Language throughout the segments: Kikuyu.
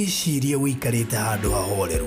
wĩcirie wĩikarĩte handũ hahoreru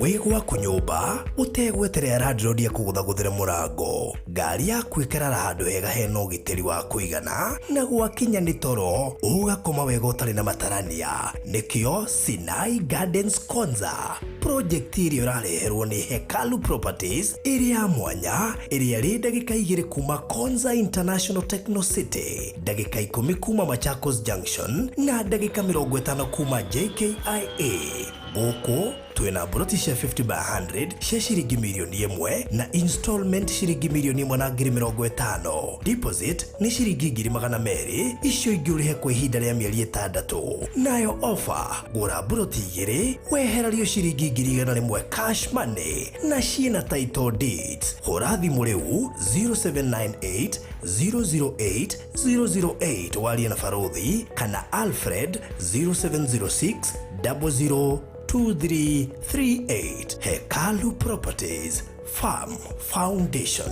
wĩ gwaku nyũmba ũtegweterera landlord akũgũthagũthĩre mũrango. Ngari yaku ĩkarara handũ hega hena ũgitĩri wa kũigana na gwakinya nĩ toro ũgakoma wega ũtarĩ na matarania. Nĩkĩo Sinai Gardens Konza project ĩrĩa ũrareherwo nĩ Hekalu Properties ĩrĩ ya mwanya ĩrĩa ĩrĩ ndagĩka igĩrĩ kuma Konza International Techno City, ndagĩka ikũmi kuma Machakos Junction na ndagĩka 50 kuma JKIA. Gũkũ twĩna mburoti cia 50 by 100 cia ciringi mirioni ĩmwe na installment ciringi mirioni ĩmwe na ngiri mĩrongo ĩtano. Deposit nĩ ciringi ngiri magana merĩ, icio ingĩ ũrĩhe kwa ihinda rĩa mĩeri ĩtandatũ. Nayo offer, gũra mburoti igĩrĩ wehererio ciringi ngiri igana rĩmwe cash money na ciĩna title deeds. Hũra thimũ rĩu 0798 008 008 warie na Barothi kana Alfred 0706 002338. Hekalu Properties Farm Foundation.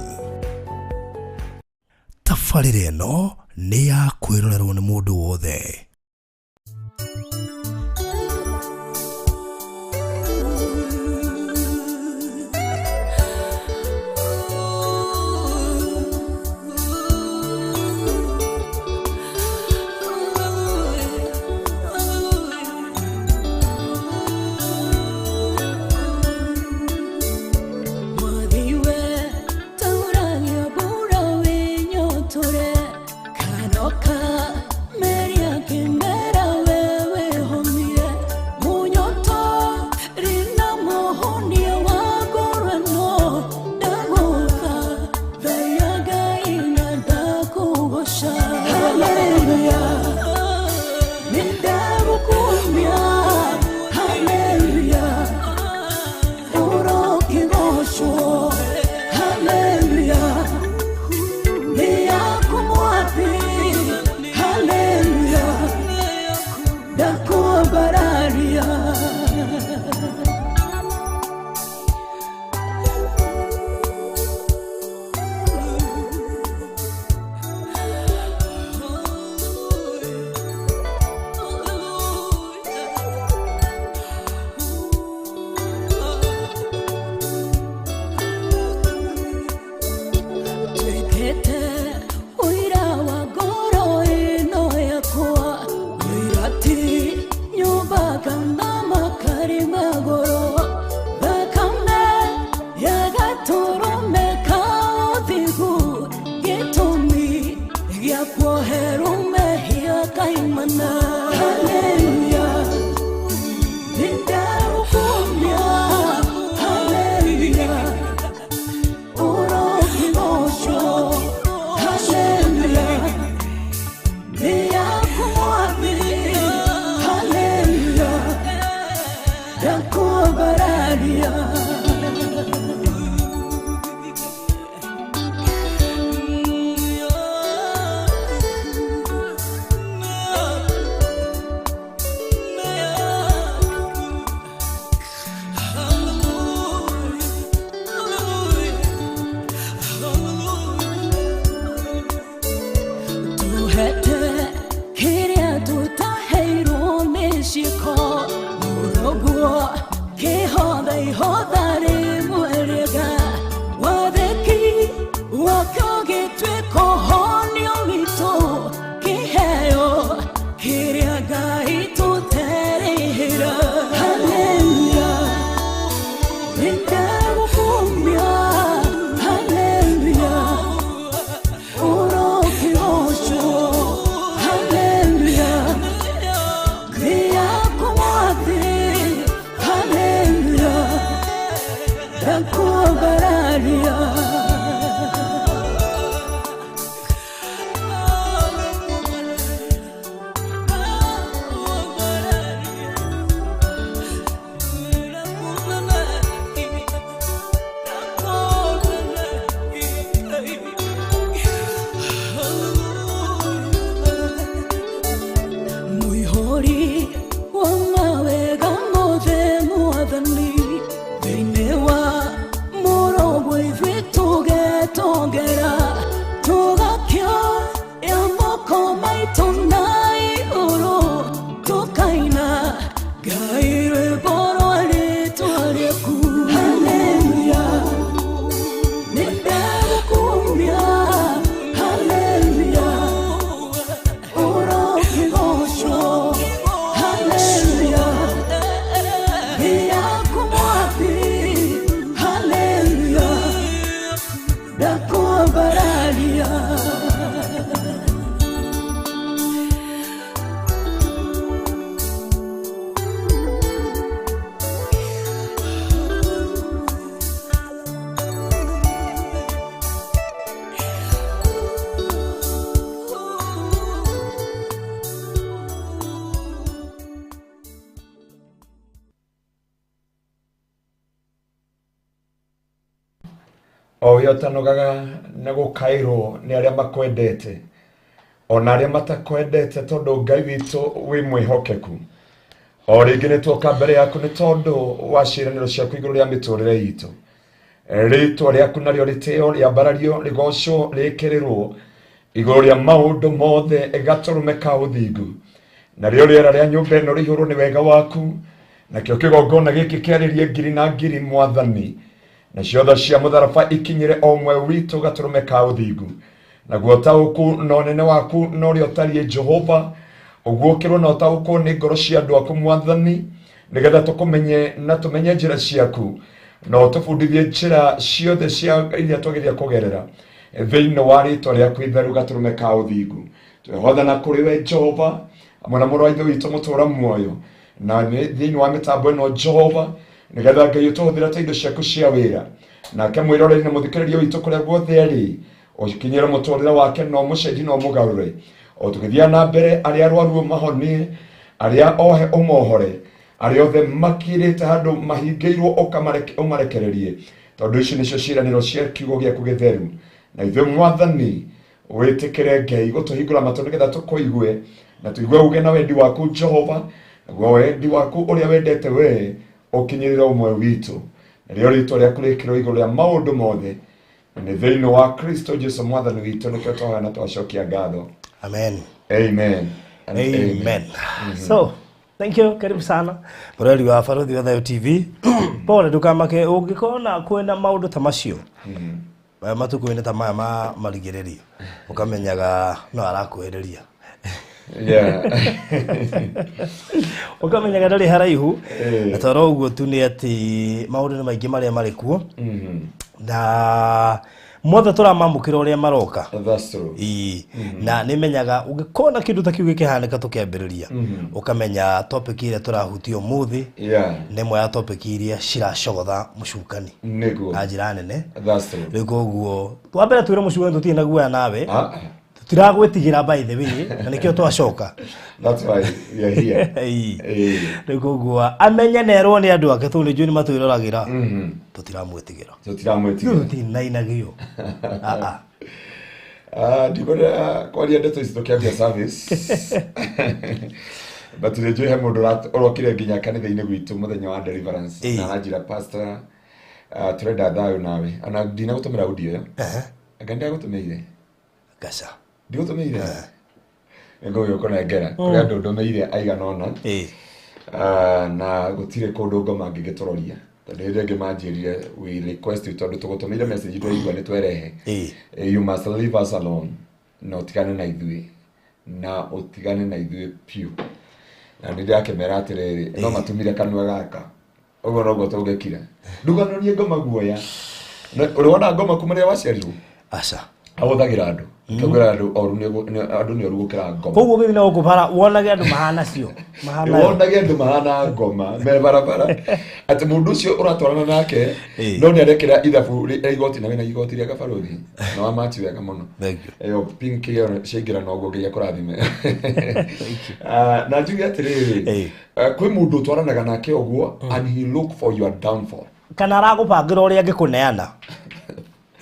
Tabarĩra ĩno nĩ ya kwĩrorerwo nĩ mũndũ wothe. Mwathiwe tauragia mbura wĩnyotore kanoka meria kĩmera we wĩhomie munyoto rina mũhonia wa ngorano ndagũka thaia Ngai na ndakũgoca. Hallelujah, nĩndagũkumia. Hallelujah, ũrokĩgocwo. Hallelujah, nĩ yaku Mwathi. Hallelujah, ndakwambararia. Tuĩkĩte ũira wa ngoro ĩno yakwa, ũira ti nyũmba kana makari magũrũ, thakame ya gatũrũme ka ũthingu, gĩtũmi gĩa kuoherwo mehia kaimana. Hallelujah, nĩndagũkumia. Hallelujah, ũrokĩgocwo. Hallelujah, nĩ yaku Mwathi. Hallelujah, ndakwambararia. O we ũtanogaga na gũkaĩrwo nĩ arĩa makwendete ona arĩa matakwendete, tondũ Ngai witũ wĩ mwĩhokeku. O rĩngĩ nĩ tuoka mbere yaku nĩ tondũ wa ciĩranĩro ciaku igũrũ rĩa mĩtũrĩre itũ. Rĩtwa rĩaku narĩo rĩtĩo, rĩambarario, rĩgocwo, rĩkĩrĩrwo igũrũ rĩa maũndũ mothe, gatũrũme ka ũthingu. Narĩo rĩera rĩa nyũmba ĩno rĩihũrwo nĩ wega waku, nakĩo kĩgongona gĩkĩ kĩarĩrie ngiri na ngiri, Mwathani, nacio tha cia mũtharaba ikinyĩre o ũmwe witũ, gatũrũme ka ũthingu. Naguo ũtaũku na ũnene waku na ũrĩa ũtariĩ, Jehova, ũguũkĩrwo na ũtaũkwo nĩ ngoro cia andũ aku, Mwathani, nĩgetha tũkũmenye na tũmenye njĩra ciaku, na ũtũbundithie njĩra ciothe cia iria twagĩrĩire kũgerera thĩinĩ wa rĩtwa rĩaku itheru, gatũrũme ka ũthingu. Twehothana kũrĩ we, Jehova, hamwe na mũrũ wa ithe witũ mũtũra muoyo na nĩ thĩinĩ wa mĩtambo ĩno, Jehova, nĩgetha Ngai ũtũhũthĩre ta indo ciaku cia wĩra, nake mwĩroreri na mũthikĩrĩria witũ kũrĩa guothe arĩ, ũkinyĩre mũtũrĩre wake na ũmũcenjie na ũmũgarũre o tũgĩthiaga na mbere. Arĩa arwaru ũmahonie, arĩa ohe ũmohore, arĩa othe makirĩte handũ mahingĩirwo ũmarekererie, tondũ ici nĩcio ciĩranĩro cia kiugo gĩaku gĩtheru. Na ithuĩ, Mwathani, wĩtĩkĩre Ngai gũtũhingũra matũ nĩgetha tũkũigue na tũigue uge na wendi waku, Jehova, naguo wendi waku ũrĩa wendete we ũkinyĩrĩre ũmwe witũ, narĩo rĩtwa rĩaku rĩkĩrwo igũrũ rĩa maũndũ mothe, na nĩ thĩinĩ wa Kristo Jesu Mwathani witũ nĩkĩo twahoya na twacokia ngatho. Amen. Amen and Amen. So thank you, karibu sana mũrori wa Barũthi wa Thayo TV. Pole, ndũkamake ũngĩkona kwĩna maũndũ ta macio maya matukũ-inĩ ta maya ma marigĩrĩrio, ũkamenyaga no arakuhĩrĩria, ũkamenyaga ndarĩ haraihu. Na toro ũguo tu nĩ atĩ maũndũ nĩ maingĩ marĩa marĩ kuo, na mothe tũramamũkĩra ũrĩa maroka. That's true. Ĩĩ. Na nĩ menyaga ũngĩkona kĩndũ ta kĩu gĩkĩhanĩka tũkĩambĩrĩria, ũkamenya topic ĩrĩa tũrahutia ũmũthĩ nĩ ĩmwe ya topic iria ciracogotha mũcukani na njĩra nene. That's true. Rĩu koguo twambere twĩre mũcukani tũtirĩ na guoya nawe, tũtiragwĩtigĩra, by the way, na nĩkĩo twacoka. That's why we are here. Rĩu koguo amenye nerwo nĩ andũ ake, tondũ nĩ njũĩ nĩ matwĩroragĩra, tũtiramwĩtigĩra. Tũtiramwĩtigĩra. Tũtinainagio. Ah, ah. Ah, ndikwenda kwaria ndeto ici tũkĩambia service, but nĩ njũĩ he mũndũ ũrokire nginya kanitha-inĩ gwitũ mũthenya wa deliverance na aranjĩra, "Pastor, tũrenda thayũ nawe." Ona ndinagũtũmĩra audio ĩyo. Anga ndagũtũmĩire? Gaca. Ndigũtũmĩire, nĩngũgĩkũnengera. Kũrĩ andũ ndũmĩire aigana ũna. Ah, na gũtirĩ kũndũ ngoma ngĩgĩtũroria, tondũ hĩndĩ ĩngĩ manjĩrire, "We request you, tondũ tũgũtũmĩire message twaigua nĩ twerehe. You must leave us alone na ũtigane na ithuĩ, na ũtigane na ithuĩ piũ." Na nĩ ndĩrakĩmera atĩrĩrĩ, no matumire kanua gaka ũguo noguo tũngĩkira. Ndũganorie ngoma guoya. Ũrĩ wona ngoma kuma rĩrĩa waciarirwo? Aca. Ahũthagĩra andũ. Tũngĩra andũ oru andũ nĩ oru gũkĩra ngoma. Koguo ũgĩthiĩ na gũkũ bara wonage andũ mahana cio mahana yo. Wonage andũ mahana ngoma me barabara, atĩ mũndũ ũcio ũratwarana nake no nĩ arekĩra ithabu rĩa igoti, na wĩna igoti rĩa gabarũthi na wa machi wega mũno. Thank you. Ĩyo pink ĩyo ciaingĩra noguo, Ngai akũrathime. Ah, na njuge atĩrĩrĩ, kwĩ mũndũ ũtwaranaga nake ũguo and he look for your downfall. Kana aragũbangĩra ũrĩa angĩkũneana,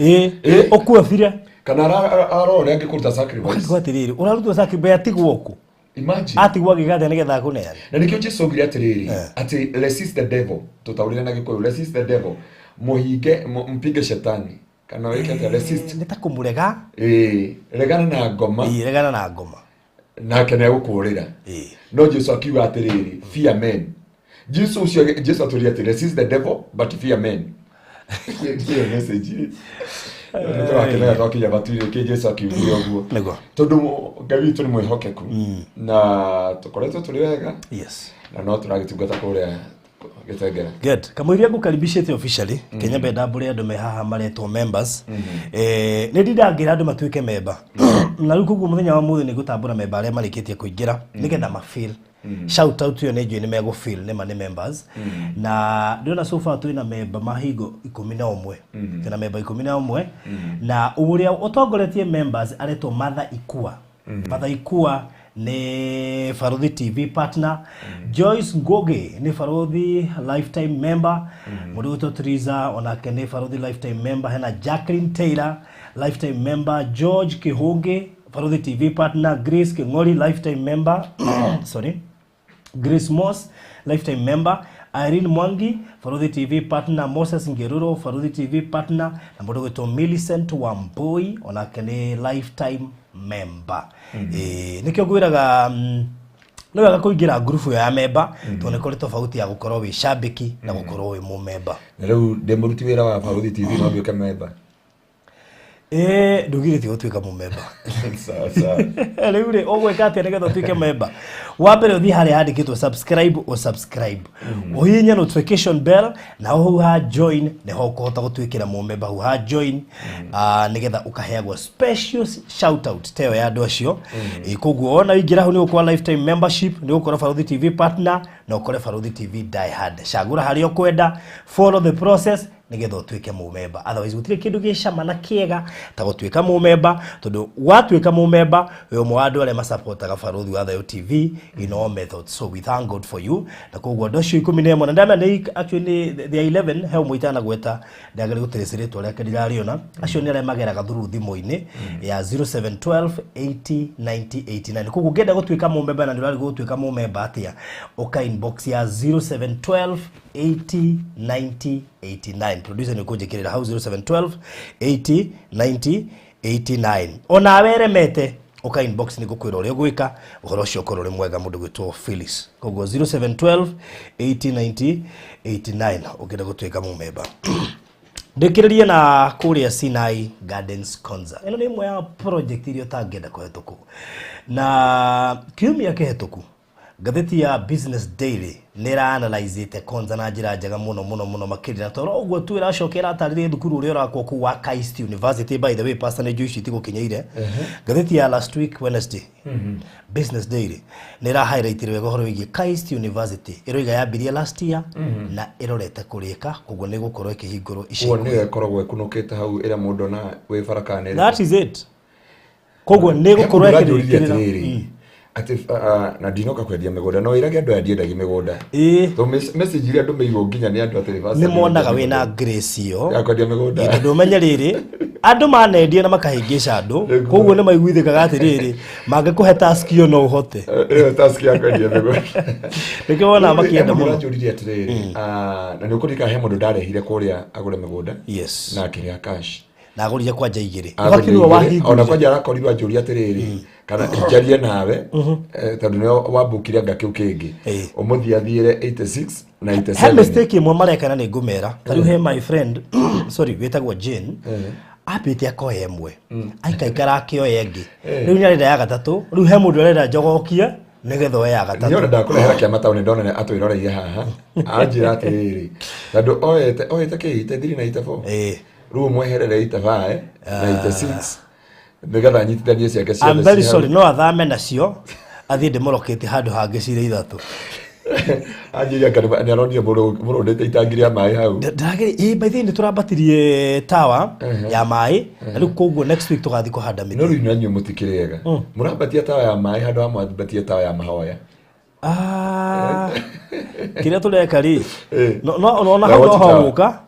ĩ ũkue bire. Kana arora ũrĩa angĩkũruta sacrifice. Ũkaigua atĩrĩrĩ, ũrarutwo sacrifice atigwo kũ? Imagine. Atigwo agĩka atĩa nĩgetha akũneane? Na nĩkĩo Jesu augire atĩrĩrĩ, atĩ resist the devil. Tũtaũrĩre na Gĩkũyũ, resist the devil, mũhinge, mpinge shetani, kana wĩke atĩa? Resist. Nĩ ta kũmũrega. Ĩĩ, regana na ngoma. Ĩĩ, regana na ngoma. Nake nĩ egũkũrĩra. No Jesu akiuga atĩrĩrĩ, fear men. Jesu ũcio, Jesu atwĩrire atĩ resist the devil but fear men. Ĩyo message nĩ tũrakĩmenya twakinya matu-inĩ kĩ Jesu akiugire ũguo. Tondũ Ngai witũ nĩ mwĩhokeku na tũkoretwo tũrĩ wega na no tũragĩtungata kũrĩa Gĩtengera. Good. Kamũiria ngũkaribicĩte officially, Kenya mbenda mbũrĩ andũ me haha maretwo members. Nĩ ndindangĩra andũ matuĩke member, na rĩu koguo mũthenya wa mũthĩ nĩ ngũtambũra member arĩa marĩkĩtie kũingĩra nĩgetha ma feel shout out ĩyo. Nĩ njũĩ nĩ megũ feel nĩ ma nĩ members, na ndĩrona so far twĩna member mahingo 11. Twĩna member 11, na ũrĩa ũtongoretie members aretwo Martha Ikua. Martha Ikua Nĩ Baruthi TV partner. Joyce Ngugi nĩ Baruthi lifetime member. Mũndũ ũgwĩtwo Teresa onake nĩ Baruthi lifetime member. Hena Jacqueline Taylor, lifetime member. George Kihungi, Baruthi TV partner. Grace King'ori, lifetime member, sorry, Grace Moss, lifetime member. Irene Mwangi, Faruthi TV partner. Moses Ngeruro, Faruthi TV partner. Na mũndũ ũgwĩtwo Millicent Wambui, onake nĩ lifetime member. Nĩkĩo ngwĩraga nĩ wega kũingĩra ngurubu ĩyo ya memba, tondũ nĩ kũrĩ tofauti ya gũkorwo wĩ shabiki na gũkorwo wĩ mũmemba. Na rĩu ndĩ mũruti wĩra wa Baruthi TV, no nduĩke memba? Ĩĩ, ndũgirĩtie gũtuĩka mũmemba. Sawa sawa. Rĩu rĩ, ũgwĩka atĩa nĩgetha ũtuĩke memba? Wa mbere, ũthiĩ harĩa handĩkĩtwo "subscribe", ũsubscribe, ũhihinye notification bell, na hau ha "join" nĩho ũkũhota gũtuĩkĩra mũmemba. Hau ha "join", nĩgetha ũkaheagwo special shout out ta ĩyo ya andũ acio. Koguo wona waingĩra hau, nĩ ũgũkorwo lifetime membership, nĩ ũgũkorwo Baruthi TV partner na ũkore Baruthi TV die hard. Cagũra harĩa ũkwenda, follow the process nĩgetha ũtuĩke mũmemba. Otherwise gũtirĩ kĩndũ gĩ cama na kĩega ta gũtuĩka mũmemba, tondũ watuĩka mũmemba, wĩ ũmwe wa andũ arĩa masapotaga Baruthi wa Thayo TV in all methods. So we thank God for you. Na koguo andũ acio 11, na ndamenya nĩ actually nĩ they are 11, he ũmwe itanagweta, ndagĩrĩ gũtĩrĩcĩ rĩtwa rĩake ndirarĩona. Acio nĩ arĩa mageraga through thimũ-inĩ ya 0712 80 90 89. Koguo ũngĩenda gũtuĩka mũmemba na nĩ ũrarigwo gũtuĩka mũmemba atĩa, ũka inbox ya 0712 80 90 89. Producer, nĩ ũkũnjĩkĩrĩra hau 0712 80 90 89. Onawe eremete, ũka inbox, nĩ ngũkwĩra ũrĩa ũgwĩka ũhoro ũcio ũkorwo ũrĩ mwega. Mũndũ gwĩtwo Phyllis. Koguo 0712 80 90 89 ũngĩenda gũtuĩka mũmemba. Ndĩkĩrĩrie na kũrĩa Sinai Gardens Konza. Ĩno nĩ ĩmwe ya project iria ũtangĩenda kũhetũkwo. Na kiumia kĩhetũku, ngathĩti ya Business Daily nĩ ĩraanalyzĩte Konza na njĩra njega mũno mũno mũno makĩria. Na toro ũguo tu ĩracoka ĩratarĩria thukuru ũrĩa ũrakwo kũu wa KAIST University. By the way, pastor, nĩ njũĩ icio itigũkinyĩire. Ngathĩti ya last week Wednesday, Business Daily, nĩ ĩra highlight wega ũhoro wĩgiĩ KAIST University. Ĩroiga yambirie last year na ĩrorete kũrĩka, koguo nĩ ĩgũkorwo ĩkĩhingũrwo ica Ũguo ikuhĩ. Nĩyo ĩkoragwo ĩkunũkĩte hau ĩrĩa mũndũ ona wĩ bara kana nĩ That is it. Koguo nĩ ĩgũkorwo ĩkĩrĩkĩrĩra. Atĩrĩrĩ. Atĩ na ndinoka kwendia mĩgũnda, no ĩrage andũ aya ndiendagia mĩgũnda. To message iria ndũmĩirwo nginya nĩ andũ atĩrĩ, "Pastor, Nĩ monaga ndiendagia wĩna grace ĩyo ya kwendia mĩgũnda." Ĩ, tondũ ũmenye rĩrĩ, andũ manendia na makahĩngĩca andũ. Koguo nĩ maiguithĩkaga atĩrĩrĩ, mangĩkũhe task ĩyo no ũhote. Ĩyo task ya kwendia mĩgũnda. Nĩkĩo wonaga makĩenda mũno. Ũranjũririe atĩrĩrĩ, na nĩ ũkũririkana he mũndũ ndarehire kũrĩa agũre mĩgũnda na akĩrĩha cash. Na agũrire kwanja igĩrĩ. Agũrire Ũgakĩrwo igĩrĩ. Ona wahingũrire. kwanja arakorirwo anjũria atĩrĩrĩ, kana njarie nawe, tondũ nĩwe wambũkire anga kĩu kĩngĩ, ũmũthiĩ athiĩre 86 na He 87. mistake ĩmwe mareka na nĩ ngũmera. Ta rĩu he my friend, sorry, wĩtagwo Jane, ambĩte akoya ĩmwe, aikaikara akĩoya ĩngĩ, rĩu nĩ arenda ya gatatũ. Rĩu he mũndũ arenda njogokie nĩgetha oe ya gatatũ. Niĩ ona ndakũrehera kĩama taũni, ndona atwĩroreire haha, anjĩra atĩrĩrĩ, tondũ oete kĩ 83 na 84, rĩu ũmweherere 85 na 86 nĩgetha anyitithanie ciake ciothe. I'm very ciĩ hau. sorry, no athame nacio athiĩ ndĩmũrokete handũ hangĩ cirĩ ithatũ. Anjĩria anga nĩ aronire mũrũndĩte itangi rĩa maĩ hau. Ndagĩrĩ ĩ, by the way, nĩ tũrambatirie tawa ya maĩ na rĩu koguo next week tũgathiĩ kũhanda No mĩtĩ. Rĩu nanyuĩ mũtikĩrĩega, mũrambatia tawa ya maĩ handũ ha mwambatie tawa ya mahoya. Ah, kĩrĩa tũreka rĩ, no ona Ya hau no watch tower. hogũka.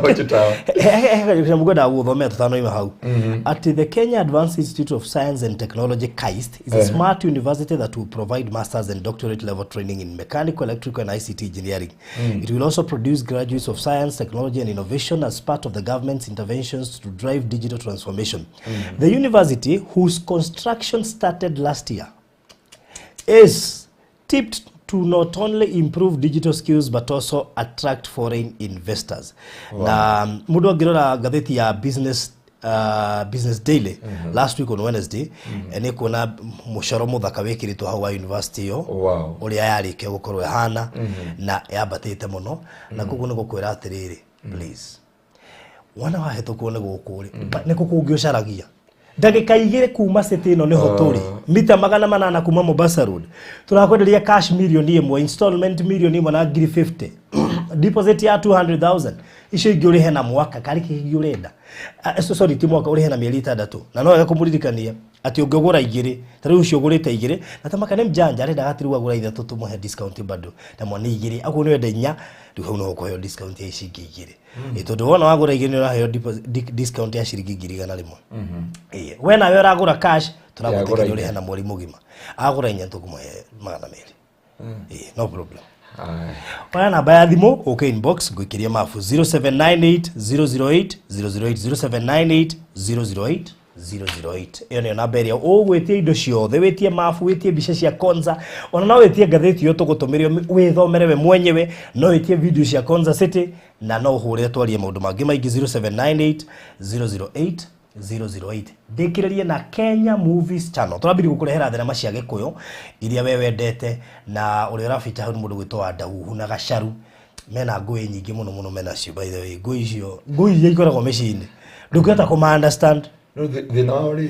Watch tower. Ngwendaga gũthomera tũtanoima hau atĩ the Kenya Advanced Institute of Science and Technology, KAIST, is a smart university that will provide masters and doctorate level training in mechanical, electrical and ICT engineering. It will also produce graduates of science, technology and innovation as part of the government's interventions to drive digital transformation. The university, whose construction started last year, is tipped to not only improve digital skills but also attract foreign investors. Na mũndũ angĩrora ngathĩti ya Business Daily last week on Wednesday, nĩ kuona mũcoro mũthaka wĩkĩrĩtwo hau wa university ĩyo, ũrĩa yarĩkia gũkorwo ĩhana na yambatĩte mũno. Na koguo nĩ gũkwĩra atĩrĩrĩ, please, wana wahĩtũkwo nĩ gũkũ rĩ, nĩ kũ kũngĩ ũcaragia? Ndagĩka 2 kuma city ĩno nĩho tũrĩ, mita 800 kuma Mombasa Road. Tũrakwenderia cash 1 million, installment 1.05 million. Deposit ya 200,000, icio ingĩ ũrĩhe na mwaka karĩ kĩ kĩngĩ ũrenda. Ah, sorry, ti mwaka, ũrĩhe na mĩeri 6. Na no wega kũmũririkania atĩ ũngĩgũra igĩrĩ, ta rĩu ũcio ũgũrĩte igĩrĩ na tamaka nĩ mjanja, arenda atĩ rĩu agũra ithatũ tũmũhe discount bado, na mwana igĩrĩ aguo nĩ wenda inya, rĩu hau no ũkũheo discount ya ici ingĩ igĩrĩ. Ĩ, tondũ wona wagũra igĩrĩ nĩ ũraheo discount ya ciringi 100,100. Ĩ, we nawe ũragũra cash, Agũra tũragũtĩkĩria inya. ũrĩhe na mweri mũgima. Agũra inya tũkũmũhe 200. Ĩ, no problem. Aya. Oya namba ya thimũ, ũke inbox ngũikĩrie mabu, 0798 008 008, 0798 008 008. Ĩyo nĩyo namba ĩrĩa ũgwĩtia indo ciothe, wĩtie mabu, wĩtie mbica cia Konza, ona no wĩtie ngathĩti ĩyo tũgũtũmĩre wĩthomere we mwenyewe, no wĩtie video cia Konza City, na no ũhũre twarie maũndũ mangĩ maingĩ, 0798 008 008. Ndĩkĩrĩrie na Kenya Movies Channel. Tũrambiri gũkũrehera thenema cia Gĩkũyũ iria we wendete, na ũrĩa ũrabita hau nĩ mũndũ gwĩtwo wa Ndahuhu na Gacaru, mena ngũĩ nyingĩ mũno mũno menacio. By the way, ngũĩ icio, ngũĩ iria ikoragwo mĩciĩ-inĩ, ndũngĩhota kũma understand. No thĩna wao rĩ,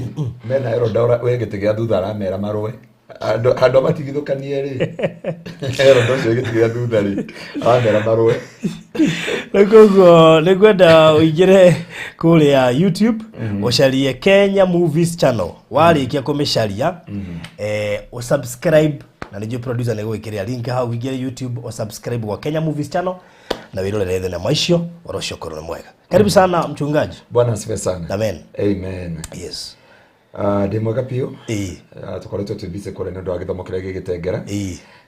mena eronda we gĩtĩ gĩa thutha aramera marũe andũ handũ matigithũkanie rĩ, eronda ũcio gĩtĩ gĩa thutha rĩ, aramera marũe. Rĩu koguo nĩ ngwenda ũingĩre kũrĩa YouTube, ũcarie Kenya Movies Channel. Warĩkia kũmĩcaria, ũsubscribe, na nĩnjũĩ producer nĩ gũgĩkĩrĩra link hau. Ũingĩre YouTube, ũsubscribe gwa Kenya Movies Channel na wĩrorere thenema icio. Ũhoro ũcio ũkorwo nĩ mwega. Karibu sana, mchungaji. Bwana asifiwe sana. Amen. Amen. Yes. Ah, ndĩ mwega biũ. Ah, tũkoretwo twĩ busy kũrĩa nĩ ũndũ wa gĩthomo kĩrĩa gĩgĩtengera,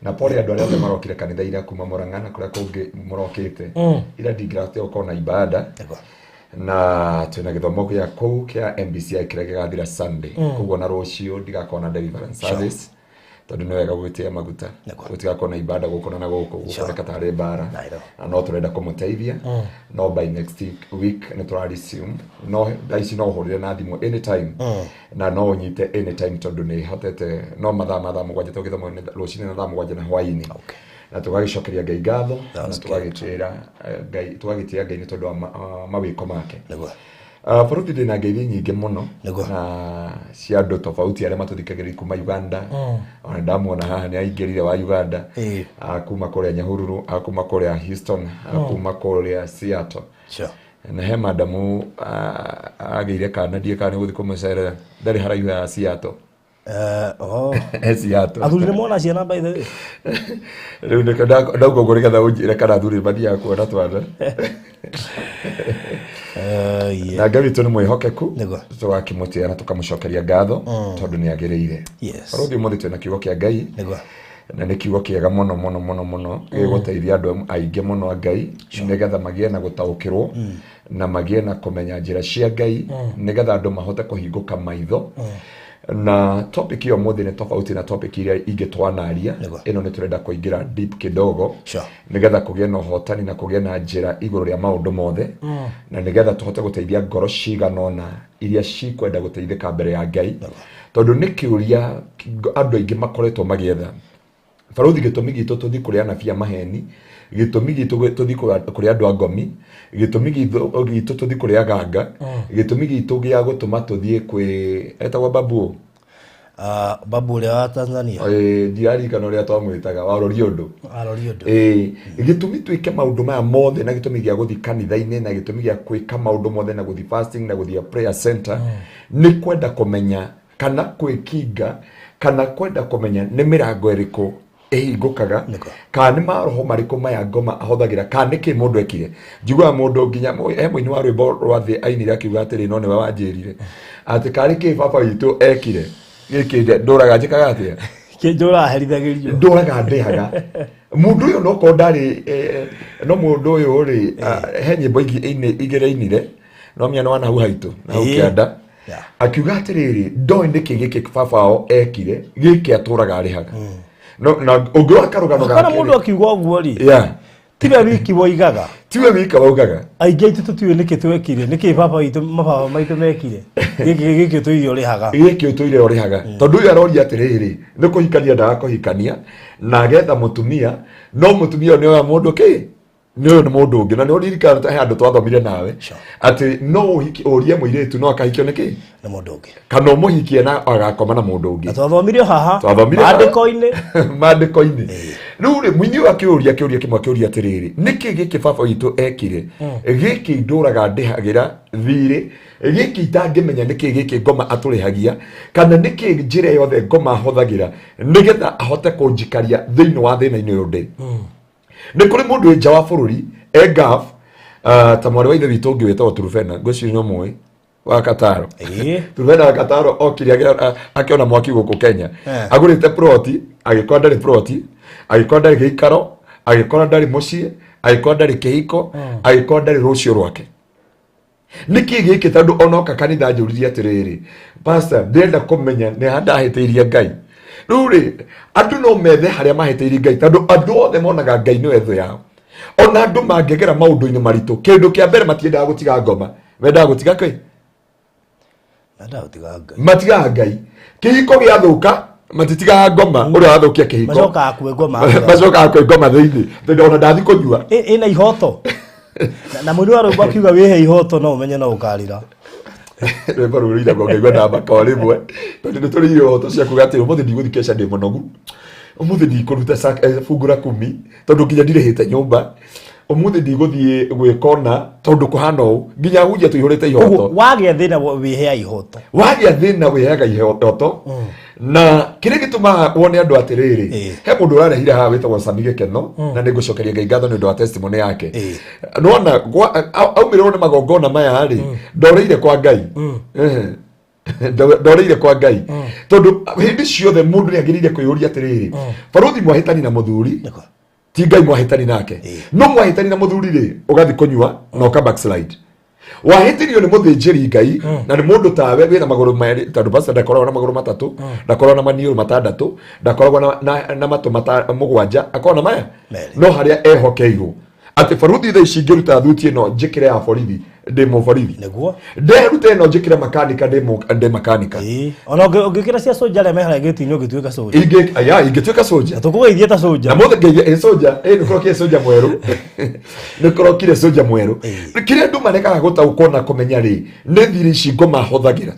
na pole andũ arĩa othe marokire kanitha ira kuma Murang'a na kũrĩa kũngĩ mũrokĩte ira, ndingĩrahotire gũkorwo na ibada. Na twĩna gĩthomo gĩa kũu kĩa MBCI kĩrĩa gĩgathira Sunday, koguo na rũciũ ndigakorwo na deliverance service, tondũ nĩ wega gwĩtia maguta. Gũtigakorwo na ibada gũkũ na gũkũ gũkoneka tarĩ mbara. I know. Na no tũrenda kũmũteithia, no by next week nĩ tũra resume. No thaa ici no ũhũrĩre na thimũ anytime na no ũnyite anytime, tondũ nĩ hotete no mathaa ma thaa 7, tondũ gĩthomo nĩ rũcinĩ na thaa 7 na hwaĩ-inĩ. Na tũgagĩcokeria Ngai ngatho na That's tũgagĩtĩra Ngai, tũgagĩtĩra Ngai nĩ tondũ wa mawĩko make. Bũrũri ndĩna ngeithi nyingĩ mũno na cia andũ tofauti arĩa matũthikagĩrĩria kuma Uganda. Ona ndamuona haha nĩ aingĩrire wa Uganda, kuma kũrĩa Nyahururu, kuma kũrĩa Houston, kuma kũrĩa Seattle. Na he madamu agĩire kana, ndiĩ kana nĩ gũthiĩ kũmũcerera, ndarĩ haraihu ya Seattle. Oh. He Seattle. Athuri nĩ mona ciana, by the way. Rĩu nĩkĩo ndauga ũguo nĩgetha ũnjĩre kana athuri mathiaga kuona twana. Yeah. Na Ngai witũ nĩ mwĩhokeku. Tũgakĩmũtĩa na tũkamũcokeria ngatho tondũ nĩ agĩrĩire. Barũthi, ũmũthĩ twĩna kiugo kĩa Ngai, na nĩ kiugo kĩega mũno mũno mũno mũno, gĩgũteithia andũ aingĩ mũno a Ngai nĩgetha magĩe na gũtaũkĩrwo na magĩe na kũmenya njĩra cia Ngai, nĩgetha andũ mahote kũhingũka maitho. Na topic ĩyo ũmũthĩ nĩ tofauti na topic iria ingĩ twanaria. Ĩno nĩ tũrenda kũingĩra deep kidogo, nĩgetha kũgĩe na ũhotani na kũgĩe na njĩra igũrũ rĩa maũndũ mothe, na nĩgetha tũhote gũteithia ngoro cigana ũna iria cikwenda gũteithĩka mbere ya Ngai, tondũ nĩ kĩũria andũ aingĩ makoretwo magĩetha. Barũthi, gĩtũmi gitũ tũthiĩ kũrĩ anabii a maheni, gĩtũmi gitũ tũthiĩ kũrĩ andũ a ngomi, gĩtũmi gitũ tũthiĩ kũrĩ aganga, gĩtũmi gitũ gĩa gũtũma tũthiĩ kwĩ etagwo babu? Babu ũrĩa wa Tanzania. Ndiririkana ũrĩa twamwĩtaga, warori ũndũ. Arori ũndũ. Ĩĩ, gĩtũmi twĩke maũndũ maya mothe, na gĩtũmi gĩa gũthiĩ kanitha-inĩ, na gĩtũmi gĩa gwĩka maũndũ mothe, na gũthiĩ fasting, na gũthiĩ prayer center, nĩ kwenda kũmenya kana kwĩkinga kana kwenda kũmenya nĩ mĩrango ĩrĩkũ ĩhingũkaga, kana nĩ maroho marĩkũ maya ngoma ahũthagĩra, kana nĩ kĩ mũndũ ekire. Njiguaga mũndũ nginya he mũini wa rwĩmbo rwa thĩ ainire akiuga atĩrĩ, no nĩwe wanjĩrire atĩ karĩ kĩ baba witũ ekire gĩkĩ, ndũraga njĩkaga atĩa? Kĩnjũra herithagĩrio. Ndũraga ndĩhaga mũndũ ũyũ, no korwo ndarĩ no mũndũ ũyũ rĩ, he nyĩmbo ingĩ igĩrĩ ainire, no menya nĩ wa nahau haitũ nahau kĩanda. Akiuga atĩrĩrĩ, ndoĩ nĩkĩ gĩkĩ baba wao ekire gĩkĩ atũraga arĩhaga. No na ũngĩrora karũgano Kana gake mũndũ akiuga ũguo rĩ, tiwe wiki woigaga. Tiwe wika waugaga. Aingĩ aitũ tũtiũĩ nĩkĩ twekire, nĩkĩ baba witũ, mababa maitũ mekire gĩkĩ gĩkĩ tũire ũrĩhaga. Gĩkĩ ũtũire ũrĩhaga, tondũ ũyũ aroria atĩrĩrĩ, nĩ kũhikania ndaga kũhikania na agetha mũtumia, no mũtumia ũyũ nĩ oya mũndũ kĩ Nĩ ũyũ nĩ mũndũ ũngĩ na nĩ ũririkana he handũ twathomire nawe atĩ no ũhiki ũrie mũirĩtu no akahikio nĩ kĩ Nĩ mũndũ ũngĩ. Kana ũmũhikie na agakoma na mũndũ ũngĩ. Na twathomire o haha. Twathomire haha. Maandĩko-inĩ. Maandĩko-inĩ. Rĩu rĩ, mũini ũyũ akĩũria kĩũria kĩmwe, akĩũria atĩrĩrĩ, nĩkĩ gĩkĩ baba witũ ekire gĩkĩ ndũraga ndĩhagĩra thirĩ gĩkĩ itangĩmenya nĩkĩ gĩkĩ ngoma atũrĩhagia kana nĩkĩ njĩra yothe ngoma ahũthagĩra nĩgetha ahote kũnjikaria thĩinĩ wa thĩna-inĩ ũyũ ndĩ. Nĩ kũrĩ mũndũ wĩ nja wa bũrũri e gaf ta mwarĩ wa ithe witũ ũngĩ wĩtagwo Turufena, ngwĩciria no mũĩ wa Kataro. Turufena wa Kataro okire akĩona mwaki gũkũ Kenya. Agũrĩte ploti, agĩkora ndarĩ ploti, agĩkora ndarĩ gĩikaro, agĩkora ndarĩ mũciĩ, agĩkora ndarĩ kĩhiko, agĩkora ndarĩ rũciũ rwake. Nĩkĩ gĩkĩ? Tondũ onoka kanitha anjũririe atĩrĩrĩ, pastor, ndĩrenda kũmenya nĩ ha ndahĩtĩirie Ngai. Rĩu rĩ, andũ no methe harĩa mahĩtĩirie Ngai, tondũ andũ othe monaga Ngai nĩwe thũ yao. Ona andũ mangĩgera maũndũ-inĩ maritũ, kĩndũ kĩa mbere matiendaga gũtiga ngoma, mendaga gũtiga kĩ? Mendaga gũtiga Ngai. Matigaga Ngai. Kĩhiko gĩathũka matitigaga ngoma, ũrĩa wathũkia kĩhiko macokaga kwĩ ngoma. Macokaga kwĩ ngoma thĩinĩ, tondũ ona ndathi kũnyua. Ĩna ihoto. Na mũini wa rwĩmbo akiuga wĩhe ihoto no ũmenye no ũkarĩra. Rwĩmbo rũu rũinagwo ngaigua ndamaka o rĩmwe, tondũ nĩ tũrĩ ihoto cia kuga atĩ ũmũthĩ ndigũthiĩ keca ndĩ mũnogu, ũmũthĩ ndikũruta fungu la kumi tondũ nginya ndirĩhĩte nyũmba, ũmũthĩ ndigũthiĩ gwĩka ũna tondũ kũhana ũũ, nginya hunjia tũihũrĩte ihoto. Ũguo wagĩa thĩna wĩheaga ihoto. Wagĩa thĩna wĩheaga ihoto. Na kĩrĩa gĩtũmaga wone andũ atĩrĩrĩ, he mũndũ ũrarehire haha wĩtagwo Sami Gĩkeno, na nĩngũcokeria Ngai ngatho nĩ ũndũ wa testimony yake. Nĩwona aumĩrĩrwo nĩ magongona maya rĩ, ndoreire kwa Ngai. Ndoreire kwa Ngai tondũ hĩndĩ ciothe mũndũ nĩ agĩrĩire kwĩyũria atĩrĩrĩ, baruthi mwahĩtani na mũthuri ti Ngai mwahĩtani nake, no mwahĩtani na mũthuri rĩ, ũgathiĩ kũnyua na ũka backslide. Wahĩtĩrio nĩ mũthĩnjĩri Ngai na nĩ mũndũ tawe wĩna magũrũ merĩ, tondũ pastor ndakoragwo na magũrũ matatũ, ndakoragwo na maniũrũ matandatũ, ndakoragwo na matũ mũgwanja, akoragwo na maya no harĩa ehokeirwo atĩ baruthi thaa ici ingĩruta thuti ĩno njĩkĩre ya borithi ndĩ mũborithi, nderute ĩno njĩkĩre makanika ndĩ makanika. Ona ũngĩkĩra cia soja arĩa me harĩa gĩti-inĩ ũngĩtuĩka soja. Ingĩtuĩka soja. Na tũkũgeithia ta soja. Na mũthĩ ngeithia, soja, nĩ kũrokire soja mwerũ. Nĩ kũrokire soja mwerũ. Kĩrĩa andũ maregaga gũtaũkwo na kũmenya rĩ, nĩ thiri ici ngoma hũthagĩra.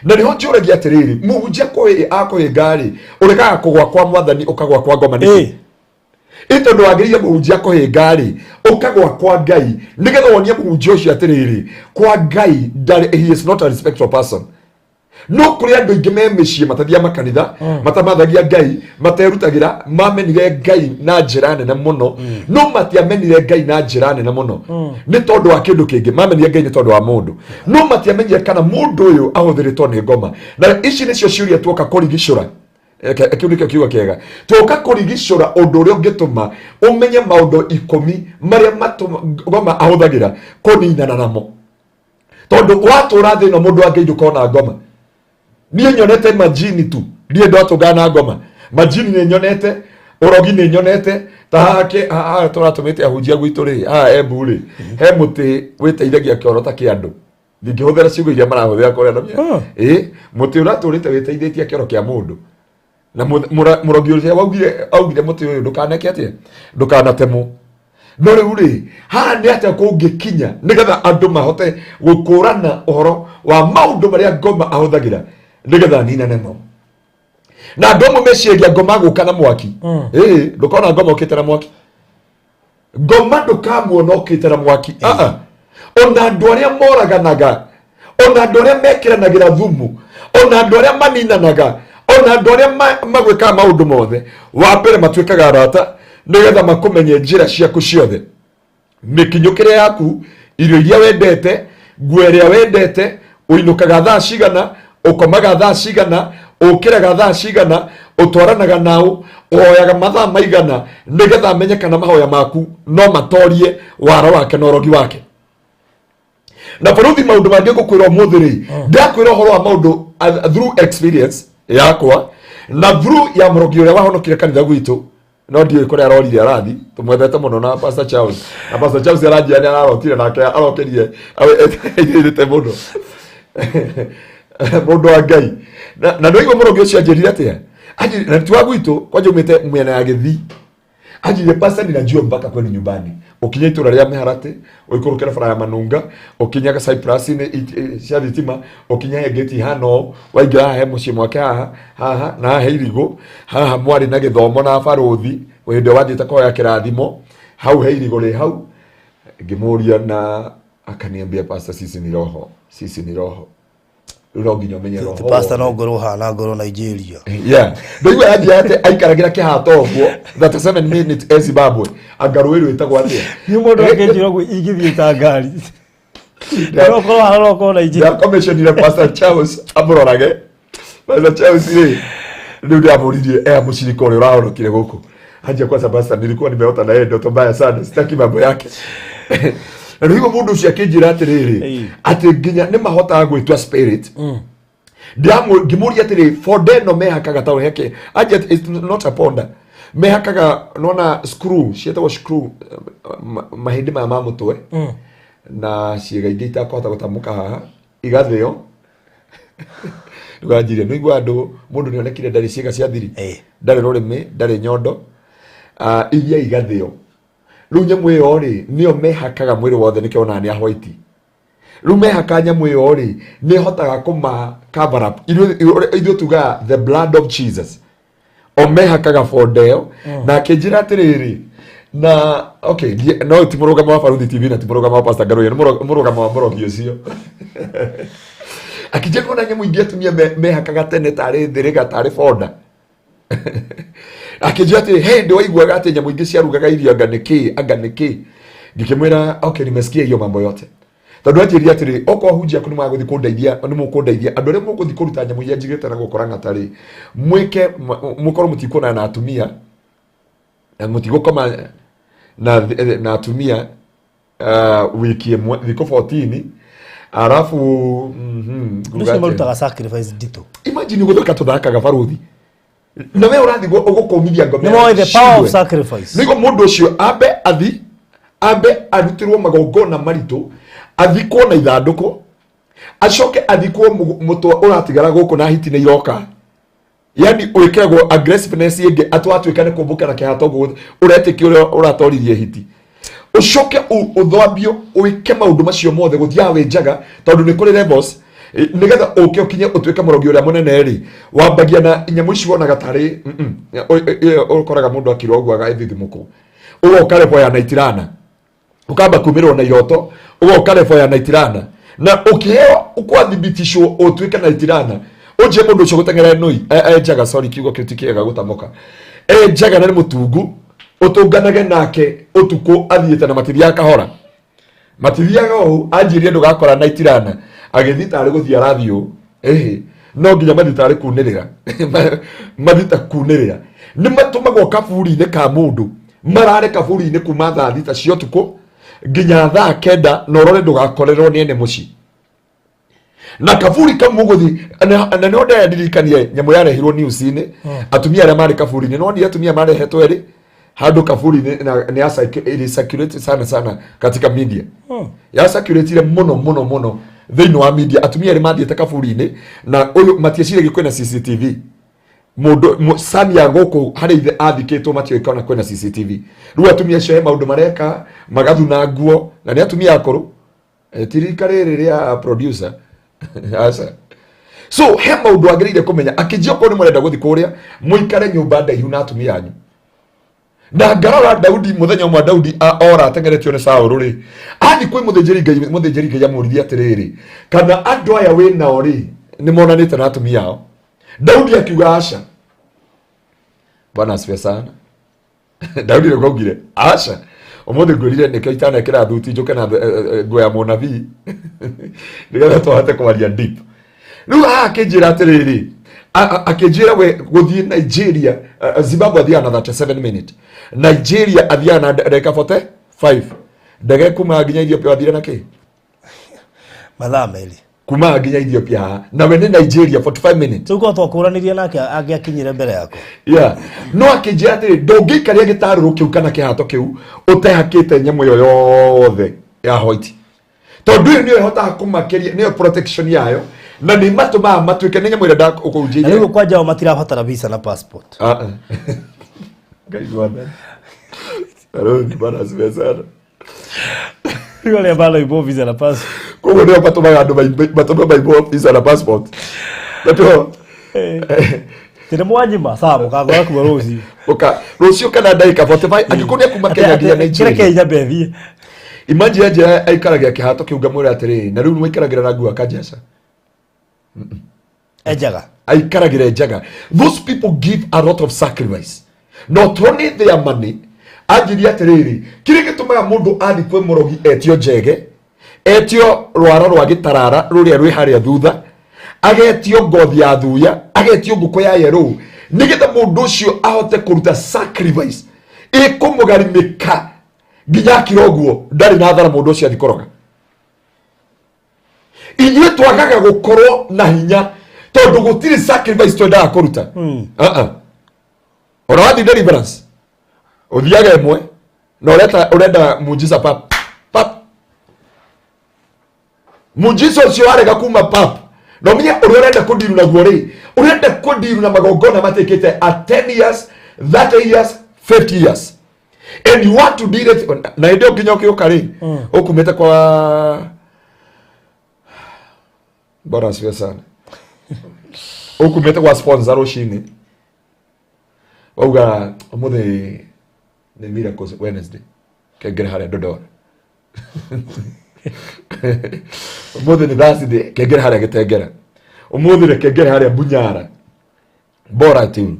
Na nĩho njũragia atĩrĩrĩ, mũhunjia akũhĩnga rĩ, ũregaga kũgwa kwa mwathani ũkagwa kwa ngoma nĩkĩ? Ĩ tondũ wagĩrĩire mũhunjia kũhĩnga rĩ, ũkagwa kwa Ngai, nĩgetha wonie mũhunjia ũcio atĩrĩrĩ, kwa Ngai ndarĩ, he is not a respectful person. No kũrĩ andũ aingĩ me mĩciĩ matathiaga makanitha, matamathagia Ngai, materutagĩra, mamenire Ngai na njĩra nene mũno, no matiamenire Ngai na njĩra nene mũno nĩ tondũ wa kĩndũ kĩngĩ. Mamenire Ngai nĩ tondũ wa mũndũ, no matiamenyire kana mũndũ ũyũ ahũthĩrĩtwo nĩ ngoma. Na ici nĩcio ciũria tuoka kũrigicũra. Kĩu nĩkĩo kiugo kĩega tuoka kũrigicũra, ũndũ ũrĩa ũngĩtũma ũmenye maũndũ 10 marĩa ngoma ahũthagĩra kũninana namo. Tondũ watũra thĩ ĩno mũndũ wa Ngai ndũkona ngoma. Niĩ nyonete majini tu, niĩ ndatũngana na ngoma. Majini nĩ nyonete, ũrogi nĩ nyonete. Ta haha haha tũratũmĩte ahunjia gwitũ rĩ, haha Embu rĩ, he mũtĩ wĩteithagia kĩoro ta kĩa andũ. Ndingĩhũthĩra ciugo iria marahũthĩra kũrĩa na mũtĩ ũratũrĩte wĩteithĩtie kĩoro kĩa mũndũ. Na mũrogi ũrĩa augire mũtĩ ũyũ ndũkaneke atĩa, ndũkanatemwo. No rĩu rĩ, haha nĩ atĩa kũngĩkinya nĩgetha andũ mahote gũkũrana ũhoro wa maũndũ marĩa ngoma ahũthagĩra nĩgetha aninane namo. Na andũ amwe meciragia ngoma gũka na mwaki. Ndũkona ngoma ũkĩte na mwaki. Ngoma ndũkamuona ũkĩte na mwaki. Ona andũ arĩa moraganaga, ona andũ arĩa mekĩranagĩra thumu, ona andũ arĩa maninanaga, ona andũ arĩa magwĩkaga maũndũ mothe, wa mbere matuĩkaga arata nĩgetha makũmenye njĩra ciaku ciothe, mĩkinyũkĩre yaku, irio iria wendete, nguo ĩrĩa wendete, ũinũkaga thaa cigana, ũkomaga thaa cigana, ũkĩraga thaa cigana, ũtwaranaga nao, ũhoyaga mathaa maigana, nĩgetha amenye kana mahoya maku no matorie wara wake na ũrogi wake. Na baruthi maũndũ mangĩ ngũkwĩra ũmũthĩ rĩ, ndakwĩra ũhoro wa maũndũ through experience yakwa na through ya mũrogi ũrĩa wahonokire kanitha gwitũ, no ndiũĩ kũrĩa arorire arathi tũmwendete mũno na Pastor Charles. Na Pastor Charles aranjia nĩ ararotire nake arokerie airĩte mũno mũndũ wa Ngai. Na nĩwaigua mũrogi ũcio anjĩrire atĩa? Anjĩrire, na ti wa gwitũ, kwanja umĩte mĩena ya Gĩthii. Anjĩrire, "Pastor, ninajua mpaka kwenu nyumbani. Ũkinye itũra rĩa Mĩharatĩ, ũikũrũkĩre bara ya Manunga, ũkinye Cyprus-inĩ cia thitima, ũkinye he gate ihana ũũ, waingĩra haha he mũciĩ mwake haha, haha, na haha he irigũ, haha mwarĩ na gĩthomo na barũthi, hĩndĩ ĩyo wathiĩte kũhoya kĩrathimo, hau he irigũ rĩ hau." Ngĩmũria na akaniambia, "Pastor, sisi ni roho, sisi ni roho." Rĩu no nginya ũmenye roho. Ti pastor, no ngorwo hana ngorwo Nigeria. Yeah, ndaigua yanjia atĩ aikaragĩra kĩhato ũguo 37 minutes e Zimbabwe, anga rũĩ rwĩtagwo atĩa? Nĩ mũndũ akĩnjĩra ũguo ingĩthiĩ ta ngari. No korwo hana no korwo Nigeria. Ndakomecionire Pastor Charles amũrorage. Pastor Charles rĩ, rĩu ndamũririe ea mũcirika ũrĩa ũrahonokire gũkũ. Anjia, "Kwanza pastor, nilikuwa nimeota na yeye ndoto mbaya sana, sitaki mambo yake." Na rĩu mũndũ ũcio akĩnjĩra atĩrĩrĩ, atĩ nginya nĩ mahotaga gwĩtua spirit. Ngĩmũria atĩrĩ, bonda ĩno mehakaga ta heke anja, it's not a ponda mehakaga, nona screw ciĩtagwo screw, mahĩndĩ maya ma mũtwe na ciĩga ingĩ itakũhota gũtamũka haha igathĩo. Rĩu nĩ igua andũ mũndũ nĩ onekire ndarĩ ciĩga cia thiri, ndarĩ rũrĩmĩ, ndarĩ nyondo. Ah, iria igathĩo. Rĩu nyamũ ĩyo rĩ, nĩyo mehakaga mwĩrĩ wothe, nĩkĩo onaga nĩ a white. Rĩu mehaka nyamũ ĩyo rĩ, nĩ ĩhotaga kũma cover up. Ithuĩ tugaga the blood of Jesus o mehakaga bonda ĩyo. Na akĩnjĩra atĩrĩrĩ, na okay, no ti mũrũgamo wa Baruthi TV na ti mũrũgamo wa Pastor Ngaruiya, nĩ mũrũgamo wa mũrogi ũcio. Akĩnjĩra kuona nyamũ ingĩ atumia mehakaga tene tarĩ thĩrĩga, tarĩ bonda. Akĩnjĩra atĩ he hĩndĩ waiguaga atĩ nyamũ ingĩ ciarugaga irio, anga nĩ kĩ, anga nĩ kĩ. Ngĩkĩmwĩra, "Okay, nimesikia hiyo mambo yote." Tondũ anjĩrire atĩrĩ, okorwo hunjia aku nĩ magũthiĩ kũndeithia, nĩ mũkũndeithia andũ arĩa mũgũthiĩ kũruta nyamũ iria njigĩte na gũkora ng'ata rĩ, mwĩke mũkorwo mũtikuonana na atumia na mũtigũkoma na atumia wiki ĩmwe, thikũ 14, arabu Andũ acio marutaga sacrifice nditũ. Imagine gũthaka tũthakaga baruthi na we ũrathiĩ ũgũkũmithia ngoma. Nĩ moĩ the power of sacrifice. Nĩguo mũndũ ũcio ambe athi, ambe arutĩrwo magongona maritũ, athikwo na ithandũkũ, acoke athikwo mũtwe ũratigara gũkũ na hiti nĩ iroka, yani wĩkĩragwo aggressiveness ĩngĩ atĩ watuĩka nĩ kũmbũka na kĩhato ũguo ũretĩkia ũrĩa ũratoririe hiti, ũcoke ũthambio, wĩke maũndũ macio mothe gũthiaga wĩ njaga tondũ nĩ kũrĩ levels. Nĩgetha ũke ũkinye ũtuĩke mũrogi ũrĩa mũnene rĩ, wambagia na nyamũ ici wonaga tarĩ ũkoraga mũndũ akirwo ũguo agagĩthithimũkwo, ũgoka level ya naitirana, ũkamba kumĩrwo na iroto, ũgoka level ya naitirana na ũkĩheo ũkwathibitishwo ũtuĩke naitirana. Ũnjie mũndũ ũcio gũteng'era nũi enjaga, sorry, kiugo kĩu ti kĩega gũtamũka, enjaga na nĩ mũtungu, ũtũnganage nake ũtukũ athiĩte na matithiaga kahora, matithiaga ũũ. Anjirie ndũgakora naitirana agĩthiĩ tarĩ gũthiĩ arathiĩ ũũ, ĩhĩ, no nginya mathiĩ tarĩ kunĩrĩra, mathiĩ ta kunĩrĩra. Nĩ matũmagwo kaburi-inĩ ka mũndũ marare kaburi-inĩ kuma thaa 6 cia ũtukũ nginya thaa 9, na ũrore ndũgakorerwo nĩ ene mũciĩ na kaburi kau mũgũthi. Na nĩho ndĩrandirikanie nyamũ yarehirwo news-inĩ, atumia arĩa marĩ kaburi-inĩ. No nĩ atumia marehetwo erĩ handũ kaburi-inĩ na nĩ ya ĩrĩ circulate sana sana katika media, ya circulate mũno mũno mũno thĩinĩ wa media. Atumia erĩ mathiĩte kaburi-inĩ na ũyũ matieciragia kwĩna CCTV. Mũndũ Samia gũkũ harĩa ithe athikĩtwo matiũĩ kana kwĩna CCTV. Rĩu atumia acio he maũndũ mareka, magathuna nguo, na nĩ atumia akũrũ. Ti rika rĩrĩ rĩa producer, aca. So he maũndũ agĩrĩire kũmenya. Akĩnjia okorwo nĩ mũrenda gũthiĩ kũrĩa, mũikare nyũmba ndaihu na atumia anyu. Na ngarora Daudi, mũthenya ũmwe Daudi ora ateng'eretio nĩ Saũlũ rĩ, athiĩ kwĩ mũthĩnjĩri Ngai. Mũthĩnjĩri Ngai amũririe atĩrĩrĩ, kana andũ aya wĩ nao rĩ, nĩ monanĩte na atumia ao? Daudi akiuga aca. Bwana asifiwe sana. Daudi nĩguo augire aca. Ũmũthĩ ngwĩrire nĩkĩo itanekĩra thuti, njũke na nguo ya mũnabii nĩgetha tũhote kwaria deep. Rĩu haha akĩnjĩra atĩrĩrĩ, akĩnjĩra we gũthiĩ Nigeria, Zimbabwe athiaga na 37 minute, Nigeria athiaga na ndagĩka 45. Ndege kuma nginya Ethiopia wathire na kĩ? Mathaa 2. Kuma nginya Ethiopia haha, na we nĩ Nigeria 45 minutes. Rĩu korwo twakũranirie nake angĩakinyire mbere yakwa. Yeah, no akĩnjĩra atĩrĩ, ndũngĩikaria gĩtarũrũ kĩu kana kĩhato kĩu ũtehakĩte nyamũ ĩyo yothe ya white, tondũ ĩyo nĩyo ĩhotaga kũmakĩria, nĩyo protection yayo, na nĩ matũmaga matuĩke nĩ nyamũ ĩrĩa Na ndakũnjĩire. Rĩu kwanja o matirabatara visa na passport. Ah, ah. Ngai mwathani. Barũthi, bwana asifiwe sana. Rĩu arĩa manaimwo visa na passport. Koguo nĩo matũmaga andũ matũme maimwo visa na passport. Natũ Tene mwanyima sawa mũkangora kuo rũciũ. Ũka rũciũ kana ndagĩka 45 angĩkorwo nĩ akuma Kenya nginya Nigeria. Kĩreke nyambe thiĩ. Imagine njĩra aikaragia kĩhato kĩu ngamwĩra atĩrĩrĩ, na rĩu nĩwaikaragĩra na nguo akanjaca. Enjaga. Aikaragĩra njaga. Those people give a lot of sacrifice. Not only their money, anjirie atĩrĩrĩ, kĩrĩa gĩtũmaga mũndũ athiĩ kwĩ mũrogi etio njege, etio rwara rwa gĩtarara rũrĩa rwĩ harĩa thutha, agetio ngothi ya thuya, agetio ngũkũ ya yerũ, nĩgetha mũndũ ũcio ahote kũruta sacrifice ĩkũmũgarimĩka nginya akira ũguo ndarĩ na thara mũndũ ũcio athiĩ kũroga. Inyuĩ twagaga gũkorwo na hinya tondũ gũtirĩ sacrifice twendaga kũruta. Ona wathiĩ deliverance ũthiaga ĩmwe na ũrenda muujiza pap pap, muujiza ũcio warega kuma pap, na ũmenye ũrĩa ũrenda kũndiru naguo rĩ, ũrenda kũndiru na magongona matikĩte a 10 years, 30 years, 50 years, and you want to deal it. Na hĩndĩ ĩyo nginya ũgĩũka rĩ, ũkumĩte kwa bora asifiwe sana, ũkumĩte kwa sponsor rũcinĩ wauga ũmũthĩ nĩ Miracles Wednesday, kengere harĩa Dodora. Ũmũthĩ nĩ Thursday, kengere harĩa Gĩtengera. Ũmũthĩ rĩ kengere harĩa Bunyara. Bora tu.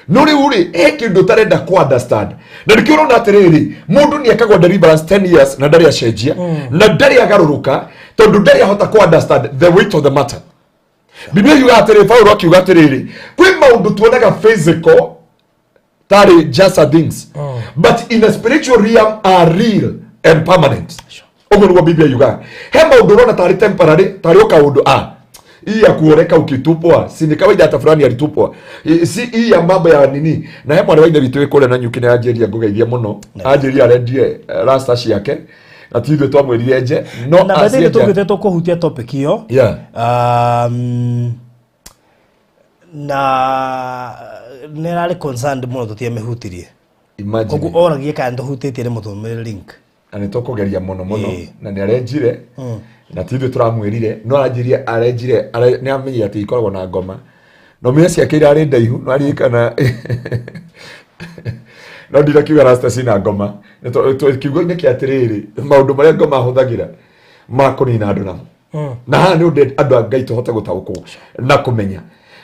No rĩu rĩ, he kĩndũ ũtarenda ku understand. Na nĩkĩo ũrona atĩrĩrĩ, mũndũ nĩ ekagwo deliverance 10 years na ndarĩ acenjia, na ndarĩ agarũrũka, tondũ ndarĩ ahota ku understand the weight of the matter. Biblia yugaga atĩrĩrĩ, Paulo akiuga atĩrĩrĩ, kwĩ maũndũ tuonaga physical tarĩ just a things, but in a spiritual realm are real and permanent. Ũguo nĩguo Biblia yugaga. He maũndũ ũrona tarĩ temporary, tarĩ o kaũndũ a hii ya kuoreka ukitupwa, si ni kawaida hata fulani alitupwa. Si hii ya mambo ya nini. Na he mwana wa ithe witũ wĩ kũrĩa na nyuki nĩ anjĩria ngũgeithie mũno. Anjĩria arendie rasta ciake. Na ti ithuĩ twamwĩrire nje. No Na baadaye acienja. tũgĩte tũkũhutia topic ĩyo. Yeah. Na nĩ ararĩ concerned mũno tũtiamĩhutirie. Imagine. Koguo oragie kana nĩtũhutĩtie nĩ mũtũmĩre link. Na nĩ tũkũgeria mũno mũno. Na nĩ arenjire. Na ti ithuĩ tũramwĩrire. No aranjĩria arenjire, nĩ amenyire atĩ ikoragwo na ngoma. No mĩena ciake irarĩ ndaihu, no aririkana. No ndirakiuga rasta cina ngoma. Kiugo-inĩ kĩa atĩrĩrĩ, maũndũ marĩa ngoma ahũthagĩra ma kũnina andũ namo. Na haha nĩ ũndũ andũ a Ngai tũhote gũtaũkwo na kũmenya.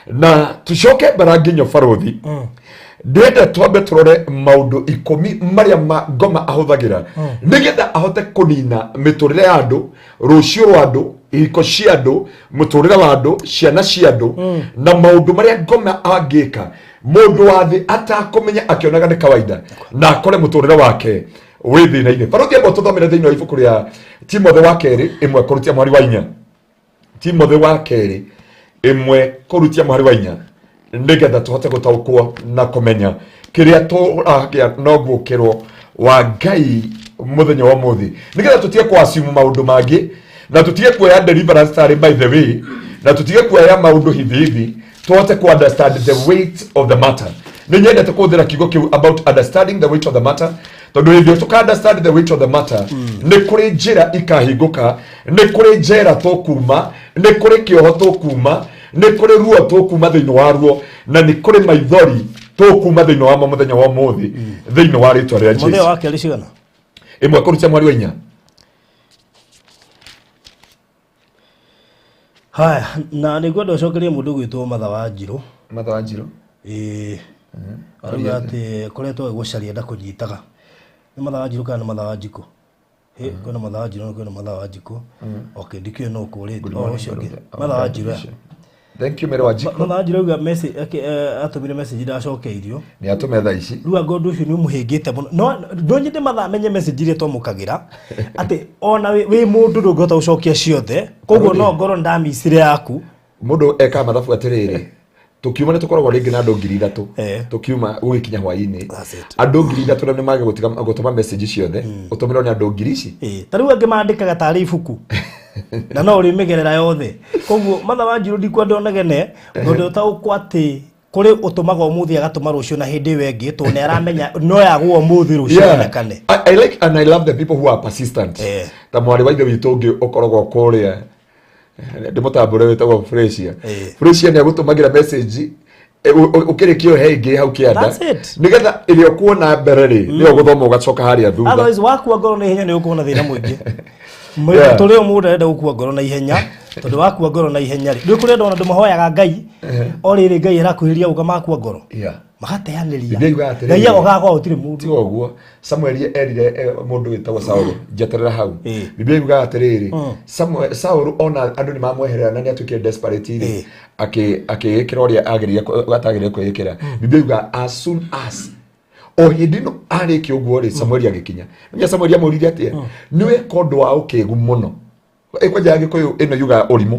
Na tũcoke mbara nginyo barũthi. Ndĩrenda twambe tũrore maũndũ 10 marĩa ngoma ahũthagĩra nĩgetha ahote kũnina mĩtũrĩre ya andũ, rũciũ rwa andũ, ihiko cia andũ, mũtũrĩre wa andũ, ciana cia andũ, na maũndũ marĩa ngoma angĩka mũndũ wa thĩ atakũmenya akĩonaga nĩ kawaida na akore mũtũrĩre wake wĩ thĩna-inĩ. Barũthi amba tũthomere thĩinĩ wa ibuku rĩa Timothy wa kerĩ ĩmwe kũrutia mweri wa inya. Timothy wa kerĩ ĩmwe kũrutia mweri wa inya nĩgetha tũhote gũtaũkwo na kũmenya kĩrĩa tũragĩa na ũguũkĩrwo wa Ngai mũthenya wa ũmũthĩ, nĩgetha tũtige kũ-assume maũndũ mangĩ na tũtige kuoya deliverance tarĩ by the way, na tũtige kuoya maũndũ hivi hivi, tũhote ku understand the weight of the matter. Nĩ nyendete kũhũthĩra kiugo kĩu about understanding the weight of the matter, tondũ hĩndĩ ĩrĩa tũka understand the weight of the matter, nĩ kũrĩ njĩra ikahingũka, nĩ kũrĩ njera tũkuma, nĩ kũrĩ kĩoho tũkuma, nĩ kũrĩ ruo tũkuma thĩinĩ wa ruo, na nĩ kũrĩ maithori tũkuma thĩinĩ wa mũthenya wa ũmũthĩ thĩinĩ wa rĩtwa rĩa Mũthenya Jesũ. wa kerĩ cigana? Ĩmwe kũrutia mweri wa inya. Haya, na nĩngwenda ũcokerie mũndũ ũgwĩtwo Matha wa Njirũ. Matha wa Njirũ. Ĩĩ. Arauga atĩ akoretwo agĩgũcaria ndakũnyitaga. Nĩ Matha wa Njirũ kana nĩ Matha wa Njikũ? Hĩ, kwĩna Matha wa Njirũ na kwĩna Matha wa Njikũ. Okay, ndikĩũĩ no ũkũrĩte. O ũcio ũngĩ. Matha wa Njirũ. Thank you Mary wa Njikũ. Matha wa Njirũ auga message, atũmire message ndacokeirio. Nĩ atũme thaa ici. Rĩu anga ũndũ ũcio nĩ ũmũhĩngĩte mũno. No ndonyende Matha amenye message iria twamũkagĩra atĩ ona wĩ mũndũ ndũngĩhota gũcokia ciothe. Koguo no ngorwo ndamicire yaku. Mũndũ ekaga mathabu atĩrĩrĩ, tũkiuma nĩ tũkoragwo rĩngĩ na andũ ngiri ithatũ. Tũkiuma gũgĩkinya hwaĩ-inĩ. That's it. Andũ ngiri ithatũ na nĩ mage gũtũma message ciothe. Ũtũmĩrwo nĩ andũ ngiri ici. Ta rĩu angĩ mandĩkaga tarĩ ibuku. Na no ũrĩmĩgerera yothe. Koguo Matha wa Njirũ ndikwenda ũnegene, tondũ ũtaũkwo atĩ Kũrĩ ũtũmaga ũmũthĩ agatũma rũciũ na hĩndĩ ĩyo ĩngĩ tondũ nĩ aramenya no yagwo ũmũthĩ rũciũ yonekane. I like and I love the people who are persistent. Ta mwarĩ wa ithe witũ ũngĩ ũkoragwo kũrĩa ndĩmũtambũre wĩtagwo Fresia. Fresia nĩ agũtũmagĩra message ũkĩrĩkia he ĩngĩ hau kĩanda That's it. nĩgetha ĩrĩa ũkuona mbere rĩ nĩyo ũgũthoma ũgacoka harĩa thutha. Otherwise wakua ngoro na ihenya nĩ ũkuona na thĩna mũingĩ. Tũrĩ o mũndũ arenda gũkua ngoro na ihenya tondũ wakua ngoro na ihenya rĩ ndũĩ kũrĩ andũ ona andũ mahoyaga Ngai o rĩrĩ Ngai arakuhĩrĩria gũka makua ngoro magateanĩria. Biblia yugaga atĩrĩrĩ, Ngai agokaga kwao gũtirĩ mũndũ. Tiga ũguo Samuel erire mũndũ wĩtagwo Saũlũ njeterera hau. Biblia yugaga atĩrĩrĩ, Saũlũ ona andũ nĩ mamweherera na nĩ atuĩkire desperate rĩ, akĩĩkĩra ũrĩa agĩrĩire atagĩrĩire kwĩĩkĩra. Biblia yugaga as soon as o hĩndĩ ĩno arĩkia ũguo rĩ, Samueli agĩkinya. Nĩmenya Samueli amũririe atĩa? Nĩ weka ũndũ wa ũkĩgu mũno. Kwanja ya Gĩkũyũ ĩno yugaga ũrimũ.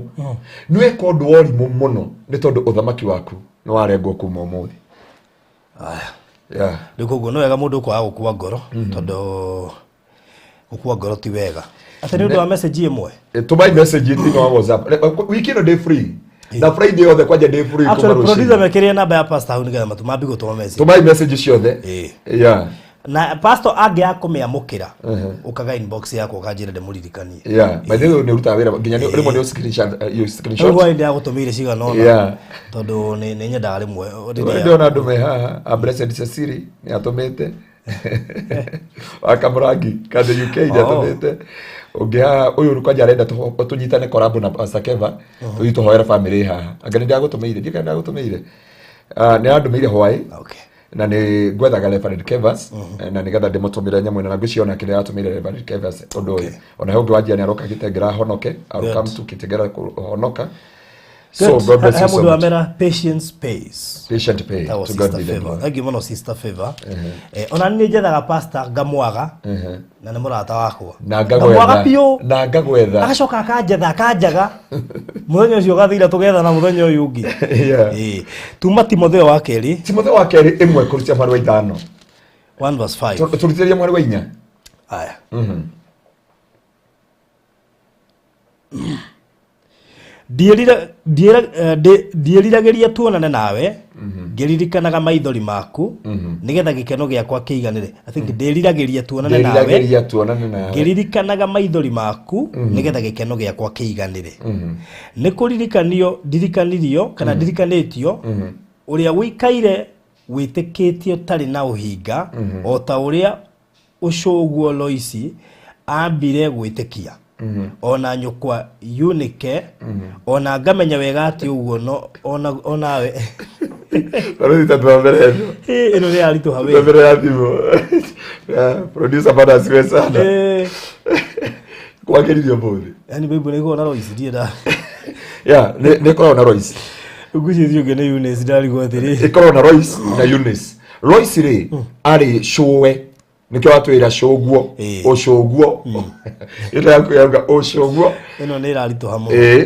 Nĩ weka ũndũ wa ũrimũ mũno nĩ tondũ ũthamaki waku nĩ warengwo kuma ũmũthĩ. Aya. Yeah. Rĩu koguo nĩ wega mũndũ kwaga gũkua ngoro tondũ gũkua ngoro ti wega. Atĩ nĩ ũndũ wa message ĩmwe. Tũmai message thĩinĩ wa WhatsApp. Wiki ĩno ndĩ free. Na Friday yothe kwanja ndĩ free kuma Actually rũcinĩ. producer mekĩrĩre namba ya pastor hau nĩgetha matũmambi gũtũma message. Tũmai message ciothe. Yeah. Na pastor angĩaga kũmĩamũkĩra ũkaga inbox yakwa ũkanjĩra ndĩmũririkanie. Yeah. By the way nĩ ũrutaga wĩra nginya rĩmwe nĩ screenshot, you Rĩu screenshot. hwaĩ ndĩragũtũmĩire cigana ũna Yeah. tondũ nĩ nyendaga rĩmwe rĩrĩa Ndĩrona andũ me haha a Blessed Cecily nĩ atũmĩte. Wa Kamũrangi Kande UK nĩ atũmĩte. Ũngĩ haha ũyũ kwanja arenda tũnyitane collab na Pastor Keva tũthiĩ tũhoere family haha. Anga nĩ ndagũtũmĩire, ndiũĩ kana ndagũtũmĩire. Nĩ arandũmĩire hwaĩ. Na nĩ ngwethaga Reverend Kevas na nĩgetha ndĩmũtũmĩre nyamũ ĩno na ngwĩciria onake nĩ aratũmĩire Reverend Kevas ũndũ ũyũ. Ona he ũngĩ wanjia nĩ aroka Gĩtengera honoke, aroka mtu Gĩtengera kũhonoka. So God bless He you so mũndũ much. wamera patience pays. Patient pay. Etagwo To God Sister be the Favor. glory. Thank you mũno Sister Favor. Ona niĩ njethaga pastor ngamwaga na nĩ mũrata wakwa. Na Ngamwaga ngagwetha. biũ. Na ngagwetha. Agacoka akanjetha akanjaga. Mũthenya ũcio ũgathira tũgethana mũthenya ũyũ ũngĩ. Tuma Timotheo wa kerĩ. Timotheo wa kerĩ ĩmwe kũrutia mweri wa ithano. 1 verse 5. Tũrutĩrie mweri wa inya. Aya. Ndiĩriragĩria tuonane nawe ngĩririkanaga maithori maku nĩgetha gĩkeno gĩakwa kĩiganĩre. I think ndĩriragĩria tuonane nawe Ndĩriragĩria tuonane nawe ngĩririkanaga maithori maku nĩgetha gĩkeno gĩakwa kĩiganĩre. Nĩ kũririkanio ndirikanirio kana ndirikanĩtio ũrĩa ũikaire wĩtĩkĩtie ũtarĩ na ũhinga o ta ũrĩa ũcũguo Loisi ambire gwĩtĩkia ona nyũkwa Eunike ona ngamenya wega atĩ ũguo no onawe Barũthi ta twambere ĩno. Ĩno nĩ yaritũha we. Twambere ya thimũ. Producer bado asiwe sana. Kwagĩrithio ũmũthĩ. Yaani Bible nĩ ĩkoragwo na Loisi ndiĩ nda. Yeah, nĩ ĩkoragwo na Loisi. Ngwĩciria ũngĩ nĩ Eunice ndarigwo atĩrĩ. Ĩkoragwo na Lois na Eunice. Lois rĩ arĩ cũwe nĩkĩo watwĩra cũguo ũcũguo ĩno yaku yauga ũcũguo ĩno nĩ ĩraritũha mũno.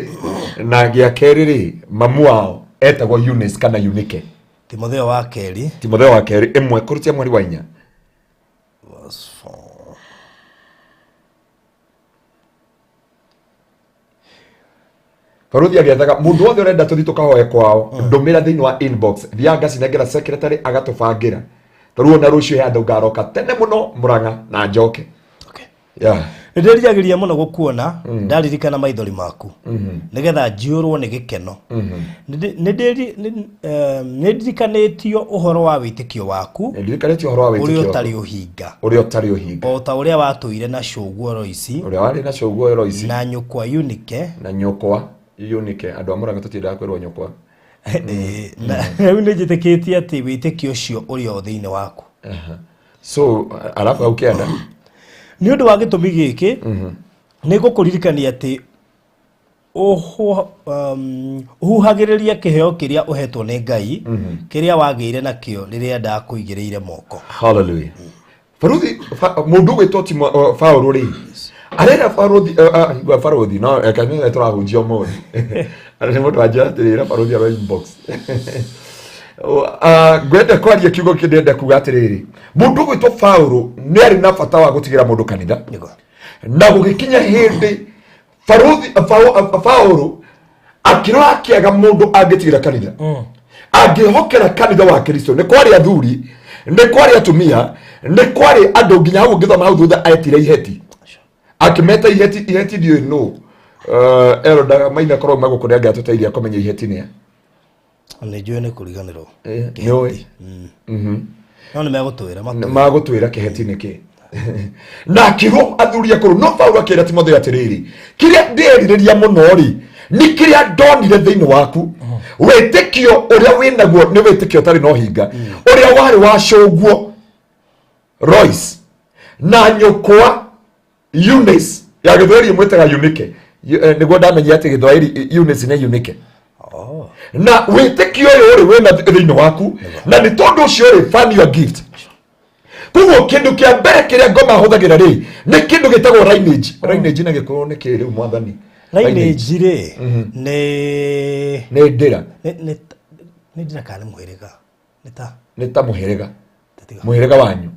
Na gĩa kerĩ rĩ mamu wao etagwo Eunice kana Eunike. Timotheo wa kerĩ. Timotheo wa kerĩ ĩmwe kũrutia mweri wa inya. Verse 4. Baruthi agĩethaga mũndũ wothe ũrenda tũthiĩ tũkahoe kwao ndũmĩra thĩinĩ wa inbox thiaga ngacinengera secretary agatũbangĩra tarĩu ona rũciũ he andũ ngaroka tene mũno Mũrang'a na njoke. Yeah. Nĩ ndĩriragĩria mũno gũkuona ndaririkana maithori maku nĩgetha njiyũrwo nĩ gĩkeno. Nĩ ndirikanĩtio ũhoro wa wĩtĩkio waku Nĩ ndirikanĩtio ũhoro wa wĩtĩkio ũrĩa waku. ũtarĩ ũhinga. Ũrĩa ũtarĩ ũhinga. O ta ũrĩa watũire na cũguo Loisi Ũrĩa warĩ na cũguo Loisi na nyũkwa Eunike na nyũkwa Eunike andũ a Mũrang'a tũtiendaga kwĩrwo nyũkwa. Na rĩu nĩ njĩtĩkĩtie atĩ wĩtĩkio ũcio ũrĩ o thĩinĩ waku. So arabu hau kĩanda Nĩ ũndũ wa gĩtũmi gĩkĩ nĩ ngũkũririkania atĩ ũhuhagĩrĩria kĩheo kĩrĩa ũhetwo nĩ Ngai kĩrĩa wagĩire nakĩo rĩrĩa ndakũigĩrĩire moko. Hallelujah. Baruthi mũndũ ũgwĩtwo Paũlũ rĩ arera baruthi igua baruthi no kanitha tũrahunjia ũmũthĩ. Nĩ mũndũ wanjĩra atĩrĩra baruthi aro inbox. Ngwenda kwaria kiugo kĩ ndĩrenda kuga atĩrĩrĩ mũndũ ũgwĩtwo Paũlũ nĩ arĩ na bata wa gũtigĩra mũndũ kanitha na gũgĩkinya hĩndĩ Paũlũ akĩrora akĩaga mũndũ angĩtigĩra kanitha. Angĩhokera kanitha wa Kristo nĩ kwarĩ athuri, nĩ kwarĩ atumia, nĩ kwarĩ andũ nginya hau ũngĩthoma hau thutha etire iheti. Akĩmeta iheti, iheti ndiũĩ nũ. Eroda maina korwo magũkũ nĩ angĩatũteithia kũmenya iheti nĩ a. Nĩ njũĩ nĩ kũriganĩrwo. Nĩ ũĩ? No nĩ megũtwĩra matwĩre. Magũtwĩra kĩheti nĩ kĩ. Na akĩrwo athuri akũrũ no Paulo akĩra Timotheo atĩrĩrĩ, kĩrĩa ndĩrirĩria mũno rĩ nĩ kĩrĩa ndonire thĩinĩ waku, wĩtĩkio ũrĩa wĩnaguo nĩ wĩtĩkio ũtarĩ na ũhinga, ũrĩa warĩ wa cũguo Royce na nyũkwa Eunice, ya gĩthweri ĩmwĩtaga Eunike. Nĩguo ndamenyire atĩ gĩthwaĩri Eunice nĩ Eunike. Na wĩtĩkio ũyũ rĩ wĩna thĩinĩ waku, na nĩ tondũ ũcio rĩ fan your gift. Koguo kĩndũ kĩa mbere kĩrĩa ngoma hũthagĩra rĩ nĩ kĩndũ gĩtagwo lineage. Lineage na gĩkũyũ nĩ kĩ rĩu mwathani? Lineage rĩ nĩ nĩ ndĩra. Nĩ nĩ ndĩra kana nĩ mũhĩrĩga? Nĩ ta nĩ ta mũhĩrĩga. Tatiga. Mũhĩrĩga wanyu.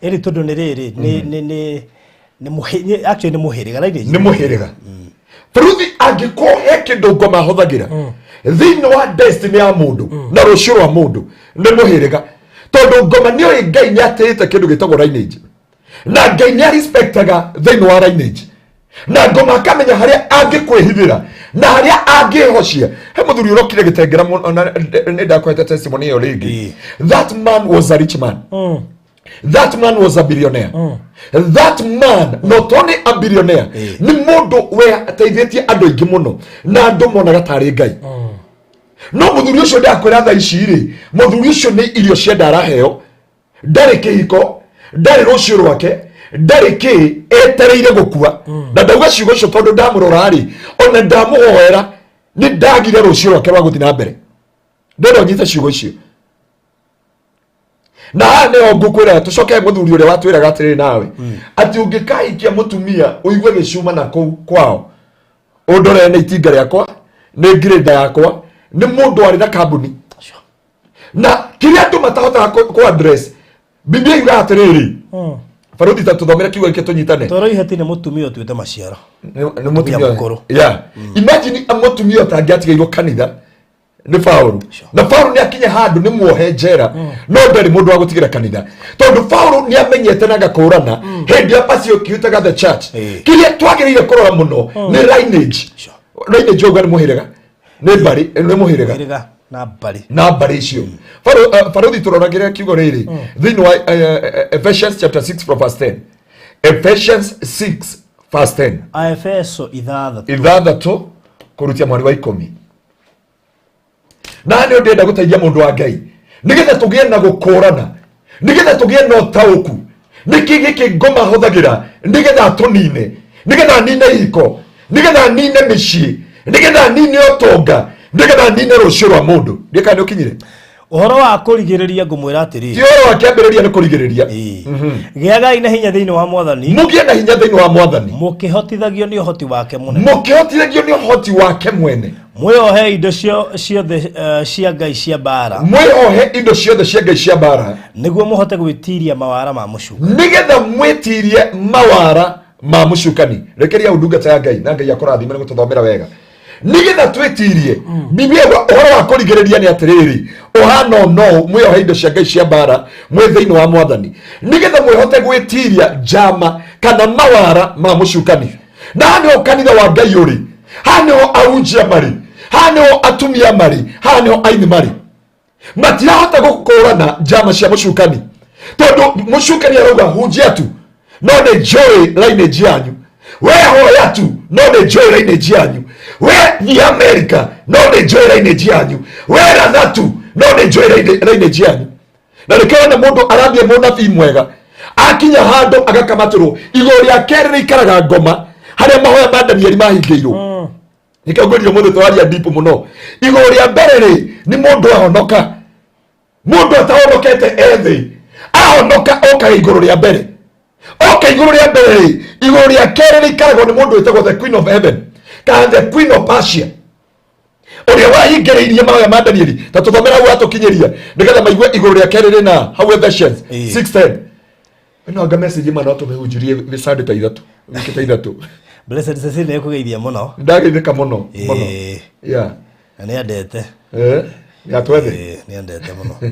Ĩrĩ tondũ nĩ rĩrĩ nĩ nĩ nĩ nĩ mũhĩ actually nĩ mũhĩrĩga lineage. Nĩ mũhĩrĩga. Baruthi angĩkorwo he kĩndũ ngoma hũthagĩra thĩinĩ wa destiny ya mũndũ na rũciũ rwa mũndũ nĩ mũhĩrĩga, tondũ ngoma nĩ oĩ Ngai nĩ atĩĩte kĩndũ gĩtagwo lineage, na Ngai nĩ arespectaga thĩinĩ wa lineage, na ngoma akamenya harĩa angĩkwĩhithĩra na harĩa angĩhocia. He mũthuri ũrokire gĩtengera mũno, na nĩ ndakũhete testimony ĩyo rĩngĩ. That man was a rich man. That man was a billionaire. That man, not only a billionaire, nĩ mũndũ weteithĩtie andũ aingĩ mũno na andũ monaga tarĩ Ngai. No mũthuri ũcio ndakwĩra thaa ici rĩ, mũthuri ũcio nĩ irio cia ndaraheo, ndarĩ kĩhiko, ndarĩ rũciũ rwake, ndarĩ kĩ, etereire gũkua. Na ndauga ciugo icio tondũ ndamũrora rĩ, ona ndamũhoera nĩ ndagire rũciũ rwake rwa gũthiĩ na mbere. Ndĩrenda ũnyite ciugo icio. Na haha nĩho ngũkwĩra tũcoke mũthuri ũrĩa watwĩraga atĩrĩrĩ nawe atĩ ũngĩkahikia mũtumia ũigue gĩcuma na kũu kwao, ũndorere nĩ itinga rĩakwa, nĩ ngirĩnda yakwa, nĩ mũndũ warĩ na kambuni. Na kĩrĩa andũ matahotaga kũ address, Biblia yugaga atĩrĩrĩ, Baruthi ta tũthomere kiugo gĩkĩ tũnyitane. Toro iheti nĩ mũtumia ũtuĩte maciaro. Nĩ mũtumia mũkũrũ. Yeah. Imagine mũtumia ũtangĩatigĩirwo kanitha nĩ Paũlũ. Na Paũlũ nĩ akinya handũ nĩ muohe njera, no ndarĩ mũndũ wa gũtigĩra kanitha, tondũ Paũlũ nĩ amenyete na agakũrana hĩndĩ ya persecuted the church. Kĩrĩa twagĩrĩire kũrora mũno nĩ lineage. Lineage ũguo nĩ mũhĩrĩga, nĩ mbarĩ, nĩ mũhĩrĩga Mũhĩrĩga na mbarĩ. Na mbarĩ icio. Baruthi tũroragĩre kiugo rĩrĩ thĩinĩ wa Ephesians chapter 6 from verse 10. Ephesians 6 verse 10. Aefeso 6. 6 kũrutia mweri wa 10. Na nĩ ndĩrenda gũteithia mũndũ wa Ngai nĩgetha tũgĩe na gũkũrana, nĩgetha tũgĩe na ũtaũku nĩkĩ gĩkĩ ngoma hũthagĩra nĩgetha atũnine, nĩgetha anine ihiko, nĩgetha anine mĩciĩ, nĩgetha anine ũtonga, nĩgetha anine rũciũ rwa mũndũ. Ndiĩ kana nĩ ũkinyire. Ũhoro wa kũrigĩrĩria ngũmwĩra atĩrĩrĩ. Ti ũhoro wa kĩambĩrĩria nĩ kũrigĩrĩria. Gĩagai na hinya thĩinĩ wa Mwathani. Mũgĩe na hinya thĩinĩ wa Mwathani. Mũkĩhotithagio nĩ ũhoti wake mũnene. Mũkĩhotithagio nĩ ũhoti wake mwene. Mwĩohe indo ciothe cia Ngai cia mbara. Mwĩohe indo ciothe cia Ngai cia mbara. Nĩguo mũhote gwĩtiria mawara ma mũcukani. Nĩgetha mwĩtirie mawara ma mũcukani. Rekeria ndungata ya Ngai na Ngai akũrathime nĩ gũtũthomera wega. Nĩgetha twĩtirie. Biblia ũhoro wa kũrigĩrĩria nĩ atĩrĩrĩ, ũhana no mwĩohe indo cia Ngai cia mbara mwĩ thĩinĩ wa Mwathani, nĩgetha mwĩhote gwĩtiria njama kana mawara ma mũcukani. Na haha nĩho kanitha wa Ngai ũrĩ, haha nĩho ahunjia marĩ, haha nĩho atumia marĩ, haha nĩho aini marĩ. Matirahota gũkũrana njama cia mũcukani, tondũ mũcukani arauga hunjia tu no nĩ njũĩ lineage yanyu, we hoya tu no nĩ njũĩ lineage yanyu, we thiĩ America no nĩ njũĩ lineage yanyu, we ratha tu no nĩ njũĩ lineage yanyu. Na nĩkĩo wona mũndũ arathiĩ mũnabii mwega akinya handũ agakamatũrwo igũrũ rĩa kerĩ rĩikaraga ngoma harĩa mahoya ma Danieli mahingĩirwo. Nĩkĩo ngwĩrire mũthĩ tũraria deep mũno. Igũrũ rĩa mbere rĩ nĩ mũndũ ahonoka, mũndũ atahonokete ethĩ ahonoka okaga igũrũ rĩa mbere, oka igũrũ rĩa mbere rĩ, igũrũ rĩa kerĩ rĩikaragwo nĩ mũndũ wĩtagwo the Queen of Heaven kana the Queen of Persia, ũrĩa wahingĩrĩirie mahoya ma Danieli. Ta tũthomera hau atũkinyĩria nĩgetha maigue igũrũ rĩa kerĩ rĩna hau Ephesians 6:10. Ĩno anga message ĩmwe no tũmĩhunjirie mĩcandĩ ta ithatũ, wiki ta ithatũ. Blessed Cecilia nĩ ekũgeithia mũno. Ndageithĩka mũno mũno. Yeah. Na nĩ andete. Ya twethe. Nĩ endete mũno.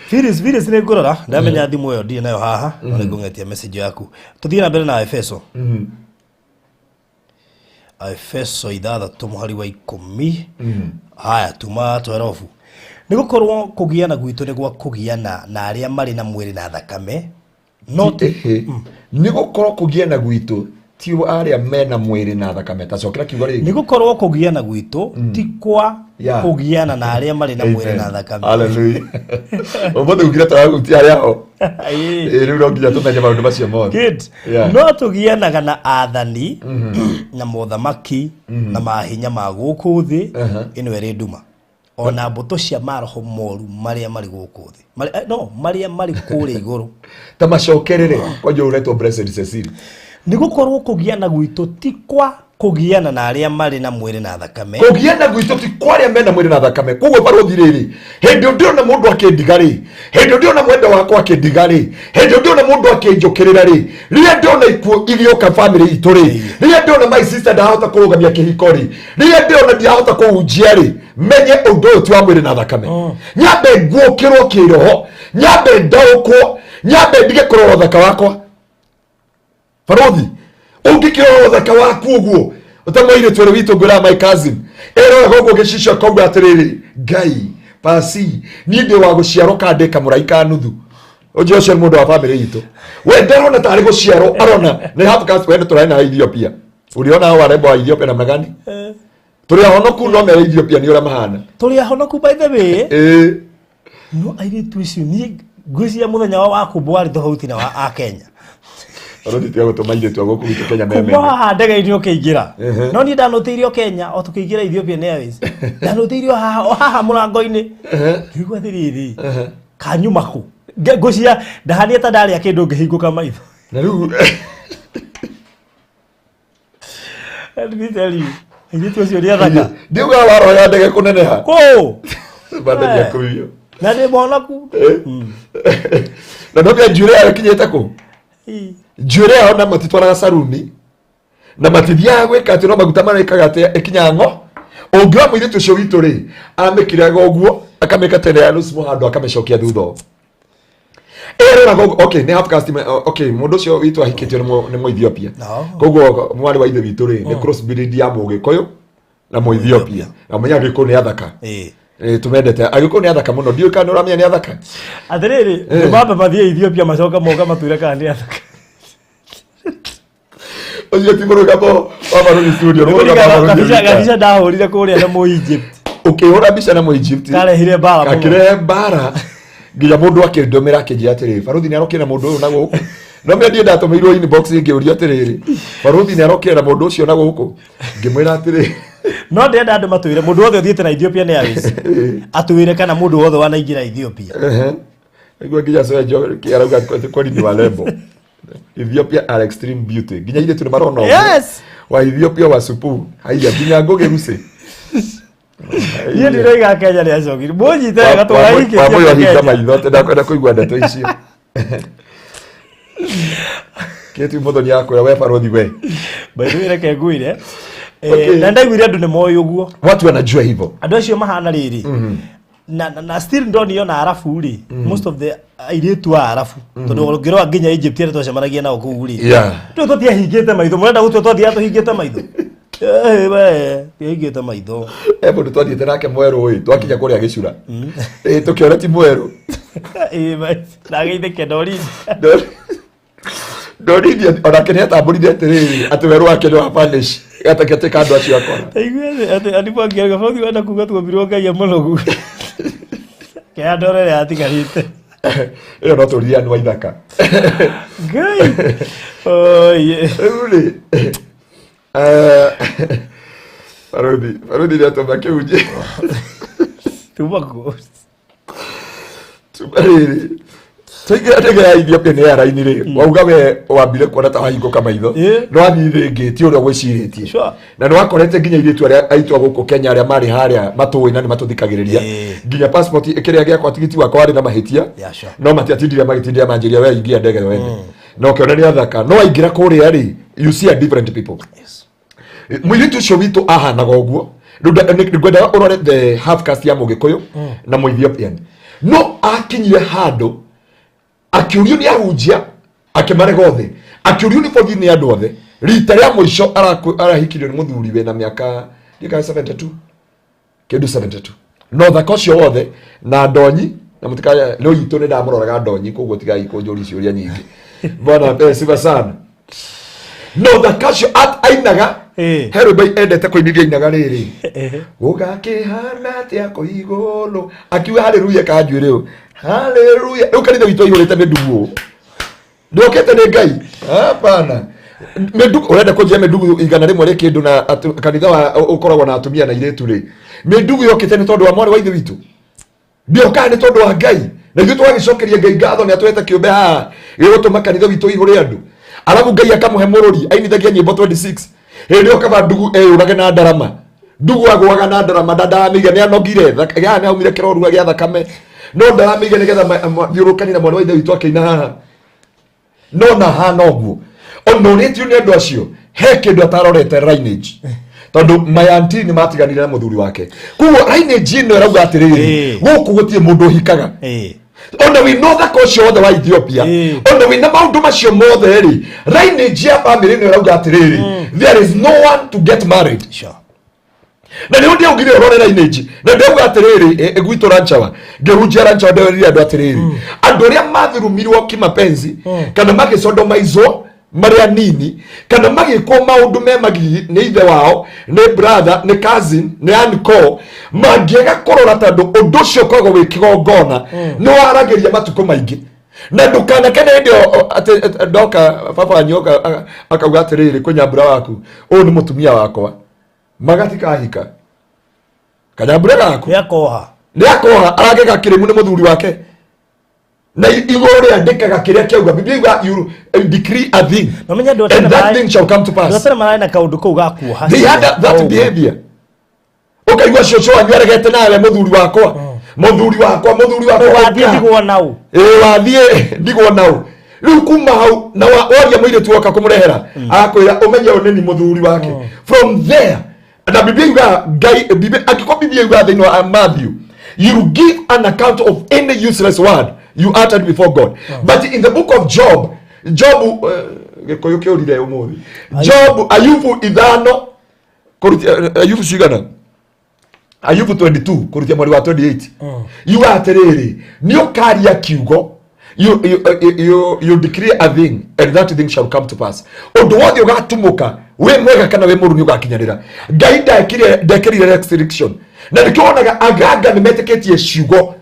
Phyllis, Phyllis nĩ ngũrora ndamenya thimũ ĩyo ndirĩ nayo haha, no nĩ ngũng'etia message yaku. Tũthiĩ na mbere na Efeso. Efeso 6 mũhari wa 10. Haya, tuma 12. Nĩ gũkorwo kũgiana gwitũ nĩ gwa kũgiana na arĩa marĩ na mwĩrĩ na thakame, no ti Nĩ gũkorwo kũgiana gwitũ ti arĩa mena mwĩrĩ na thakame. Ta cokera kiugo nĩ rĩngĩ. gũkorwo kũgiana gwitũ ti kwa Yeah. kũgiana na arĩa marĩ na mwĩrĩ na thakame. Hallelujah. Ũmũthĩ ugire tũrahutia arĩa ho. Ĩĩ. Ĩĩ, rĩu no nginya tũmenye maũndũ macio mothe. Good. Yeah. No tũgianaga na athani na mothamaki na mahinya ma gũkũ thĩ ĩno ĩrĩ nduma, ona mbũtũ cia maroho moru marĩa marĩ gũkũ thĩ. No marĩa marĩ kũrĩa igũrũ. Ta macokerere kwanja ũretwo Blessed Cecil. Nĩ gũkorwo kũgiana gwitũ ti kwa kũgiana na arĩa marĩ na mwĩrĩ na thakame. Kũgiana gwitũ ti kwa arĩa mena mwĩrĩ na thakame. Koguo barũthi rĩrĩ, hĩndĩ ĩyo ndĩrona mũndũ akĩndiga rĩ, hĩndĩ ĩyo ndĩrona mwenda wakwa akĩndiga rĩ, hĩndĩ ĩyo ndĩrona mũndũ akĩnjũkĩrĩra rĩ, rĩrĩa ndĩrona ikuũ igĩũka family itũ rĩ, rĩrĩa ndĩrona my sister ndahota kũrũgamia kĩhiko rĩ, rĩrĩa ndĩrona ndirahota kũhunjia rĩ, menye ũndũ ũyũ ti wa mwĩrĩ na thakame. Nyambe nguũkĩrwo kĩroho, nyambe ndaũkwo, nyambe ndige kũrora ũthaka wakwa. Barothi ũngĩkĩrora ũthaka waku ũguo ũtamũirĩtu ũrĩa witũ ngwĩraga my cousin ĩroraga ũguo gĩcicio akauga atĩrĩrĩ, Ngai pasi niĩ ndĩ wa gũciarwo kana ndĩ kamũraika nuthu. Ũnjĩ ũcio nĩ mũndũ wa bamĩrĩ itũ, we ndarona tarĩ gũciarwo arona nĩ half caste. We tũrarĩ na Ethiopia, uliona hao warembo wa Ethiopia namna gani? Tũrĩ ahonoku no mere Ethiopia nĩ ũrĩa mahana. Tũrĩ ahonoku by the way. Ĩĩ. No airĩtu icio niĩ ngwĩciria mũthenya wao wa kũmbwo warĩ tofauti na wa a Kenya. Barothi tiga gũtũma airĩtu a gũkũ gwitũ Kenya memene. Kuma haha ndege-inĩ ũkĩingĩra, no niĩ ndanũtĩirio Kenya o tũkĩingĩra Ethiopian Airways, ndanũtĩirio haha o haha mũrango-inĩ, ngĩigua atĩrĩrĩ, kanyuma kũ. Ngwĩciria ndahania ta ndarĩa kĩndũ ngĩhingũka maitho. Na rĩu Let me tell you, airĩtu acio nĩ athaka. Ndiugaga waroya ndege kũneneha. Kũ Bandagia kũiyo. Na ndĩ mwonoku. Na no njuĩrĩ yayo ĩkinyĩte kũ? Njuĩrĩ yao na matitwaraga saruni na matithiaga gwĩka atĩ no maguta marekaga atĩ ĩkinyaga ng'o. Ũngĩoya mũirĩtu ũcio witũ rĩ, amĩkiraga ũguo akamĩka tene ya nusu mũhando akamĩcokia thutha ũũ. Ĩroraga ũguo, okay, nĩ half caste, okay, mũndũ ũcio witũ ahikĩtio nĩ Mũethiopia. Koguo mwarĩ wa ithe witũ rĩ, nĩ cross breed ya Mũgĩkũyũ na Mũethiopia. Na ũmenye Agĩkũyũ nĩ athaka. Tumendete Agĩkũyũ nĩ athaka mũno, ndiũĩ kana nĩ ũramenya nĩ athaka. Atĩrĩrĩ, nĩ mambe mathiĩ Ethiopia macoka moka matwĩre kana nĩ athaka. Ũcio ti mũrũgamo wa Barũthi studio, nĩ mũrũgamo wa Barũthi Kabica wika. kabica ndahũrire kũrĩa na mũ Egypt. Ũkĩhũra mbica na mũ Egypt Karehire mbara mũno. Gakĩrehe mbara nginya mũndũ akĩndũmĩra akĩnjĩra atĩrĩrĩ, Barũthi nĩ arokire na mũndũ ũyũ na gũkũ. No menya niĩ ndatũmĩirwo inbox ngĩũrio atĩrĩrĩ, Barũthi nĩ arokire na mũndũ ũcio na gũkũ. Ngĩmwĩra atĩrĩrĩ, No ndĩrenda andũ matwĩre mũndũ wothe ũthiĩte na Ethiopia nĩ Airways atwĩre kana mũndũ wothe wanaingĩra Ethiopia. Nĩguo nginya Soenjo arauga kweli ni warembo. Ethiopia are extreme beauty. Nginya airĩtu nĩ marona ũguo. Yes. Wa Ethiopia wa supu. Haiya nginya Ngũgĩ Rucĩ. Niĩ ndiroiga Kenya nĩ acokire. Mũnyite wega tũraikĩtie Wamũyũ ahinga Kenya. maitho atĩ ndakwenda kũigua ndeto icio. Kĩti Mũthoni akwĩra we barũthi we. By the way reke ngwĩre. Okay. Na ndaiguire andũ nĩ moĩ ũguo. Watu wanajua hivyo. Andũ acio mahana rĩrĩ. Na still ndonio na arabu rĩ, most of the airĩtu a arabu, tondũ ũngĩrora nginya Egypt arĩa twacemanagia nao kũu rĩ, Yeah. tũ tũtiahingĩte maitho. Mũrenda gũtua twathiaga tũhingĩte maitho? We tiahingĩte maitho. He mũndũ twathiĩte nake mwerũ ĩ, twakinya kũrĩa gĩcura. Ĩ tũkĩona ti mwerũ. Ndageithĩke Doreen. Doreen onake nĩ atambũrire atĩrĩrĩ atĩ werũ wake nĩ wa vanish gatagatĩ ka andũ acio akora. Ndaiguire atĩ alipo angĩaga bũrũri wenda kuga tuombirwo Ngai e mũnogu. Kĩrĩa ndorere yatigarĩte. Ĩyo no tũrirani wa ithaka. Ngai. Oye. Rĩu rĩ, Barũthi, Barũthi nĩ atũma kĩhunjie. Tuma kũ. Tuma rĩrĩ. Twaingĩra ndege ya Ethiopia nĩ airline rĩ, wauga we wambire kuona ta wahingũka maitho. Ĩ. No wathiĩ rĩngĩ ti ũrĩa ũgwĩcirĩtie. Sure. Na nĩ wakorete nginya airĩtu arĩa aitũ a gũkũ Kenya arĩa marĩ harĩa matũĩ na nĩ matũthikagĩrĩria. Ĩ. Nginya passport kĩrĩa gĩakwa tigiti wakwa warĩ na mahĩtia. Yeah, sure. No matiatindire magĩtindĩra manjĩria we ingia ndege wene. Na ũkĩona nĩ athaka. No waingĩra kũrĩa rĩ, you see a different people. Yes. Mũirĩtu ũcio witũ ahanaga ũguo Rĩu ngwendaga ũrore the half caste ya Mũgĩkũyũ na Mũethiopian. No akinyire handũ akĩũrio nĩ ahunjia akĩmarega othe, akĩũrio nĩ bothi nĩ andũ othe. Rita rĩa mũico arahikirio nĩ mũthuri wĩna mĩaka ndika 72 kĩndũ 72, no thaka ũcio wothe na ndonyi na mũtikaya no itũ nĩ ndamũroraga ndonyi, koguo tigai kũnjũria ciũria nyingĩ. Bwana apewe sifa sana. No thaka ũcio ainaga he rwĩmbo endete kũinithia, ainaga rĩrĩ, gũgakĩhana atĩa kũ igũrũ, akiuga haleluya kanjuĩrĩ ũũ haleluya. Rĩu kanitha witũ aihũrĩte mĩndugu ũũ, ndokĩte nĩ Ngai? Hapana. Mĩndugu ũrenda kũnjia mĩndugu 100 rĩ kĩndũ na kanitha wa ũkoragwo na atumia na airĩtu rĩ, mĩndugu yokĩte nĩ tondũ wa mwarĩ wa ithe witũ, ndĩokaga nĩ tondũ wa Ngai, na ithuĩ tũgagĩcokeria Ngai ngatho nĩ atũhete kĩũmbe haha gĩgũtũma kanitha witũ ihũre andũ. Arabu Ngai akamũhe mũrũri ainithagia nyĩmbo 26 hĩndĩ ĩyo kaba ndugu eyũrage na ndarama, ndugu agũaga na ndarama, ndandaramĩiga nĩ anogire ya nĩ aumire kĩrorua gĩa thakame, no ndaramĩiga nĩgetha mathiũrũrũkanie na mwana wa ithe witũ akĩina haha. No na hana ũguo ona ũrĩtio nĩ andũ acio, he kĩndũ atarorete lineage, tondũ my auntie nĩ matiganire na mũthuri wake, koguo lineage ĩno ĩrauga atĩrĩrĩ, gũkũ gũtirĩ mũndũ ũhikaga. Ona wĩna ũthaka ũcio wothe wa Ethiopia, ona wĩna maũndũ macio mothe rĩ, lineage ya family ĩno ĩrauga atĩrĩrĩ, there is no one to get married. Na nä å ndĩaugire ũrore lineage, na ndĩauga atĩrĩrĩ, gwitũ Ranchawa, ngĩhunjia Ranchawa, ndĩrire andũ atĩrĩrĩ, andũ arĩa mathurumirwo kimapenzi kana magĩcodomaizwo marĩ anini kana magĩkwo maũndũ me magigi nĩ ithe wao, nĩ brother, nĩ cousin, nĩ uncle, mangĩaga kũrora, tondũ ũndũ ũcio ũkoragwo wĩ kĩgongona, nĩ waragĩria matukũ maingĩ. Na ndũkanakene hĩndĩ ĩyo atĩ ndoka baba wanyu oka akauga atĩrĩrĩ, kwĩ nyambura waku, ũyũ nĩ mũtumia wakwa, magatikahika kanyambura gaku. Nĩ akoha. Nĩ akoha, aragega kĩrĩmu nĩ mũthuri wake, na igũrũ rĩandĩkaga kĩrĩa kĩauga. Biblia iuga you decree a thing Na ũmenye andũ a tene and that thing shall come to andũ a pass. tene mararĩ na kaũndũ kau ga kuoha. They had that behavior. Ũkaigua cũcũ wanyu aregete nawe, mũthuri wakwa, mũthuri wakwa, mũthuri wakwa. Wathiĩ ũka. ndigwo nau. Ĩĩ, wathiĩ ndigwo nau. Rĩu kuma hau na waria mũirĩtu woka kũmũrehera, akwĩra ũmenye ũyũ nĩ ni mũthuri wake. From there na Biblia yugaga Ngai Biblia, angĩkorwo Biblia yugaga thĩinĩ wa Matthew, you give an account of any useless word you uttered before God. But in the book of Job, Job, gĩkũyũ kĩũrire ũmũthĩ, Job, Ayubu 5 kũrutia, Ayubu cigana, Ayubu 22 kũrutia mweri wa 28, yuga atĩrĩrĩ, nĩ ũkaria kiugo, you decree a thing and that thing shall come to pass. Ũndũ wothe ũgatumũka, wĩ mwega kana wĩ mũru, nĩ ũgakinyanĩra. Ngai ndekĩrire restriction, na nĩkĩo wonaga aganga nĩ metĩkĩtie ciugo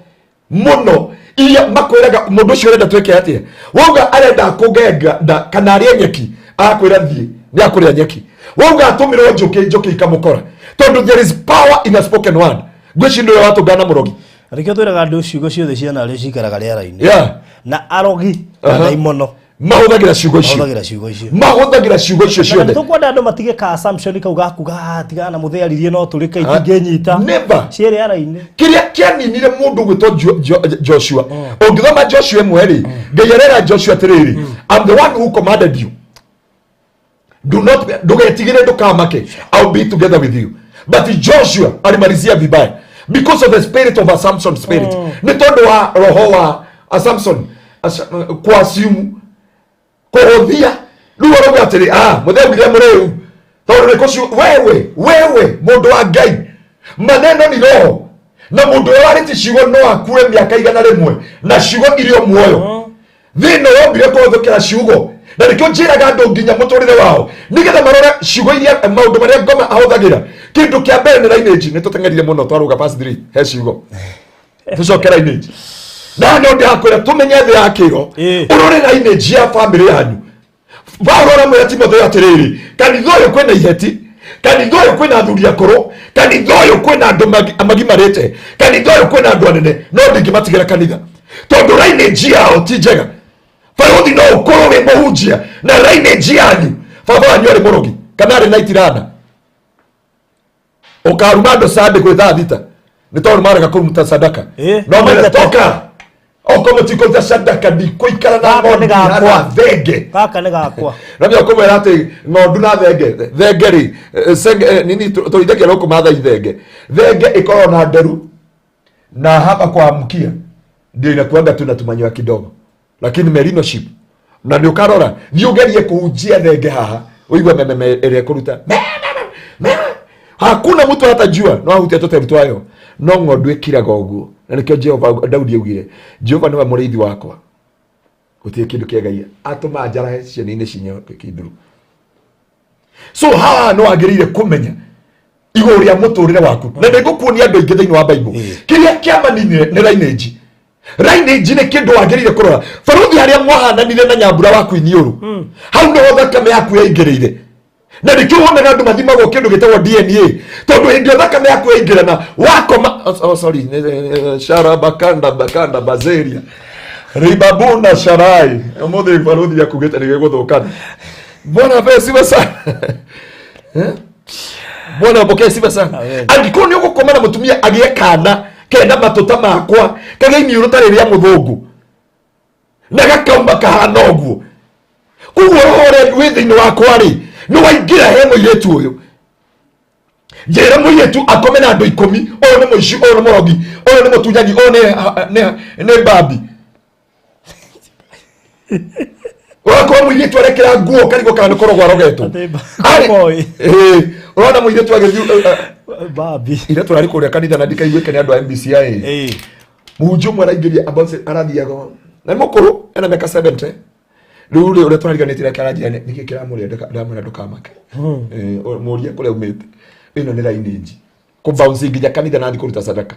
mũno iria makwĩraga mũndũ ũcio ũrenda twĩke atĩa. Wauga arenda kũngenga nda kana arĩe nyeki, akwĩra thiĩ nĩ akũrĩa nyeki. Wauga atũmĩrwo njũkĩ, njũkĩ ikamũkora, tondũ there is power in a spoken word. Ngwĩciria nĩwe watũngana na mũrogi. Nĩkĩo twĩraga andũ ciugo ciothe ciana arĩa cikaraga rĩera-inĩ na arogi na ndaimono mahũthagĩra ciugo icio. Mahũthagĩra ciugo icio. Mahũthagĩra ciugo icio Na ciothe. tũkwenda andũ matige ka assumption kau gakuga, "Ah, tigana na mũthĩaririe no tũrĩke itingĩnyita." Never. Ciĩ rĩera-inĩ. Kĩrĩa kĩaninire mũndũ gwĩtwo Joshua, ũngĩthoma Joshua 1 rĩ, Ngai arera Joshua atĩrĩrĩ, I'm the one who commanded you, do not, ndũgetigĩre, ndũkamake, I'll be together with you. But Joshua alimalizia vibaya because of the spirit of assumption spirit, nĩ tondũ wa roho wa assumption, kuassume, kũhũthia. Rĩu arauga atĩrĩ, ah, mũthee augire mũrĩu tondũ nĩ kũcu wewe wewe mũndũ wa Ngai, maneno ni roho, na mũndũ ũrĩa warĩtie ciugo no akue mĩaka 100 na ciugo irĩ o muoyo. Thĩna wombire kũhũthũkĩra ciugo, na nĩkĩo njĩraga andũ nginya mũtũrĩre wao nĩgetha marore ciugo iria, maũndũ marĩa ngoma ahũthagĩra. Kĩndũ kĩa mbere nĩ lineage. Nĩ tũteng'erire mũno, twarũga verse 3 he ciugo, tũcoke lineage. Na no ndĩrakwĩra tũmenye thĩ ya kĩro, ũrore lineage ya family yanyu. Paulo aramwĩra Timotheo atĩrĩrĩ, kanitha ũyũ kwĩna iheti, kanitha ũyũ kwĩna athuri akũrũ, kanitha ũyũ kwĩna andũ magimarĩte, kanitha ũyũ kwĩna andũ anene, no ndingĩmatigĩra kanitha tondũ lineage yao ti njega. Barũthi, no ũkorwo wĩ mũhunjia na lineage yanyu baba wanyu arĩ mũrogi kana arĩ na itirana, ũkaruma andũ Sunday gwĩ thaa 6 nĩ tondũ marega kũruta sadaka. No mere maingate. toka. Okorwo mũtikũruta sadaka ndikũikara na Gaka nĩ ng'ondu gakwa. na thenge. Gaka nĩ gakwa. Na mĩa kũmwĩra atĩ ng'ondu na thenge, thenge rĩ, nini tũrĩithagia gũkũ Maathai thenge. Thenge ĩkoragwo na nderu na hapa kwa mkia ndio inakuanga tu na tumanyoya kidogo, lakini merino sheep na nĩ ũkarora nĩ ũgerie kũhunjia thenge haha ũigue mememe ĩrĩa ĩkũruta me, me, me, me. Hakuna mtu hatajua no ahutie tũteru twayo, no ng'ondu ĩkiraga ũguo. Na nĩkĩo Jehova Daudi augire, Jehova nĩwe mũrĩithi wakwa, gũtirĩ kĩndũ kĩegaia, atũma njarahe cieni-inĩ cinyo kĩnduru. So haha no wagĩrĩire kũmenya igũrũ rĩa mũtũrĩre waku, na nĩngũkuonia andũ aingĩ thĩinĩ wa Bible kĩrĩa kĩamanine nĩ lineage. Lineage nĩ kĩndũ wagĩrĩire kũrora. Baruthi harĩa mwahananire na nyambura waku iniũrũ, hau nĩho thakame yaku yaingĩrĩire. Na nĩkĩo wonaga andũ mathimagwo kĩndũ gĩtagwo DNA, tondũ hĩndĩ ĩyo thakame yaku yaingĩrana wakoma, oh, sorry, shara bakanda bakanda bazeria ribabuna sharai, ũmũthĩ baruthi akugĩte nĩgĩgũthũkana. Bwana apewe sifa sana. Bwana apokee sifa sana. Amen. Angĩkorwo nĩ ũgũkoma na mũtumia agĩe kana kena matũ ta makwa, kagĩa iniũrũ ta rĩrĩa mũthũngũ, na gakauma kahana ũguo, koguo roho ũrĩa wĩ thĩinĩ wakwa rĩ nĩ waingĩra he mũirĩtu ũyũ. Njĩra mũirĩtu akome na andũ 10, ũyũ nĩ mũici, ũyũ nĩ mũrogi, ũyũ nĩ mũtunyani, ũyũ nĩ mbambi. Ũrakora mũirĩtu arekĩra nguo karigwo kana nĩ kũrogwo arogetwo. Atĩ Arĩ- boy. Ĩĩ, ũrona mũirĩtu agĩthiĩ, Babi. ira tũrarĩ kũrĩa kanitha na ndikaiguĩke nĩ andũ a MBCI. Mũhunjia ũmwe araingĩria about arathiaga na nĩ mũkũrũ, ena mĩaka 70 rĩu rĩ, ũrĩa tũrariganĩtie nake aranjĩra nĩkĩ kĩramũrĩa, ndamwĩra ndũkamake. Mũrie kũrĩa umĩte, ĩno nĩ lineage kũbounce nginya kanitha na athiĩ kũruta sadaka.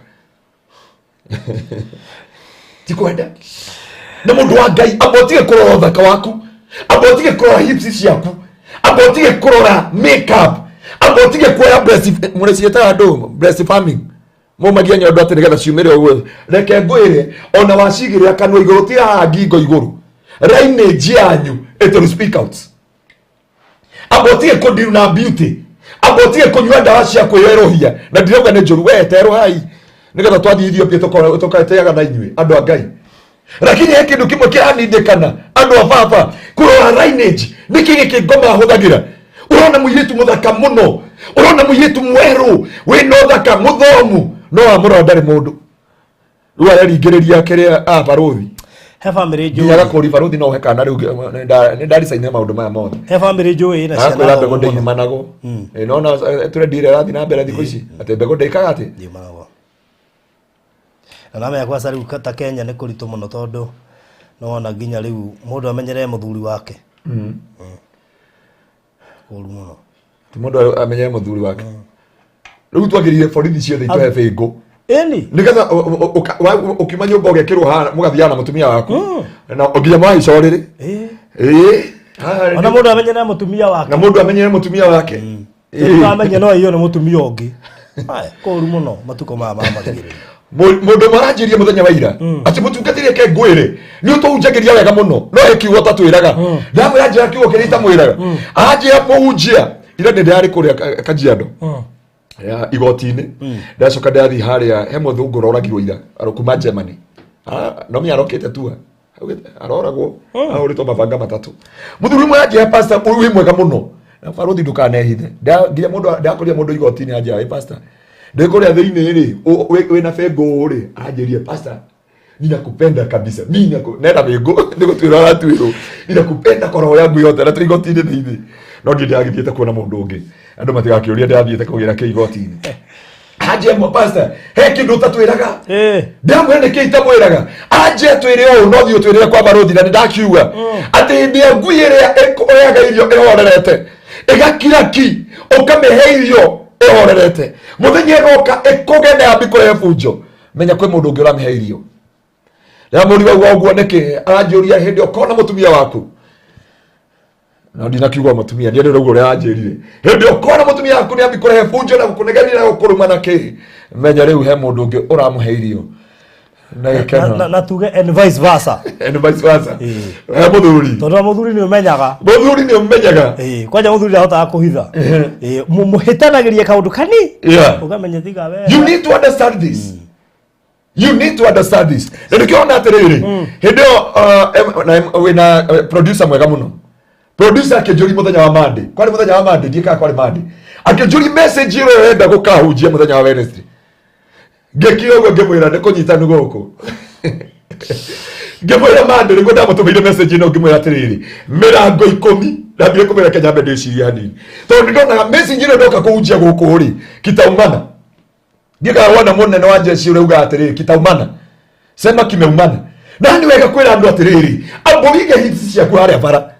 Ti kwenda na mũndũ wa Ngai, amba ũtige kũrora ũthaka waku, amba ũtige kũrora hips ciaku, amba ũtige kũrora makeup, amba ũtige kuoya breast, mũreciĩtaga andũ breast farming, mumagia nyondo atĩ nĩgetha ciumĩre ũguo. Reke ngwĩre, ona wacigĩrĩra kanua igũrũ ti haha ngingo igũrũ, lineage yanyu it will speak out. Amba ũtige kũndiru na beauty, amba ũtige kũnyua ndawa cia kwĩyerũhia, na ndirauga nĩ njũru, we terũhai nĩgetha twathiĩ Ethiopia tũkateaga na inyuĩ andũ a Ngai. Lakini he kĩndũ kĩmwe kĩranindĩkana andũ a baba kũrora lineage, nĩkĩ gĩkĩ ngoma ahũthagĩra. Ũrona mũirĩtu mũthaka mũno, ũrona mũirĩtu mwerũ wĩna ũthaka mũthomu, no amũrora ndarĩ mũndũ. Rĩu areringĩrĩria kĩrĩa a barũthi. He bamĩrĩ Nginya njũĩ. gakũri barũthi no ũhe kana rĩu nĩ ndaricaine maũndũ maya mothe. He bamĩrĩ njũĩ ĩna ciana Arakwĩra mbegũ thomu mũno. ndĩimanagwo. Nona tũrendire ĩrathiĩ na mbere thikũ ici atĩ mbegũ ndĩkaga atĩ Ndiumanagwo. Na namenya kwanza rĩu ta Kenya nĩ kũritũ mũno, tondũ nĩwona nginya rĩu mũndũ amenyerere mũthuri wake. Kũru mũno. Ti mũndũ amenyere mũthuri wake. Rĩu twagĩrĩire borithi ciothe itũhe bĩngũ. Ĩni. Nĩgetha ũkiuma nyũmba ũgekĩrwo haha mũgathiaga na mũtumia waku. Na nginya mwahaica ũrĩrĩ. Ĩĩ. Haha Ona mũndũ amenyerere mũtumia wake. Na mũndũ amenyere mũtumia wake. Ndũkamenye no iyo nĩ mũtumia ũngĩ. Aya, kũru mũno matukũ maya ma marigĩrĩrio. Mũndũ ũmwe aranjĩria mũthenya wa ira atĩ mũtungatĩri reke ngwĩre nĩ ũtũhunjagĩria wega mũno, no he kiugo ũtatwĩraga. Ndamwĩra njĩra kiugo kĩrĩa itamwĩraga. Aranjĩra mũhunjia ira nĩ ndĩrarĩ kũrĩa Kajiado ya igoti-inĩ, ndacoka ndathiĩ harĩa he mũthũngũ ũroragirwo ira kuma Germany. No menya arokĩte tua aroragwo ahũrĩtwo mabanga matatũ. Mũthuri ũmwe anjĩra pastor ũyũ wĩ mwega mũno na barũthi ndũkanehithe. Nginya mũndũ ndakorire mũndũ igoti-inĩ anjĩra ĩ pastor ndĩ kũrĩa thĩinĩ rĩ wĩna bengũ rĩ, anjĩrie pastor ninakupenda kabisa, mimi nenda bengũ nĩ gũtuĩrwo aratuĩrwo, ninakupenda kwa roho yangu yote, na tũrĩ igoti-inĩ thĩinĩ. No ndiĩ ndĩragĩthiĩte kuona mũndũ ũngĩ, andũ matigakĩũria ndĩrathiĩte kũgĩra kĩ igoti-inĩ. Anjĩra mwa pastor he kĩndũ ũtatwĩraga. Ndamwĩra nĩkĩ itamwĩraga. Anjĩra twĩre ũũ no thiĩ ũtwĩrĩre kwa barũthi, na nĩndakiuga atĩ hĩndĩ ĩrĩa ngui ĩrĩa ĩrĩaga irio ĩhorerete ĩgakira ki, ũkamĩhe irio ĩhorerete, mũthenya ĩroka ĩkũge na yambi kũrehe bunjo, menya kwĩ mũndũ ũngĩ ũramĩhe irio. Ndĩramũria ũguo ũguo nĩkĩ? Aranjũria hĩndĩ ĩyo ũkona mũtumia waku, no ndinakiuga mũtumia ndiendete ũguo ũrĩa anjĩrire, hĩndĩ ĩyo ũkona mũtumia waku nĩambi kũrehe bunjo na gũkũnegenia na gũkũruma na kĩ, menya rĩu he mũndũ ũngĩ ũramũhe irio na gĩkeno. Na tuge and vice versa. And vice versa. He mũthuri. Tondũ mũthuri nĩ ũmenyaga. Mũthuri nĩ ũmenyaga. Kwanja mũthuri ndahotaga kũhitha. Mũhĩtanagĩria kaũndũ kani. Ũkamenya tiga we. You need to understand this. You need to understand this. Na nĩkĩo ona atĩrĩrĩ, hĩndĩ ĩyo wĩna producer mwega mũno. Producer akĩnjũria mũthenya wa Monday, kwarĩ mũthenya wa Monday, ndiĩ kana kwarĩ Monday, akĩnjũria message ĩrĩa ũrenda gũkahunjia mũthenya wa Wednesday. Ngĩkira ũguo ngĩmwĩra nĩ kũnyitanu gũkũ. Ngĩmwĩra Monday nĩguo ndamũtũmĩire message ĩno, ngĩmwĩra atĩrĩrĩ, mĩrango 10 ndambire kũmwĩra Kenya mbe ndĩcirie hanini, tondũ nĩndonaga message ĩno ndoka kũhunjia gũkũ rĩ kitaumana. Ndiĩkaga wona mũnene wa jeshi ũrĩa ugaga atĩrĩrĩ, kitaumana, sema kimeumana. Na nĩ wega kwĩra andũ atĩrĩrĩ, amba ũige hits ciaku harĩa bara,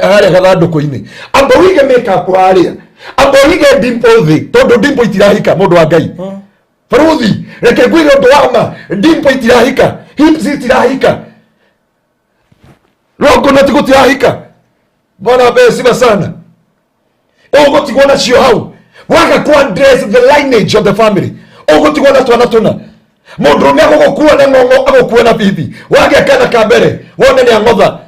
harĩa gathandũkũ-inĩ, amba ũige makeup harĩa, amba ũige dimple thĩ, tondũ dimple itirahika. Mũndũ wa Ngai, baruthi, reke ngwĩre ũndũ wa ma, dimple itirahika, hips itirahika, rongonati gũtirahika. Bwana apewe sifa sana. Ũgũtigwo nacio hau waga ku address the lineage of the family, ũgũtigwo na twana tũna. Mũndũrũme agũgũkua na ng'ong'o, agũkua na bibi. Wagĩa kana ka mbere, wone nĩ ang'otha.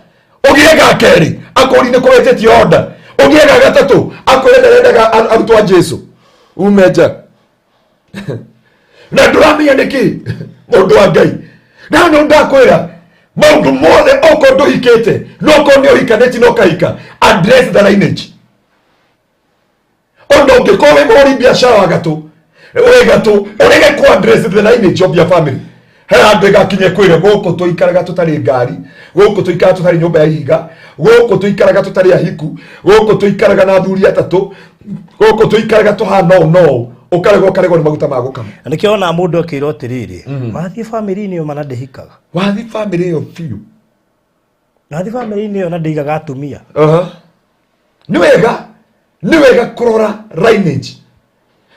Ũgĩe ga kerĩ, akũri nĩ kũwĩtĩtie order. Ũgĩe ga gatatũ, akwĩre ndarendaga arutwo a Jesu ume nja, na ndũramenya nĩkĩ. Mũndũ wa Ngai, na no ndakwĩra maũndũ mothe, okorwo ndũhikĩte, no okorwo nĩ ũhikanĩtie no kahika, address the lineage. Ona ũngĩkorwo wĩ mũhũri biacara wa gatũ, wĩ gatũ, ũrege ku address the lineage of your family, he handũ ĩgakinye kwĩre gũkũ tũikaraga tũtarĩ ngari, gũkũ tũikaraga tũtarĩ nyũmba ya ihiga, gũkũ tũikaraga tũtarĩ ahiku, gũkũ tũikaraga na athuri atatũ, gũkũ tũikaraga tũhana ũũ no ũũ, ũkaregwo ũkaregwo nĩ maguta ma gũkama. Na nĩkĩo ona mũndũ akĩrwo atĩrĩrĩ, wathiĩ bamĩrĩ-inĩ ĩyo mana ndĩhikaga. Wathi bamĩrĩ ĩyo biũ. Wathiĩ bamĩrĩ-inĩ ĩyo na ndĩigaga atumia. Aha. Nĩ wega kũrora lineage,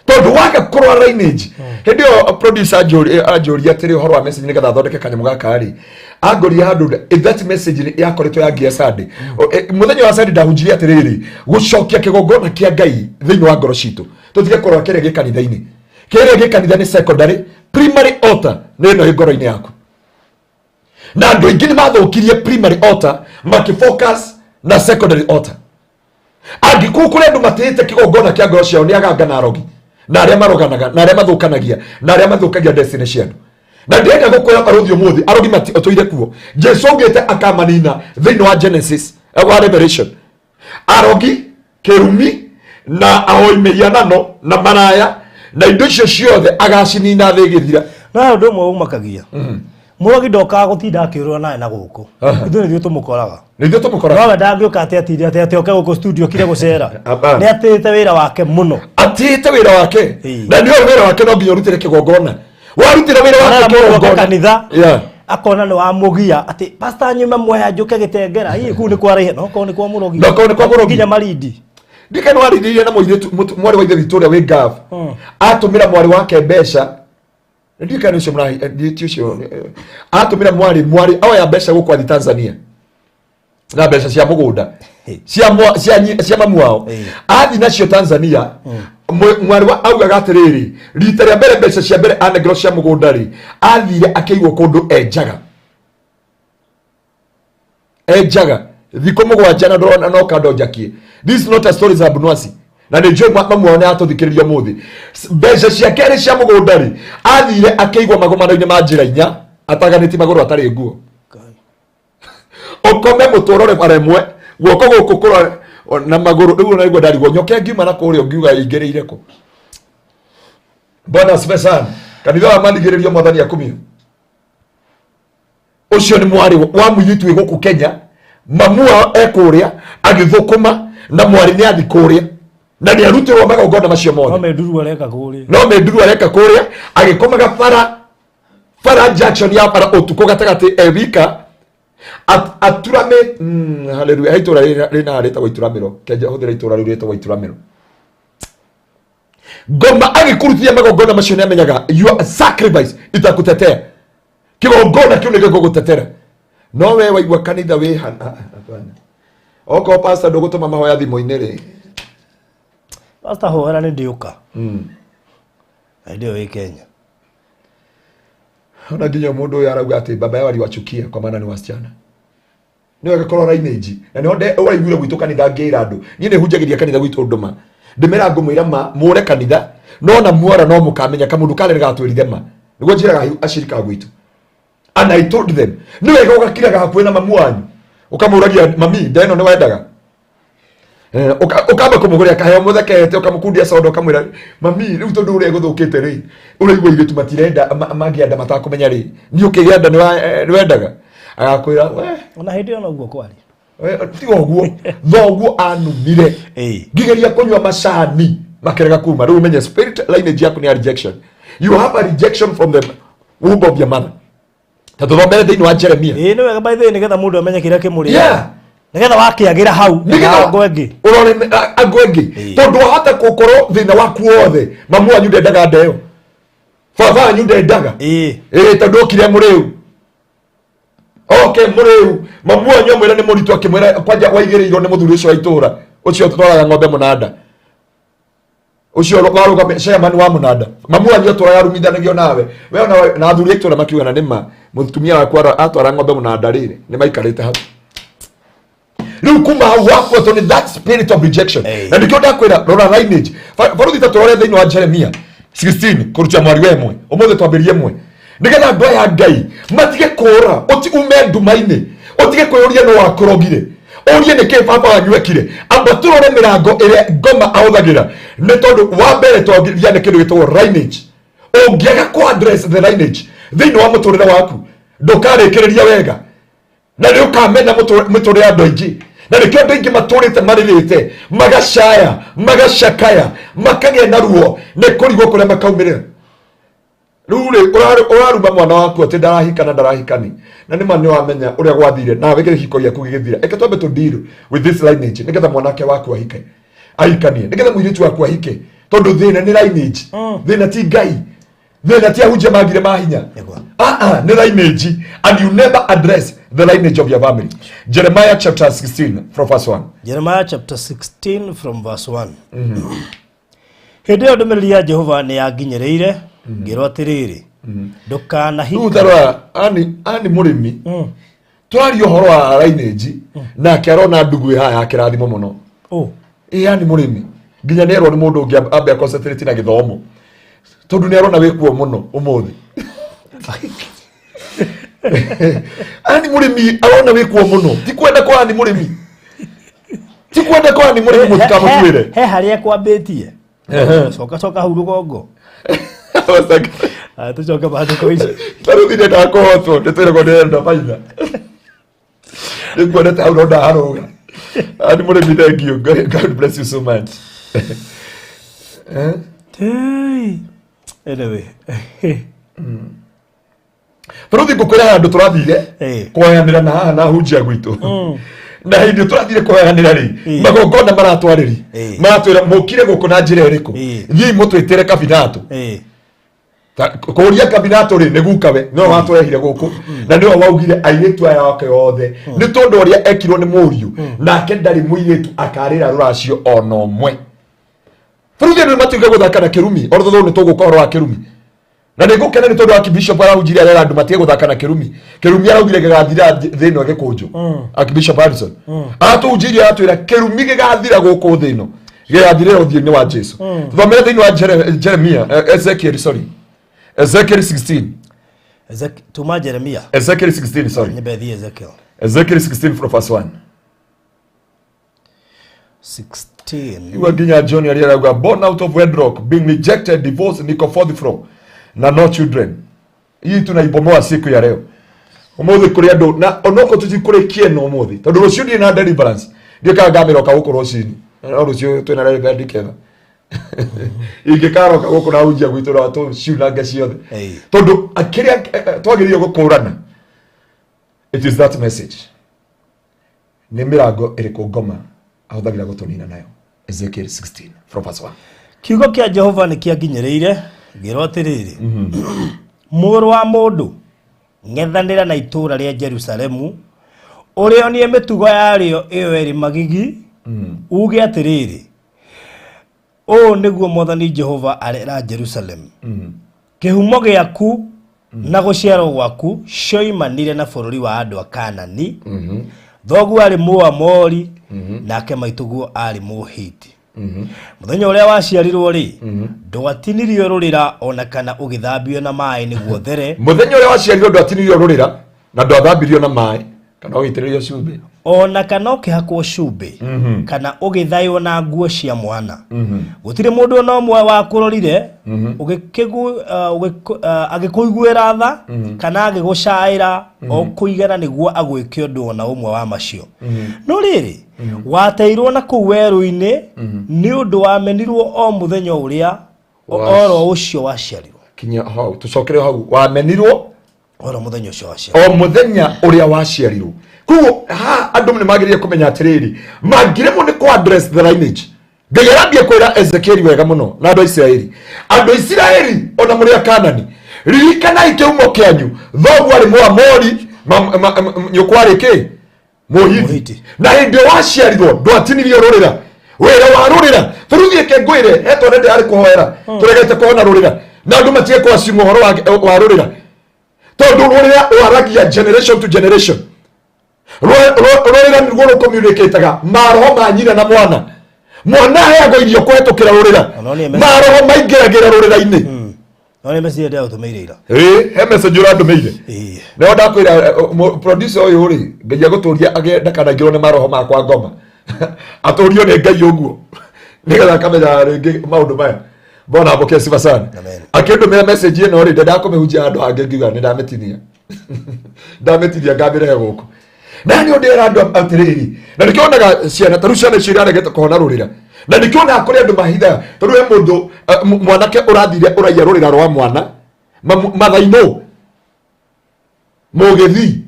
tondũ waga kũrora lineage, hĩndĩ ĩyo producer anjũria atĩrĩ ũhoro wa message nĩgetha athondeke kanyamũ gaka rĩ, angũria handũ that message nĩ yakoretwo yangia Sunday. Mũthenya wa Sunday ndahunjirie atĩrĩrĩ, gũcokia kĩgongona kĩa Ngai thĩinĩ wa ngoro citũ, tũtige kũrora kĩrĩa gĩ kanitha-inĩ. Kĩrĩa gĩ kanitha nĩ secondary, primary altar nĩ ĩno ĩ ngoro-inĩ yaku. Na andũ aingĩ nĩ mathũkirie primary altar makĩfocus na secondary altar. Angĩkorwo kũrĩ andũ matĩĩte kĩgongona kĩa ngoro ciao, nĩ aganga na arogi na arĩa maroganaga na arĩa mathũkanagia na arĩa mathũkagia destiny cia andũ. Na ndĩrenda gũkwĩra barũthi, ũmũthĩ arogi matũire kuo. Jesu augĩte akamanina thĩinĩ wa Genesis, wa Revelation. Arogi, kĩrumi na ahoi mĩhianano na maraya na indo icio ciothe agacinina thĩ ĩgĩthira. No he ũndũ ũmwe ũmakagia, mũrogi ndokaga gũtinda akĩũrũra nawe na gũkũ. Ithuĩ nĩthuĩ tũmũkoraga. Nĩ ithuĩ tũmũkoraga. Nowe ndangĩũka atĩ atinde atĩ oke gũkũ studio kire gũcera. Hapana. Nĩ atĩĩte wĩra wake mũno. Atĩĩte wĩra wake. Na nĩoĩ wĩra wake no nginya ũrutĩre kĩgongona. Warutĩra wĩra Arera wake mũndũ oke kĩgongona. kanitha, akona nĩ wamũgia atĩ pastor nyume mwea njũke gĩtengera ii kũu nĩ kwaraihe, no korwo nĩ kwa mũrogi. No korwo nĩ kwa mũrogi. Nginya Marindi. Ndikana warĩrĩirie na mũirĩtu mwarĩ wa ithe witũ ũrĩa wĩ Gulf, atũmĩra mwarĩ wake mbeca. Ndikana ũcio mũrahi ti ũcio, atũmĩra mwarĩ oya mbeca gũkũ athi Tanzania na mbeca cia mũgũnda cia mamu wao. Athi nacio Tanzania. Mwarĩ wa augaga atĩrĩrĩ, rita rĩa mbere mbeca cia mbere anengerwo cia mũgũnda rĩ, athire akĩigwo kũndũ enjaga enjaga thikũ 7 na ndũrona no kando njakie. This is not a story za Abunwasi, na nĩ njũĩ mamu wao nĩ atũthikĩrĩria ũmũthĩ. Mbeca cia kerĩ cia mũgũnda rĩ, athire akĩigwo magomano-inĩ ma njĩra inya, ataganĩtie magũrũ, atarĩ nguo, ũkome mũtwe ũrore bara ĩmwe, guoko gũkũ kũrore na magũrũ. Rĩu naigua ndarigwo nyoka ngiuma na kũrĩa ũngiuga ĩingĩrĩire kũ. Bwana asifiwe sana. Kanitha wa marigĩrĩrio, Mwathani akumio. Ũcio nĩ mwarĩ wa mũirĩtu wĩ gũkũ Kenya, mamu wao e kũrĩa agĩthũkũma, na mwarĩ nĩ athi kũrĩa na nĩ arutĩrwo magongona macio No mothe. menduru areka kũrĩa. No menduru areka kũrĩa, agĩkomaga bara bara, junction ya bara, ũtukũ gatagatĩ e wika aturame. Hallelujah. He itũra rĩna rĩtagwo Ituramĩro. Kenja hũthĩra itũra rĩu rĩtagwo Ituramĩro. Ngoma agĩkũrutithia magongona macio nĩ amenyaga your sacrifice itakutetea, kĩgongona kĩu nĩkĩo gĩgũgũtetera. No we waigua kanitha wĩ hapana. Okorwo pastor ndũgũtũma mahoya thimũ-inĩ rĩ. Pastor hoera nĩ ndĩũka. Na hĩndĩ ĩyo wĩ Kenya. Ona nginya mũndũ ũyũ arauga atĩ baba yao aliwachukia kwa maana ni wasichana. Nĩ wega kũrora lineage, na nĩho ũraiguire gwitũ kanitha ngĩra andũ. Niĩ nĩ hunjagĩria kanitha gwitũ ndũma, ndĩmera ngũmwĩra ma mũre kanitha, no na muora no mũkamenya kamũndũ karĩa nĩgatwĩrire ma. Nĩguo njĩraga acirika gwitũ. And I told them, nĩ wega ũgakiraga hakuhĩ na mamu wanyu. Ũkamũragia mami, nda ĩno nĩ wendaga? Ũkamba kũmũgũrĩra kaheo mũthekete, ũkamũkundia soda, ũkamwĩra mami, rĩu tondũ ũrĩa gũthũkĩte rĩ, ũraigua airĩtu matirenda mangĩa nda matakũmenya rĩ, niĩ ũkĩgĩa nda nĩ wendaga? Agakwĩra we Ona hĩndĩ ĩyo noguo kwarĩ. We, tiga ũguo, thoguo anumire. Ngigeria kũnyua macani makĩrega kuma. Rĩu ũmenye spirit lineage yaku nĩ ya rejection. You have a rejection from the womb of your mother. Ta tũthomere thĩinĩ wa Jeremia. Ĩĩ nĩ wega by the way, nĩgetha mũndũ amenye kĩrĩa kĩmũrĩaga. Yeah. Nĩgetha wakĩagĩra hau Nĩgetha ngo ĩngĩ. Ũrore angũ ĩngĩ. Tondũ wahota gũkorwo thĩna waku wothe, mamu wanyu ndendaga nda ĩyo, baba wanyu ndendaga. Ĩĩ, tondũ okire mũrĩu. Oke mũrĩu, mamu wanyu amwĩra nĩ mũritũ, akĩmwĩra kwanja waigĩrĩirwo nĩ mũthuri ũcio wa itũũra, ũcio ũtwaraga ng'ombe mũnanda, ũcio warũgame chairman wa mũnanda. Mamu wanyu atwaraga arumithanagio nawe we ona na athuri a itũũra makiuga na nĩma mũtumia waku atwara ng'ombe mũnanda rĩrĩ nĩ maikarĩte hau. Rĩu kuma hau wabuatwo nĩ that spirit of rejection. Na nĩkĩo ndakwĩra rora lineage. Baruthi ta tũrore thĩinĩ wa Jeremia 16 kũruta mwari wa ĩmwe, ũmũthĩ twambĩrĩrie ĩmwe, nĩgetha andũ aya Ngai matige kũra, ume nduma-inĩ, ũtige kwĩyũria nũ wakũrogire, ũrie nĩkĩ baba wanyu ekire. Amba tũrore mĩrango ĩrĩa ngoma ahũthagĩra, nĩ tondũ wa mbere twagia nĩ kĩndũ gĩtagwo lineage. Ũngĩaga kũ address the lineage thĩinĩ wa mũtũrĩre waku, ndũkarĩkĩrĩria wega, na nĩ ũkamena mĩtũrĩre ya andũ aingĩ. Na nĩkĩo andũ aingĩ matũrĩte marĩrĩte, magacaya, magacakaya, makagĩa na ruo nĩ kũrigwo kũrĩa makaumĩrĩra. Rĩu rĩ, ũraruma mwana waku atĩ ndarahika na ndarahikani, na nĩ ma nĩ wamenya ũrĩa gwathire nawe kĩhiko gĩaku gĩgĩthira. Reke twambe tũ deal with this lineage, nĩgetha mwanake waku ahike, ahikanie, nĩgetha mũirĩtu waku ahike, tondũ thĩna nĩ lineage. Thĩna ti Ngai, thĩna ti ahunjia magire mahinya. Nĩguo. Nĩ lineage, and you never address the lineage of your family. Jeremiah chapter 16 from verse 1. Jeremiah chapter 16 from verse 1. Hĩndĩ ĩyo ndũmĩrĩri ya Jehova nĩ yanginyĩrĩire, ngĩrwo atĩrĩrĩ, ndũkanahika. Rĩu tarora, ani mũrĩmi, tũraria ũhoro wa lineage, nake arona ndugu ĩ haha ya kĩrathimo mũno. Ĩ ani mũrĩmi, nginya nĩ erwo nĩ mũndũ ũngĩ ambe concentrate na gĩthomo, tondũ nĩ arona wĩkuo mũno ũmũthĩ. Ani mũrĩmi arona wĩkuo mũno, ti kwenda kwa ani mũrĩmi, ti kwenda kwa ani mũrĩmi, mũtikamũtuĩre. He harĩa kwambĩtie. Coka coka hau rũgongo. Tũcoke maandĩko-inĩ. Tarĩu ndendaga kũhotwo, nĩtwĩragwo ndĩrenda baitha. Nĩnguonete hau no ndaharũga. Ani mũrĩmi, thank you. God bless you so much. Hey. Anyway. Baruthi, ngũkwĩra handũ tũrathire kũhoyanĩra na haha na hunjia gwitũ, na hĩndĩ tũrathire kũhoyanĩra rĩ, magongona maratwarĩri, maratwĩra mũkire gũkũ na njĩra ĩrĩkũ? Thiĩi mũtwĩtĩre kabinatũ. Kũria kabinatũ rĩ, nĩ gukawe nĩwe watũrehire gũkũ, na nĩwe waugire airĩtu aya ake othe, nĩ tondũ ũrĩa ekirwo nĩ mũriũ nake ndarĩ mũirĩtu akarĩra rũracio ona ũmwe. Baruthi, andũ nĩmatuĩke gũthaka na kĩrumi, o tondũ nĩ tũgũka ũhoro wa kĩrumi, na nĩ ngũkena nĩ tondũ Archbishop arahunjirie arera andũ matige gũthaka na kĩrumi. Kĩrumi araugire gĩgathira thĩ ĩno gĩkũnjũ. Archbishop Harrison aratũhunjĩirie, aratwĩra kĩrumi gĩgathira gũkũ thĩ ĩno, gĩgathirĩra ũthiũ-inĩ wa Jesu. Tũthomere thĩinĩ wa Jeremia, Ezekiel, sorry, Ezekiel 16. Tuma Jeremia. Ezekiel 16, sorry. Nyambe thiĩ Ezekiel. Ezekiel 16 from verse 1. 16. Iwe nginya John arĩa arauga born out of wedlock, being rejected, divorced, niko fourth floor na no children. Hii tunaibomoa siku ya leo. Ũmũthĩ kũrĩ andũ na onoko tũtikũrĩkie no ũmũthĩ, tondũ rũciũ ndirĩ na deliverance, ndiũ kana ngamĩroka gũkũ rũcinĩ, no rũciũ twĩna deliverance ketha ingĩkaroka gũkũ na hunjia gwitũ no tũciunange ciothe, tondũ kĩrĩa twagĩrĩire gũkũrana, it is that message. Nĩ mĩrango ĩrĩkũ ngoma ahũthagĩra gũtũnina nayo? Ezekiel 16 from verse 1. Kiugo kĩa Jehova nĩ kĩanginyĩrĩire, ngĩrwo atĩrĩrĩ, mũrũ wa mũndũ, ng'ethanĩra na itũũra rĩa Jerusalemu, ũrĩonie mĩtugo yarĩo ĩyo ĩrĩ magigi, uge atĩrĩrĩ, ũũ nĩguo Mwathani Jehova arera Jerusalemu, kĩhumo gĩaku na gũciarwo gwaku cioimanire na bũrũri wa andũ a Kanani. Thoguo arĩ Mũamori, nake maitũguo arĩ Mũhiti. Mũthenya ũrĩa waciarirwo rĩ, ndwatinirio rũrĩra ona kana ũgĩthambio na maĩ nĩguo there. Mũthenya ũrĩa waciarirwo ndwatinirio rũrĩra na ndwathambirio na maĩ kana ũgĩitĩrĩrio cumbĩ. Ona kana ũkĩhakwo cumbĩ kana ũgĩthaywo na nguo cia mwana. Gũtirĩ mũndũ ona ũmwe wakũrorire agĩkũiguĩra tha kana agĩgũcaĩra o kũigana nĩguo agwĩke ũndũ ona ũmwe wa macio. No rĩrĩ, wateirwo na kũu werũ-inĩ nĩ ũndũ wamenirwo o mũthenya ũrĩa oro ũcio waciarirwo. Kinya hau, tũcokere hau. Wamenirwo Oro mũthenya ũcio waciarirwo. O mũthenya ũrĩa waciarirwo. Koguo ha andũ nĩ magĩrĩire kũmenya atĩrĩrĩ, mangĩremwo nĩ kũ address the lineage. Ngai arambia kwĩra Ezekieli wega mũno na andũ a Isiraeli. Andũ a Isiraeli ona mũrĩ a Kanani, ririkanai kĩhumo kĩanyu. Thoguo arĩ Mũamori, nyũkwa arĩ kĩ? Mũhiti. Mũhiti. Na hĩndĩ ĩyo waciarirwo ndwatinirio rũrĩra. Wĩra wa rũrĩra, bũrũri ĩke ngwĩre, he twana ndĩrarĩ kũhoera, tũregete kũhona rũrĩra. Na andũ matige kũacimu ũhoro wa rũrĩra. Tondũ rũrĩra rwaragia generation to generation. Rũrĩra nĩruo rũcommunicataga maroho ma nyina na mwana. Mwana aheagwo irio kũhetũkĩra rũrĩra. Ona nĩ message. Maroho maingĩragĩra rũrĩra-inĩ. No nĩ message ndĩragũtũmĩire ira. Ĩĩ, he message ũrandũmĩire. Ĩĩ. Nĩho ndakwĩra, producer ũyũ rĩ, Ngai agũtũria agĩe ndakanaingĩrwo nĩ maroho makwa ngoma. Atũrio nĩ Ngai ũguo. Nĩgetha akamenya rĩngĩ maũndũ maya. Bwana apokee sifa sana. Amen. Akĩndũmĩra message ĩno rĩ, ndendaga kũmĩhunjia handũ hangĩ ngiuga nĩ ndamĩtinia. Ndamĩtinia ngamĩrehe gũkũ. Na nĩ ũndĩra andũ atĩrĩrĩ, na nĩkĩo wonaga ciana, ta rĩu ciana icio iraregete kũhona rũrĩra. Na nĩkĩo wonaga kũrĩ andũ mahithaga, tondũ he mũndũ, mwanake ũrathire ũraiya rũrĩra rwa mwana, mathainũ, mũgĩthi.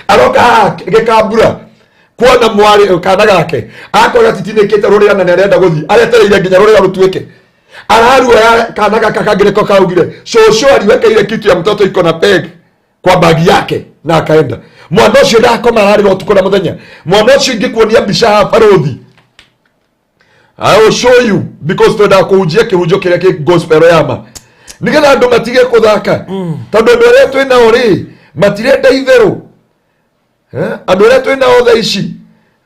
Aroka haha gĩkambura, kuona mwarĩ kana gake, akorwo atitinĩkĩte rũrĩra na nĩarenda gũthiĩ, aretereire nginya rũrĩra rũtuĩke. Araruoya kana gaka kangĩ nĩko kaugire, cũcũ aliwekeire kitu ya mtoto iko na peg kwa bagi yake na akaenda. Mwana ũcio ndakoma ararĩra ũtukũ na mũthenya. Mwana ũcio ingĩkuonia mbica haha barũthi, I will show you because twendaga kũhunjia kĩhunjo kĩrĩa kĩ gospel ya ma, nĩgetha andũ matige kũthaka, tondũ andũ arĩa twĩ nao rĩ matirenda itherũ. Andũ arĩa twĩ nao thaa ici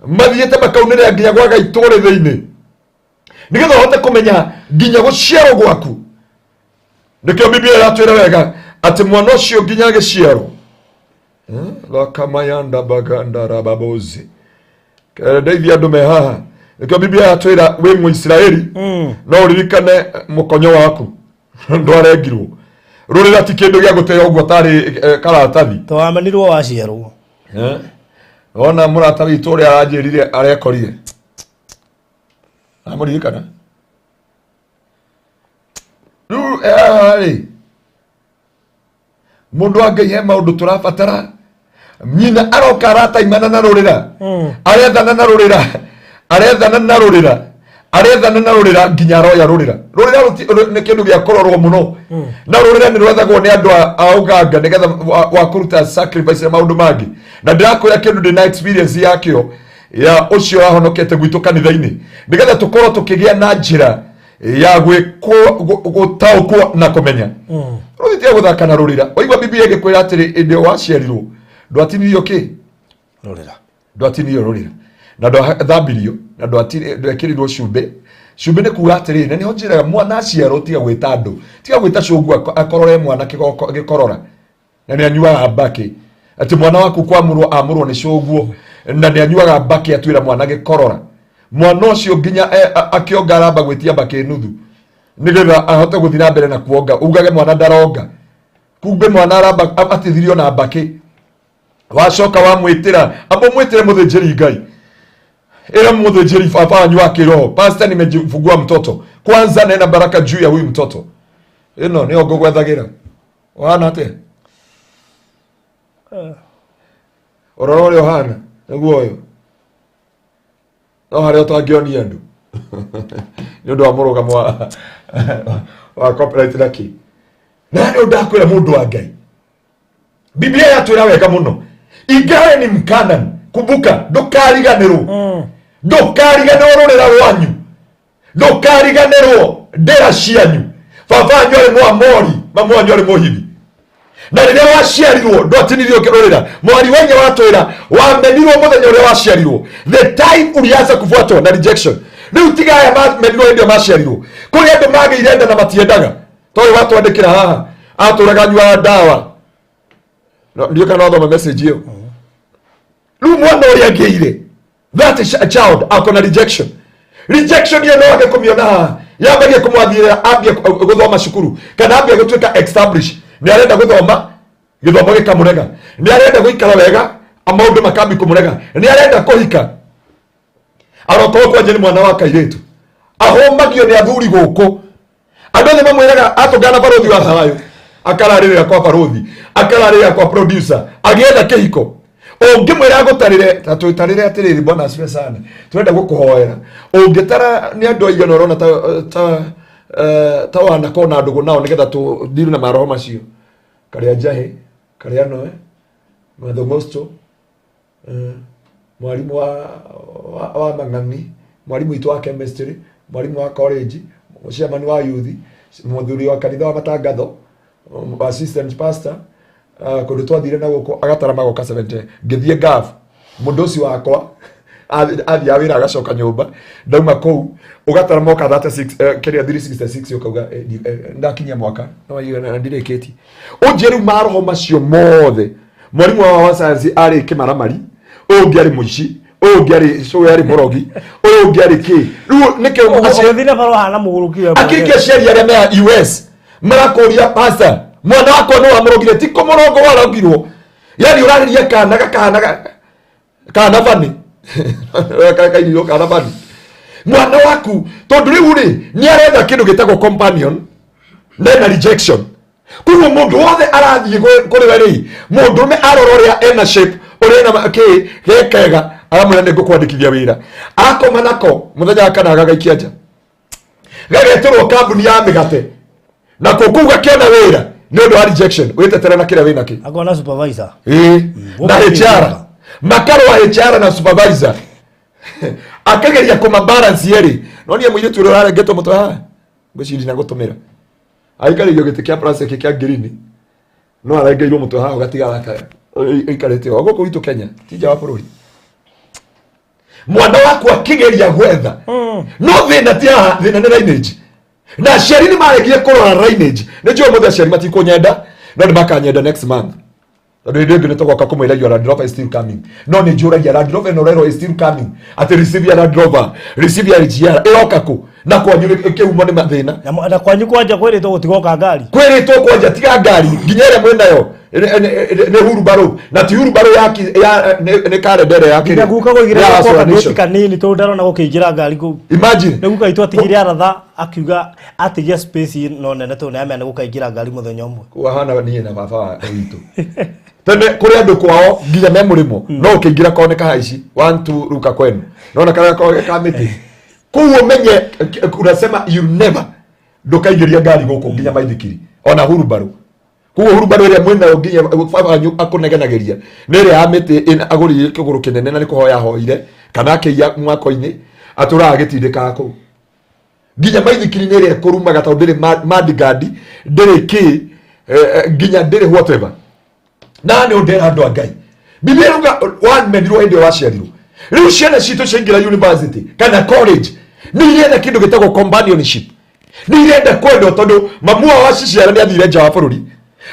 mathiĩte makaunĩrĩra nginya gwa gaitũ rĩ thĩinĩ, nĩgetha ũhote kũmenya nginya gũciarwo gwaku. Nĩkĩo Biblia ĩratwĩra wega atĩ mwana ũcio nginya agĩciarwo. Rakamayanda baganda rababozi. Ndeithia andũ me haha. Nĩkĩo Biblia yatwĩra wĩ Mũisiraeli, no ũririkane mũkonyo waku ndwarengirwo. Rũrĩra ti kĩndũ gĩa gũteo ũguo tarĩ karatathi. To wamenirwo waciarwo. Wona mũrata witũ ũrĩa aranjĩrire arekorire. Amũririkana? Rĩu haha rĩ, mũndũ wa Ngai he maũndũ tũrabatara. Nyina aroka arataimana na rũrĩra. Arethana na rũrĩra. Arethana na rũrĩra. Arethana na rũrĩra nginya aroya rũrĩra. Rũrĩra nĩ kĩndũ gĩa kũrorwo mũno. Na rũrĩra nĩ rwethagwo nĩ andũ a ũganga nĩgetha wa kũruta sacrifice na maũndũ mangĩ. Na ndĩrakwĩra kĩndũ ndĩna experience yakĩo ya ũcio wahonokete gwitũ kanitha-inĩ, nĩgetha tũkorwo tũkĩgĩa na njĩra ya gũtaũkwo na kũmenya. Rũrĩ tiga gũthaka na rũrĩra. Waigua Biblia ĩgĩkwĩra atĩrĩ, hĩndĩ ĩyo waciarirwo ndwatinirio kĩ? Rũrĩra. Ndwatinirio rũrĩra. Na ndwathambirio, na ndwekĩrirwo cumbĩ. Cumbĩ nĩ kuga atĩrĩrĩ, na nĩho njĩraga mwana aciarwo tiga gwĩta andũ, tiga gwĩta cũngũ akorore mwana gĩkorora. Na nĩ anyuaga mbakĩ. Atĩ mwana waku kwamũrwo amũrwo nĩ cũguo, na nĩ anyuaga mbakĩ atuĩra mwana gĩkorora. Mwana ũcio nginya akĩonga aramba gwĩtia mbakĩ nuthu, nĩgetha ahote gũthiĩ na mbere na kuonga. Ugage mwana ndaronga, kumbe mwana aramba atithirio na mbakĩ. Wacoka wamwĩtĩra, amba ũmwĩtĩre mũthĩnjĩri Ngai. Ĩra mũthĩnjĩri baba wanyu wa kĩroho, pastor, nimejifungua mtoto, kwanza nena baraka juu ya huyu mtoto. Ĩno nĩyo ngũgwethagĩra. Ũhana atĩa? Ũrora ũrĩa ũhana, nĩguo ũyũ. No harĩa ũtangĩonia andũ. Nĩ ũndũ wa mũrũgamo wa copyright na kĩ. Na nĩ ũndũ ndakwĩra mũndũ wa Ngai. Biblia yatwĩra wega mũno. Ingawa ni Mkanani, kumbuka ndũkariganĩrwo. Ndũkariganĩrwo rũrĩra rwanyu. Ndũkariganĩrwo ndĩra cianyu. Baba wanyu arĩ Mũamori, mamu wanyu arĩ Mũhivi. Na rĩrĩa waciarirwo ndwatinirio rũrĩra. Mwari wa inya watwĩra wamenirwo mũthenya ũrĩa waciarirwo. The time ulianza kufuatwa na rejection. Rĩu tiga aya merirwo hĩndĩ ĩyo maciarirwo. Kũrĩ andũ magĩire nda na matiendaga. Tondũ watwandĩkĩra haha atũraga anyuaga ndawa. No, ndiũ kana wathoma message ĩyo. Rĩu mwana ũrĩa angĩire that is a child akona rejection. Rejection ĩyo no age kũmĩona haha. Yambagia kũmwathĩrĩra ambie gũthoma cukuru kana ambie gũtuĩka establish. Nĩ arenda gũthoma gĩthomo gĩkamũrega. Nĩ arenda gũikara wega maũndũ makambi kũmũrega. Nĩ arenda kũhika arokorwo kwanja nĩ mwana wa kairĩtu ahũmagio nĩ athuri gũkũ andũ othe mamwĩraga atũngana barũthi wa thayũ akararĩrĩra kwa barũthi akararĩrĩra kwa producer agĩetha kĩhiko ũngĩmwĩra agũtarĩre ta twĩtarĩre atĩrĩrĩ bwana asifiwe sana tũrenda gũkũhoera ũngĩtara nĩ andũ aigana ũrona ta ta ta wanakorwo na ndũgũ nao nĩgetha tũthiru na maroho macio karĩa njahĩ karĩa noe mathongosto mwarimu wa mang'ang'i mwarimu witũ wa chemistry mwarimu wa college chairman wa youth mũthuri wa kanitha wa matangatho assistant pastor kũndũ twathire na gũkũ agatara magoka 70 ngĩthiĩ gaf mũndũ ũcio wakwa athiaga wĩra agacoka nyũmba ndauma kũu ũgatara moka 36 kĩrĩa 366 ũkauga ndakinyia mwaka no ndirĩkĩtie ũnjie rĩu maroho macio mothe mwarimu wa science arĩ kĩmaramari ũyũ ũngĩ arĩ mũici ũyũ ũngĩ arĩ cũĩ arĩ mũrogi ũyũ ũngĩ arĩ kĩ rĩu nĩkĩo Ũgĩthiĩ na bara ũhana mũgũrũki we akiriki aciari arĩa me US marakũria pastor mwana wakwa nĩ wamũrogire ti kũmũrongo warogirwo yani ũrarĩria kana gakahana kana bani kainirwo kana bani mwana waku tondũ rĩu rĩ nĩ aretha kĩndũ gĩtagwo companion nena rejection koguo mũndũ wothe arathiĩ kũrĩ we rĩ mũndũrũme arora ũrĩa ena shape ũrĩa ena kĩ gekega aramwĩra nĩ ngũkwandĩkithia wĩra akoma nako mũthenya wa kana agagaikia nja gagetĩrwo kambuni ya mĩgate na kũu kũu gakĩona wĩra nĩ ũndũ wa rejection wĩtetere na kĩrĩa wĩna kĩ Akona supervisor. Ĩĩ, na HR makarũa HR na supervisor akageria kũmabalance yerĩ no niĩ mũirĩtu ũrĩa ũrarengetwo mũtwe haha ngwĩciria na gũtũmĩra aikarĩirio gĩtĩ kĩa plastic kĩa ngirini no arengeirwo mũtwe haha ũgatiga gaka aikarĩte o gũkũ gwitũ Kenya ti nja wa bũrũri mwana waku akĩgeria gwetha no thĩna ti haha thĩna nĩ lineage na aciari nĩ maregire kũrora lineage nĩ njũĩ ũmũthĩ aciari matikũnyenda no nĩ makanyenda next month tondũ hĩndĩ ĩngĩ nĩ tũgoka kũmwĩra your Land Rover is still coming no nĩ njũragia Land Rover ĩno ũrerwo is still coming atĩ receive your Land Rover receive your GR ĩroka kũ na kwanyu kĩhumo nĩ mathĩna Na kwanyu kwanja kwĩrĩtwo gũtigoka ngari. kwĩrĩtwo kwanja tiga ngari nginya ĩrĩa mwĩnayo nĩ hurumbarũ na ti hurumbarũ ya nĩ karenda ĩrĩa ya Nginya kĩrĩa guka gũigire ya gũkoka explanation. gĩti kanini tondũ ndarona gũkĩingĩra ngari kũu. Imagine Nĩ guka itũ atigire aratha akiuga atigia space no nene tondũ nĩamenya nĩgũkaingĩra ngari mũthenya ũmwe. wahana niĩ na baba wa witũ tene kũrĩ andũ kwao nginya me mũrĩmo no ũkĩingĩra koneka haici one two ruka kwenu nona karĩa koge ka mĩtĩ kũu ũmenye unasema you never ndũkaingĩria ngari gũkũ nginya maithikiri ona hurumbarũ koguo hurumbarũ ĩrĩa mwĩnayo nginya baba wanyu akũnegenagĩria nĩ ĩrĩa ya mĩtĩ agũrire kĩgũrũ kĩnene na nĩ kũhoya ahoire kana akĩiya mwako-inĩ atũraga agĩtindĩkaga kũu nginya maithikiri nĩ ĩrĩa ĩkũrumaga tondũ ndĩrĩ madigadi ndĩrĩ kĩ nginya ndĩrĩ whatever na nĩ ũndera andũ a Ngai Biblia ĩrauga wamenirwo hĩndĩ ĩyo waciarirwo rĩu ciana citũ ciaingĩra university kana college nĩ irenda kĩndũ gĩtagwo companionship nĩ irenda kwendwo tondũ mamu wao aciciara nĩ athire nja wa bũrũri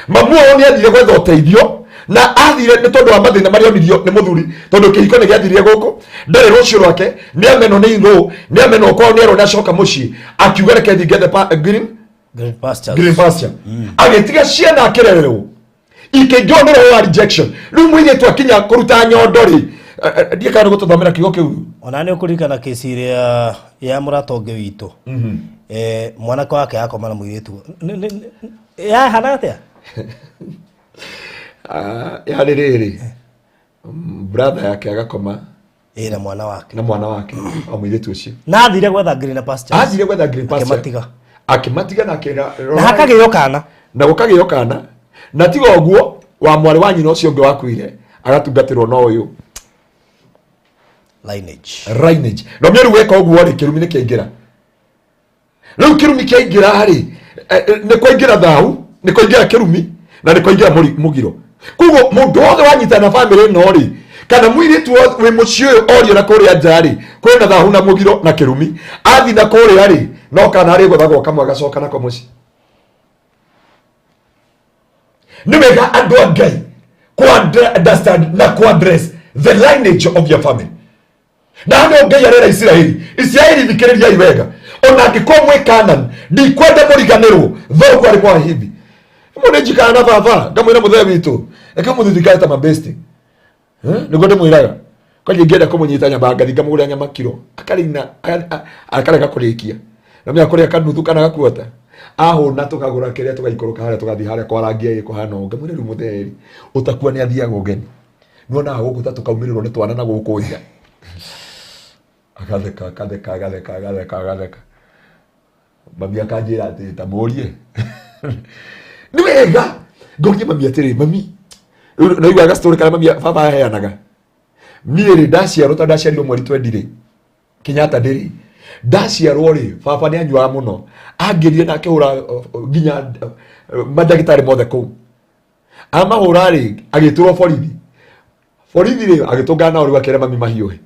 mamu wao nĩ athire gwetha ũteithio na athire nĩ tondũ wa mathĩna marĩa onirio nĩ mũthuri tondũ kĩhiko nĩ gĩathirire gũkũ ndarĩ rũciũ rwake nĩ amenwo nĩ irũ nĩ amenwo kwao nĩ erwo nĩ acoka mũciĩ akiuga reke thiĩ ngethe green Green pastures. green pasture agĩtiga ciana akĩrererwo ikĩingĩrwo nĩ roho wa rejection rĩu mũirĩtu akinya kũruta nyondo rĩ ndiĩ kana nĩ gũtũthomera kiugo kĩu Ona nĩ ũkũririkana kesi ĩrĩa ya mũrata ũngĩ witũ. Mwanake wake akoma na mũirĩtu. Yahana atĩa? Yarĩ rĩrĩ brother yake agakoma Ĩ na mwana wake. na mwana wake o mũirĩtu ũcio Na athire gwetha green pastures. athire gwetha green pasture Akĩmatiga. akĩmatiga na akĩra Na hakagĩo kana. na gũkagĩo kana na tiga ũguo wa mwarĩ wa nyina ũcio ũngĩ wakuire agatungatĩrwo no ũyũ Lineage. lineage no mĩeru weka ũguo rĩ kĩrumi nĩ kĩaingĩra rĩu kĩrumi kĩaingĩra rĩ nĩ kwaingĩra thahu nĩ kwaingĩra kĩrumi na nĩ kwaingĩra mũgiro koguo mũndũ wothe wanyitana na bamĩrĩ ĩno rĩ Kana mũirĩtu wĩ mũciĩ ũyũ orio na kũrĩa nja rĩ, kwĩna thahu na mũgiro na kĩrumi. Athi na kũrĩa rĩ, no kana arĩgũthagwo kamwe agacoka nako mũciĩ. Nĩ wega andũ a Ngai kũ understand na kũ address the lineage of your family. Na no Ngai arera Isiraeli. Isiraeli thikĩrĩriai wega. Ona angĩkorwo mwĩ Canaan, ndikwenda mũriganĩrwo thoguo arĩ Mwahivi. Ĩmwe nĩ njikara na baba, ngamwĩra mũthee witũ, reke ũmũthĩ tũikare ta mabesti. Nĩguo ndĩmwĩraga. Kwanja ingĩenda kũmũnyita nyama ngathi ngamũgũrĩra nyama kiro. Akarina, akarega kũrĩkia. Na menya kũrĩa kanuthu kana gakuota. Ahũna tũkagũra kĩrĩa tũgaikũrũka harĩa tũgathiĩ harĩa kwarangia ĩkũhana ũũ. Ngamwĩra rĩu mũthee ũtakua nĩ athiaga ũgeni. Nĩwonaga gũkũ ta tũkaumĩrĩrwo nĩ twana na gũkũ nja. Agatheka, agatheka, agatheka, agatheka, agatheka. Mami akanjĩra atĩ ta mũrie. Nĩ wega. Ngoria mami atĩrĩ, mami. Naigua gastori karĩa mami baba aheanaga. Niĩ rĩ ndaciarwo tondũ ndaciarirwo mweri 20 rĩ. Kenyatta ndĩrĩ. Ndaciarwo rĩ, baba nĩ anyuaga mũno. Angĩrire na akĩhũra nginya mandagĩtarĩ mothe kũu. Amahũra rĩ, agĩtũrwo borithi. Borithi rĩ, agĩtũngana nao rĩu akĩra mami mahiũhe.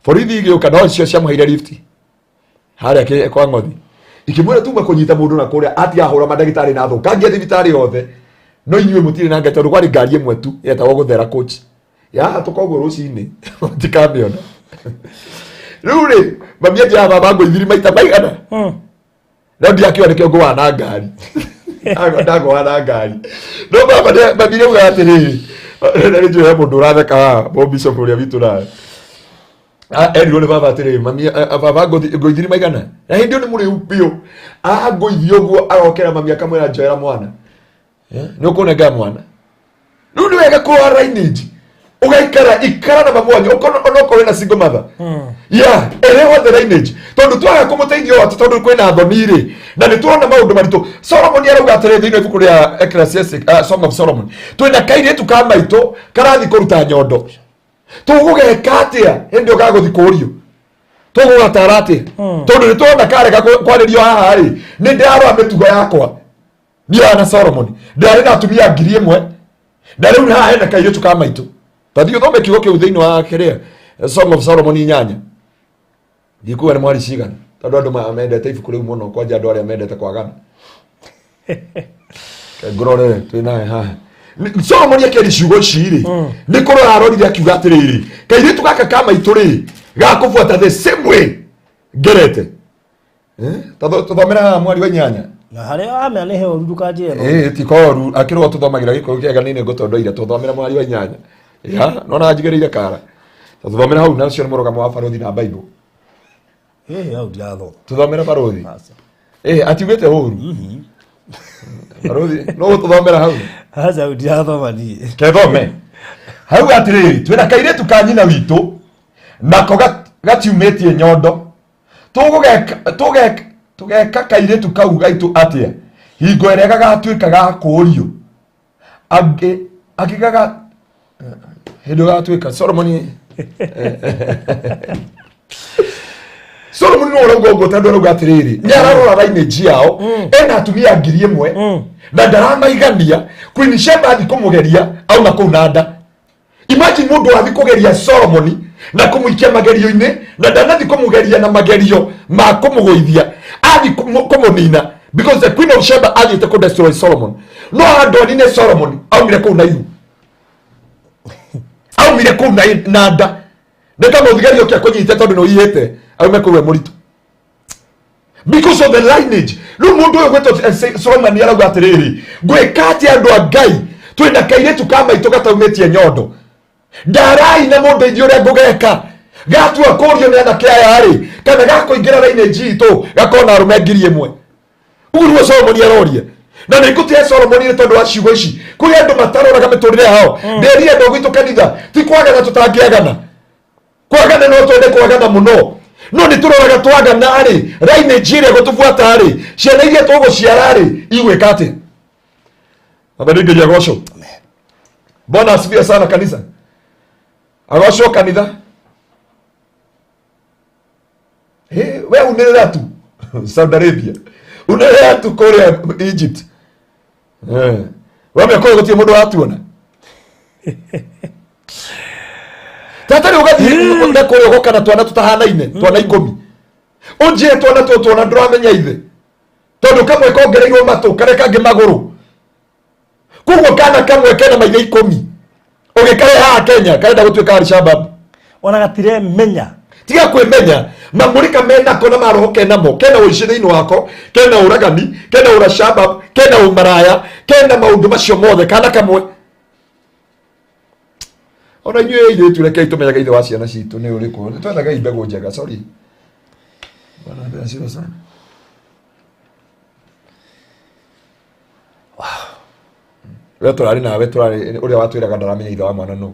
Borithi igĩũka no cio ciamũheire lift. Harĩa kwa ng'othi. Ikĩmwĩra tuma kũnyita mũndũ na kũrĩa atiahũra mandagĩtarĩ na thũkangia thibitarĩ yothe. No inyuĩ mũtirĩ na Ngai tondũ kwarĩ ngari ĩmwe tu yetagwo gũthera coach. Yahatũka ũguo rũcinĩ mũtikamĩona. Rĩu rĩ, mami anjĩraga baba ngũithiri maita maigana. No ndiakiuga nĩkĩo ngũaga na ngari. Ndagũaga na ngari. No baba mami rĩu atĩrĩrĩ, na nĩ njũĩ he mũndũ ũratheka haha, mũbishop ũrĩa witũ nawe. Erirwo nĩ baba atĩrĩrĩ, mami, baba ngũithiri maigana. Na hĩndĩ ĩyo nĩ mũrĩu biũ. Angũithia ũguo arokera mami akamwĩra njoera mwana. Nĩ ũkũnengera mwana. Rĩu nĩ wega kũrora lineage. Ũgaikara ikara na mamu wanyu onokorwo wĩna single mother. Yeah, elewa the lineage. Tondũ twaga kũmũteithia ũũ atĩ tondũ kwĩna thoni rĩ, na nĩ tũrona maũndũ maritũ. Solomon arauga atĩrĩ thĩinĩ wa ibuku rĩa Ecclesiastes, Song of Solomon. Twĩna kairĩtu ka maitũ karathiĩ kũruta nyondo. Tũgũgeka atĩa hĩndĩ ĩyo gagũthiĩ kũũrio? Tũgũgatara atĩa? Tondũ nĩ tũrona karega kwarĩrio haha rĩ, nĩ ndĩrarora mĩtugo yakwa. Niĩ na Solomon ndĩrarĩ na atumia 1000 na rĩu haha hena kairĩtu ka maitũ. Tathiĩ ũthome kiugo kĩu thĩinĩ wa kĩrĩa Song of Solomon 8. Ndikuga nĩ mwari cigana tondũ andũ mendete ibuku rĩu mũno kwanja andũ arĩa mendete kwagana. Ngũrore twĩ nawe haha. Solomon akĩaria ciugo ici rĩ, nĩ kũrora arorire akiuga atĩrĩrĩ, kairĩtu gaka ka maitũ rĩ, gakũbuata the same way ngerete. Tũthomera haha mwari wa 8. Na harĩa amea nĩ heoru ndũkanjĩre. Ti koru akĩrwo tũthomagĩra gĩkũyũ kĩega nĩ ngũtondoire tũthomera mwari wa 8. Ya, nona njigĩrĩire kara. Tũthomera hau na ũcio nĩ mũrũgamo wa barothi na Bible. Hau ndirathoma. Tũthomera barothi. Atiugĩte ũru. Barothi, no tũthomera hau. Aca hau ndirathoma niĩ. Kethome. Hau atĩrĩrĩ, twĩna kairĩtu ka nyina witũ nako gatiumĩtie nyondo. Tũgeka kairĩtu kau gaitũ atĩa? Hingo ĩrĩa gagatuĩka ga kũũrio. Angĩ gaga hĩndĩ gagatuĩka Solomon. Solomon no arauga ũguo tondũ arauga atĩrĩrĩ, nĩ ararora lineage yao, ena atumia 1000 na ndaramaigania. Queen Sheba athi kũmũgeria auma kũu na nda. Imagine mũndũ athi kũgeria Solomon na kũmũikia magerio-inĩ na ndanathi kũmũgeria na magerio ma kũmũgũithia, athi kũmũnina because the Queen of Sheba athiĩte kũ destroy Solomon. No andũ anine Solomon aumire kũu na ihu. Aumire kũu na nda. Nĩ ta mũthigari oke akũnyite tondũ nĩ ũiyĩte, aume kũu e mũritũ. Because of the lineage. Rĩu mũndũ ũyũ gwĩtwo Solomon nĩ arauga atĩrĩrĩ, ngwĩka atĩa andũ a Ngai? Twĩna kairĩtu ka maitũ gataumĩtie nyondo. Ndarai na mũndeithie ũrĩa ngũgeka. Gatua kũũrio nĩ anake aya rĩ, kana gakũingĩra lineage itũ, gakona arũme 1000. Ũguo nĩguo Solomon aroria. Na nĩ ngũtĩa Solomon nĩ tondũ wa ciugo ici. Kũrĩ andũ mataroraga mĩtũrĩre yao. Ndĩrire andũ gwitũ kanitha, ti kwagana tũtangĩagana. Kwagana no twende kwagana mũno. No nĩ tũroraga twagana rĩ, lineage ĩrĩa gũtũbuata rĩ, ciana iria tũgũciara rĩ, igwĩka atĩa? Mwathani Ngai agocwo. Bwana asifiwe sana kanisa. Agocwo kanitha. We unĩrĩra tu Saudi Arabia. Unĩrĩra tu kũrĩa Egypt. We mekũĩ gũtirĩ mũndũ watuona. Hatarĩ ũgathiĩ na kũrĩa ũgoka na twana tũtahanaine, twana 10. Ũnjĩre twana tũtũ ona ndũramenya ithe, tondũ kamwe kongereirwo matũ, karĩa kangĩ magũrũ. Koguo kana kamwe kena maithe 10, ũgĩkarehe haha Kenya karenda gũtuĩka Al-Shabaab. Ona gatiremenya. Tiga kwĩmenya, mamũrĩka menako na maroho kenamo, kena ũici thĩinĩ wako, kena ũragani, kena ũrashabab, kena ũmaraya, kena maũndũ macio mothe, kana kamwe. Ona inyuĩ airĩtu rekei tũmenyage ithe wa ciana citũ nĩ ũrĩkũ. Nĩ twethaga mbegũ njega, sorry. Bwana apewe sana. We tũrarĩ nawe, tũrarĩ ũrĩa watwĩraga ndaramenya ithe wa mwana nũ.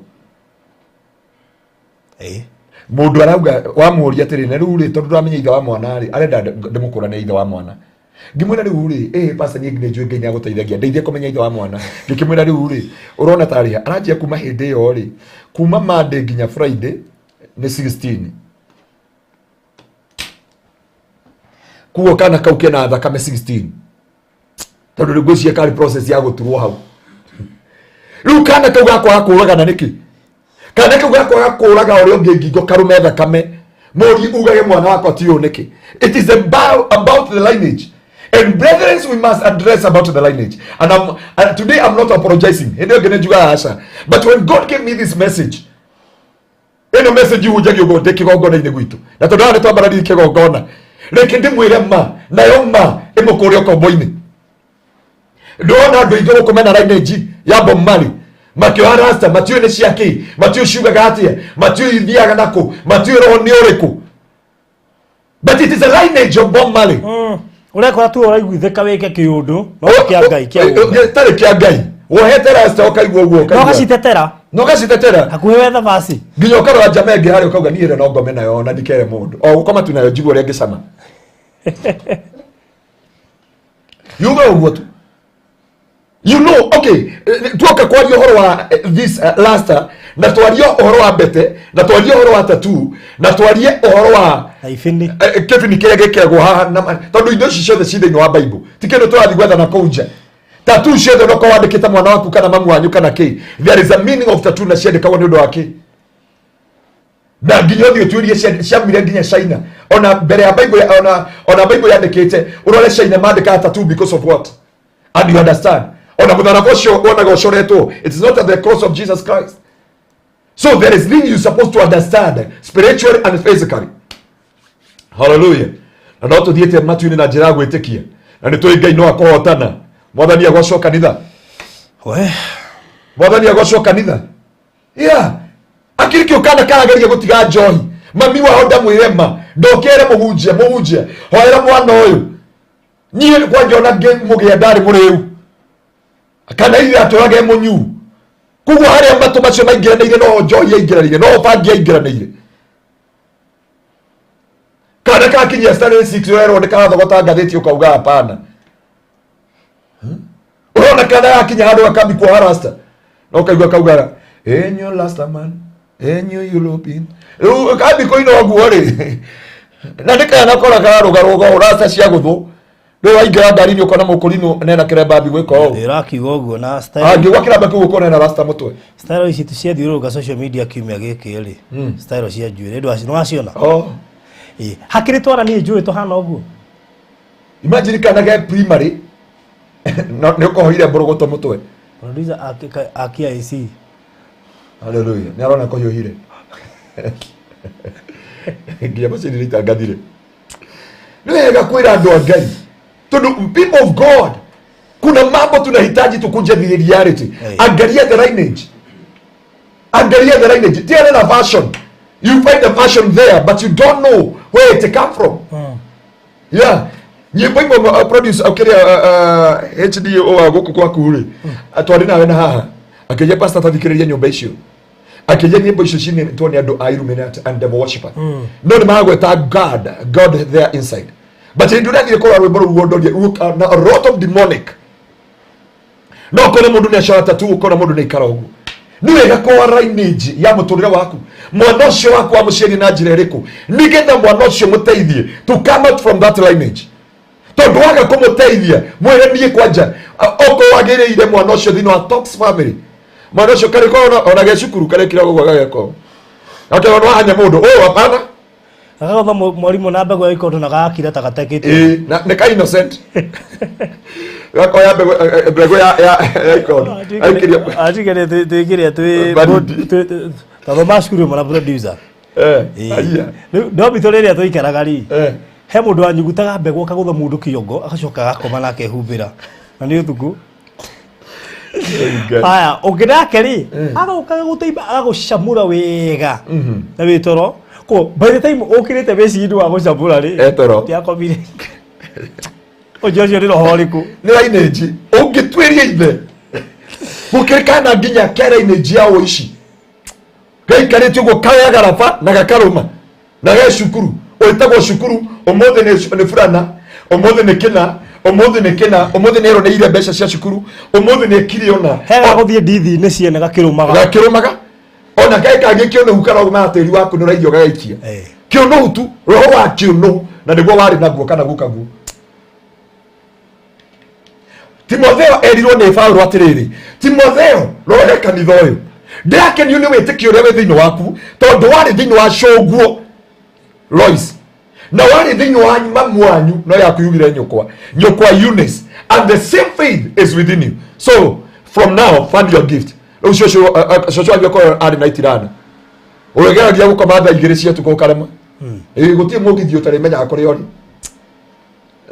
Mũndũ arauga wamũria atĩrĩ, na rĩu rĩ, tondũ ndũramenya ithe wa mwana rĩ, arenda ndĩmũkũrane ithe wa mwana. Ngĩmwĩra rĩu rĩ, pastor, niĩ nĩ njũĩ Ngai nĩagũteithagia, ndeithie kũmenya ithe wa mwana. Ngĩkĩmwĩra rĩu rĩ, ũrona tarĩ ha? Aranjia kuma hĩndĩ ĩyo rĩ, kuma Monday nginya Friday nĩ 16. Kuo kana kau kena thakame 16. Tondũ rĩu ngwĩciria karĩ process ya gũturwo hau. Rĩu kana kau gakwaga kũragana nĩkĩ? Kana kau gakwaga kũraga ũrĩa ũngĩ ngingo karume thakame, mũriũ ugage mwana wakwa ti ũyũ nĩkĩ? It is about the lineage. And brethren, we must address about the lineage. And today I'm not apologizing. Hĩndĩ ĩyo ngĩ njugaga aca. But when God gave me this message, ĩno message ihunjagio ũguo ndĩ kĩgongona-inĩ gwitũ. Na tondũ haha nĩtwambararirie kĩgongona, reke ndĩmwĩre ma, nayo ma ĩmũkũre ũkombo-inĩ. Ndĩrona andũ aingĩ gũkũ mena lineage ya Bob Marley, makĩoha rasta, matiũĩ nĩ cia kĩ, matiũĩ ciugaga atĩa, matiũĩ ithiaga nakũ, matiũĩ roho nĩ ũrĩkũ. But it is a lineage of Bob Marley. Ũrekora tu ũraiguithĩka wĩke kĩũndũ, no kĩa Ngai, kĩa ũũme. Gĩtarĩ kĩa Ngai. Wohete rasta ũkaigua ũguo, No ũkaigua. ũgacitetera. No ũgacitetera. Hakuhĩ wetha basi. Nginya ũkarora njama ĩngĩ harĩa ũkauga niĩ ĩrĩa no ngome nayo ona ndikere mũndũ. O gũkoma tu nayo njigue ũrĩa ngĩcama. Yuga ũguo tu. You know, okay, tuoka kwaria ũhoro wa this last, na twarie ũhoro wa mbete, na twarie ũhoro wa tattoo, na twarie ũhoro wa Na ibini. Kĩbini kĩrĩa gĩkĩragwo haha na tondũ indo ici ciothe ci thĩinĩ wa Bible. Ti kĩndũ tũrathiĩ gwetha na kũu nja. Tattoo ciothe onokorwo wandĩkĩte mwana waku kana mamu wanyu kana kĩ, there is a meaning of tattoo na ciandĩkagwo nĩ ũndũ wa kĩ. Na nginya ũthiĩ ũtuĩrie ciaumire nginya China. Ona mbere ya Bible, ona Bible yandĩkĩte, ũrore China mandĩkaga tattoo because of what? And you understand? Ona mũtharaba ũcio wonaga ũcoretwo, it is not at the cross of Jesus Christ. So there is thing you supposed to understand spiritually and physically. Hallelujah. Na no tũthiĩte matu-inĩ na njĩra ya gwĩtĩkia. Na nĩ tũĩ Ngai no akũhotana. Mwathani agocwo kanitha. We. Mwathani agocwo kanitha. Yeah. Akiri kĩu kana karageria gũtiga njohi. Mami wao ndamwĩre ma. Ndokere mũhunjia, mũhunjia. Hoera mwana ũyũ. Niĩ kwanja ona ngĩmũgĩa ndarĩ mũrĩu. Kana ithe atũrage mũnyu. Koguo harĩa matũ macio maingĩranĩire no njohi yaingĩranĩire, no bangi yaingĩranĩire. Kana kakinyia standard 6 werwo nĩ karathogota ngathĩti ũkauga hapana. Ũrona kana gakinya handũ gakambi kuoha rasta. No kaigua kauga, enyo rasta man, enyo European. Rĩu kambi kũina ũguo rĩ. Na nĩ kana kora kararũgarũga rasta cia gũthũ. Rĩu waingĩra ngari-inĩ ũkona mũkũrinũ nena kĩremba ambi gwĩka ũũ. Ĩrakiuga ũguo na style. Angĩgwa kĩremba kĩu ũkona ena rasta mũtwe. Style ici ciathiũrũrũka social media kiumia gĩkĩ rĩ. Style cia njuĩrĩ nĩwaciona? Oh. Ĩ, hakĩrĩ twara niĩ njũĩ tũhana ũguo. Imagine kana ge primary. No, nĩ ũkohoire mbũrũgũtũ mũtwe. Producer akia AC. Hallelujah. Nĩ arona kũhiũhire. Nginya macini nĩ itangathire. Nĩ wega kwĩra andũ a Ngai. Tondũ people of God, kuna mambo tunahitaji tukuje the reality. Hey. Angalia the lineage. Angalia the lineage. Tiana na fashion. You find the fashion there, but you don't know where it come from. Yeah. Nyimbo imwe produce ũkĩrĩa HD wa gũkũ gwaku rĩ, twarĩ nawe na haha. Akĩria pastor tathikĩrĩria nyũmba icio. Akĩria nyĩmbo icio cinĩtwo nĩ andũ a Illuminati and devil worshiper. No nĩ maragweta God, God there inside. But hĩndĩ ĩrĩa ũrathiĩ kũrora rwĩmbo rũu wondorie, na a lot of demonic. No ũkore mũndũ nĩ acora tattoo, ũkona mũndũ nĩ aikara ũguo. Nĩ wega kũrora lineage ya mũtũrĩre waku. Mwana ũcio waku wamũciarire na njĩra ĩrĩkũ? Nĩgetha mwana ũcio mũteithie to come out from that lineage. Tondũ waga kũmũteithia, mwĩre niĩ kwanja, okorwo wagĩrĩire mwana ũcio thĩinĩ wa Tox family. Mwana ũcio karĩ korwo ona ge cukuru karĩkira ũguo gageka ũũ. Gakĩrwo nĩwahanya mũndũ ũyũ hapana. Gagagũtha mwarimũ na mbegũ ya ikondo na gagakira ta gatekĩte. Ĩĩ, na nĩ ka innocent. Gakoya mbegũ mbegũ ya ikondo. Aikĩria. Atigere twĩkĩre twĩ Baridi. twathoma cukuru ĩmwe na producer. Eh, aiya. Rĩu ndomitũ rĩrĩa twaikaraga rĩ, Eh. he mũndũ wanyugutaga mbegũ akagũtha mũndũ kĩongo agacoka agakoma na akehumbĩra na nĩ ũtukũ. Ngai. Haya, ũngĩ nake rĩ, agoka agagũteimba agagũcamũra wega na wĩ toro. Ko by the time ũkĩrĩte meciria wa gũcamũra rĩ, E toro. ndiakomire. Ũcio ũcio nĩ roho ũrĩkũ? Nĩ lineage ũngĩtuĩria ithe gũkĩrĩ kana nginya ke lineage ya ũici gaikarĩte ũguo kaya garaba na gakarũma na ge cukuru ũĩtagwo cukuru ũmũthĩ nĩ burana ũmũthĩ nĩ kĩna ũmũthĩ nĩ kĩna ũmũthĩ nĩ eroneire mbeca cia cukuru ũmũthĩ nĩ ekire ũna. He gagũthiĩ ndithi-inĩ ciene gakĩrũmaga. Gakĩrũmaga ona kaĩ kangĩ kĩũnũhu karaumaga tĩri waku nĩ ũraiyo gagaikia. Kĩũnũhu tu, roho wa kĩũnũhu na nĩguo warĩ naguo kana gukaguo. Timotheo erirwo nĩ Paulo atĩrĩrĩ, Timotheo, rora kanitha ũyũ, ndĩrakenio nĩ wĩtĩkio ũrĩa wĩ thĩinĩ waku tondũ warĩ thĩinĩ wa cũguo Lois na warĩ thĩinĩ wa mamu wanyu no yaku yugire nyũkwa nyũkwa Eunice, and the same faith is within you, so from now fund your gift. Rĩu cũcũ cũcũ wanyu akorwo arĩ na itirana ũrĩgeragia gũkoma thaa 2 cia ũtukũ ũkarema. Ĩĩ, gũtirĩ mũgithi ũtarĩmenyaga kũrĩa ũrĩ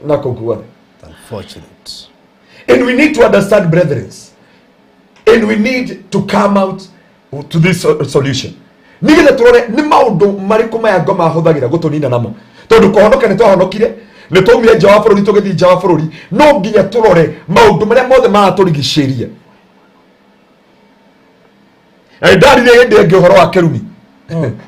na kũu guothe. Unfortunate. And we need to understand, brethren, and we need to come out to this solution. Nĩgetha tũrore nĩ maũndũ marĩkũ maya ngoma ahũthagĩra gũtũnina namo, tondũ kũhonoka nĩ twahonokire, nĩ twaumire nja wa bũrũri tũgĩthiĩ nja wa bũrũri, no nginya tũrore maũndũ marĩa mothe maratũrigicĩria. Na nĩ ndaririe hĩndĩ ĩngĩ ũhoro wa kĩrumi,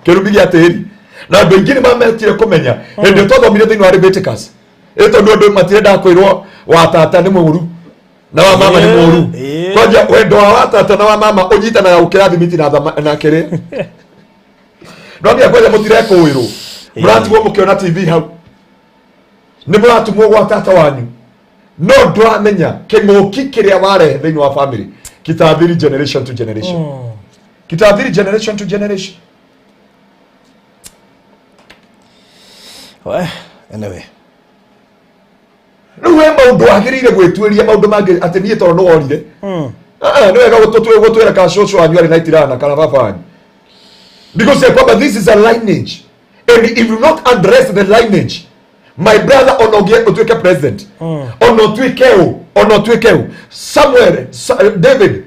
kĩrumi gĩa tĩri, na andũ aingĩ nĩ mametire kũmenya hĩndĩ ĩyo twathomire thĩinĩ wa Leviticus, ĩ tondũ andũ matirendaga kwĩrwo wa tata nĩ mũũru na wa mama nĩ mũũru. Kwanja wendo wa tata na wa mama ũnyitanaga gũkĩra thimiti na na kĩrĩa no nginya kwanja mũtirekũĩrwo, mũratigwo mũkĩona TV hau, nĩ mũratumwo gwa tata wanyu, no ndũramenya kĩng'ũki kĩrĩa warehe thĩinĩ wa family kitaathiri generation to generation, kitaathiri generation to generation. Well, anyway. Rĩu he maũndũ wagĩrĩire gwĩtuĩria maũndũ mangĩ atĩ niĩ tondũ nĩworire. Nĩ wega gũtwĩra kana cũcũ wanyu arĩ na itirana kana baba wanyu, because ya kwamba this is a lineage, and if you not address the lineage, my brother, ona ũngĩ ũtuĩke president, ona ũtuĩke ũ, ona ũtuĩke ũ, Samuel David,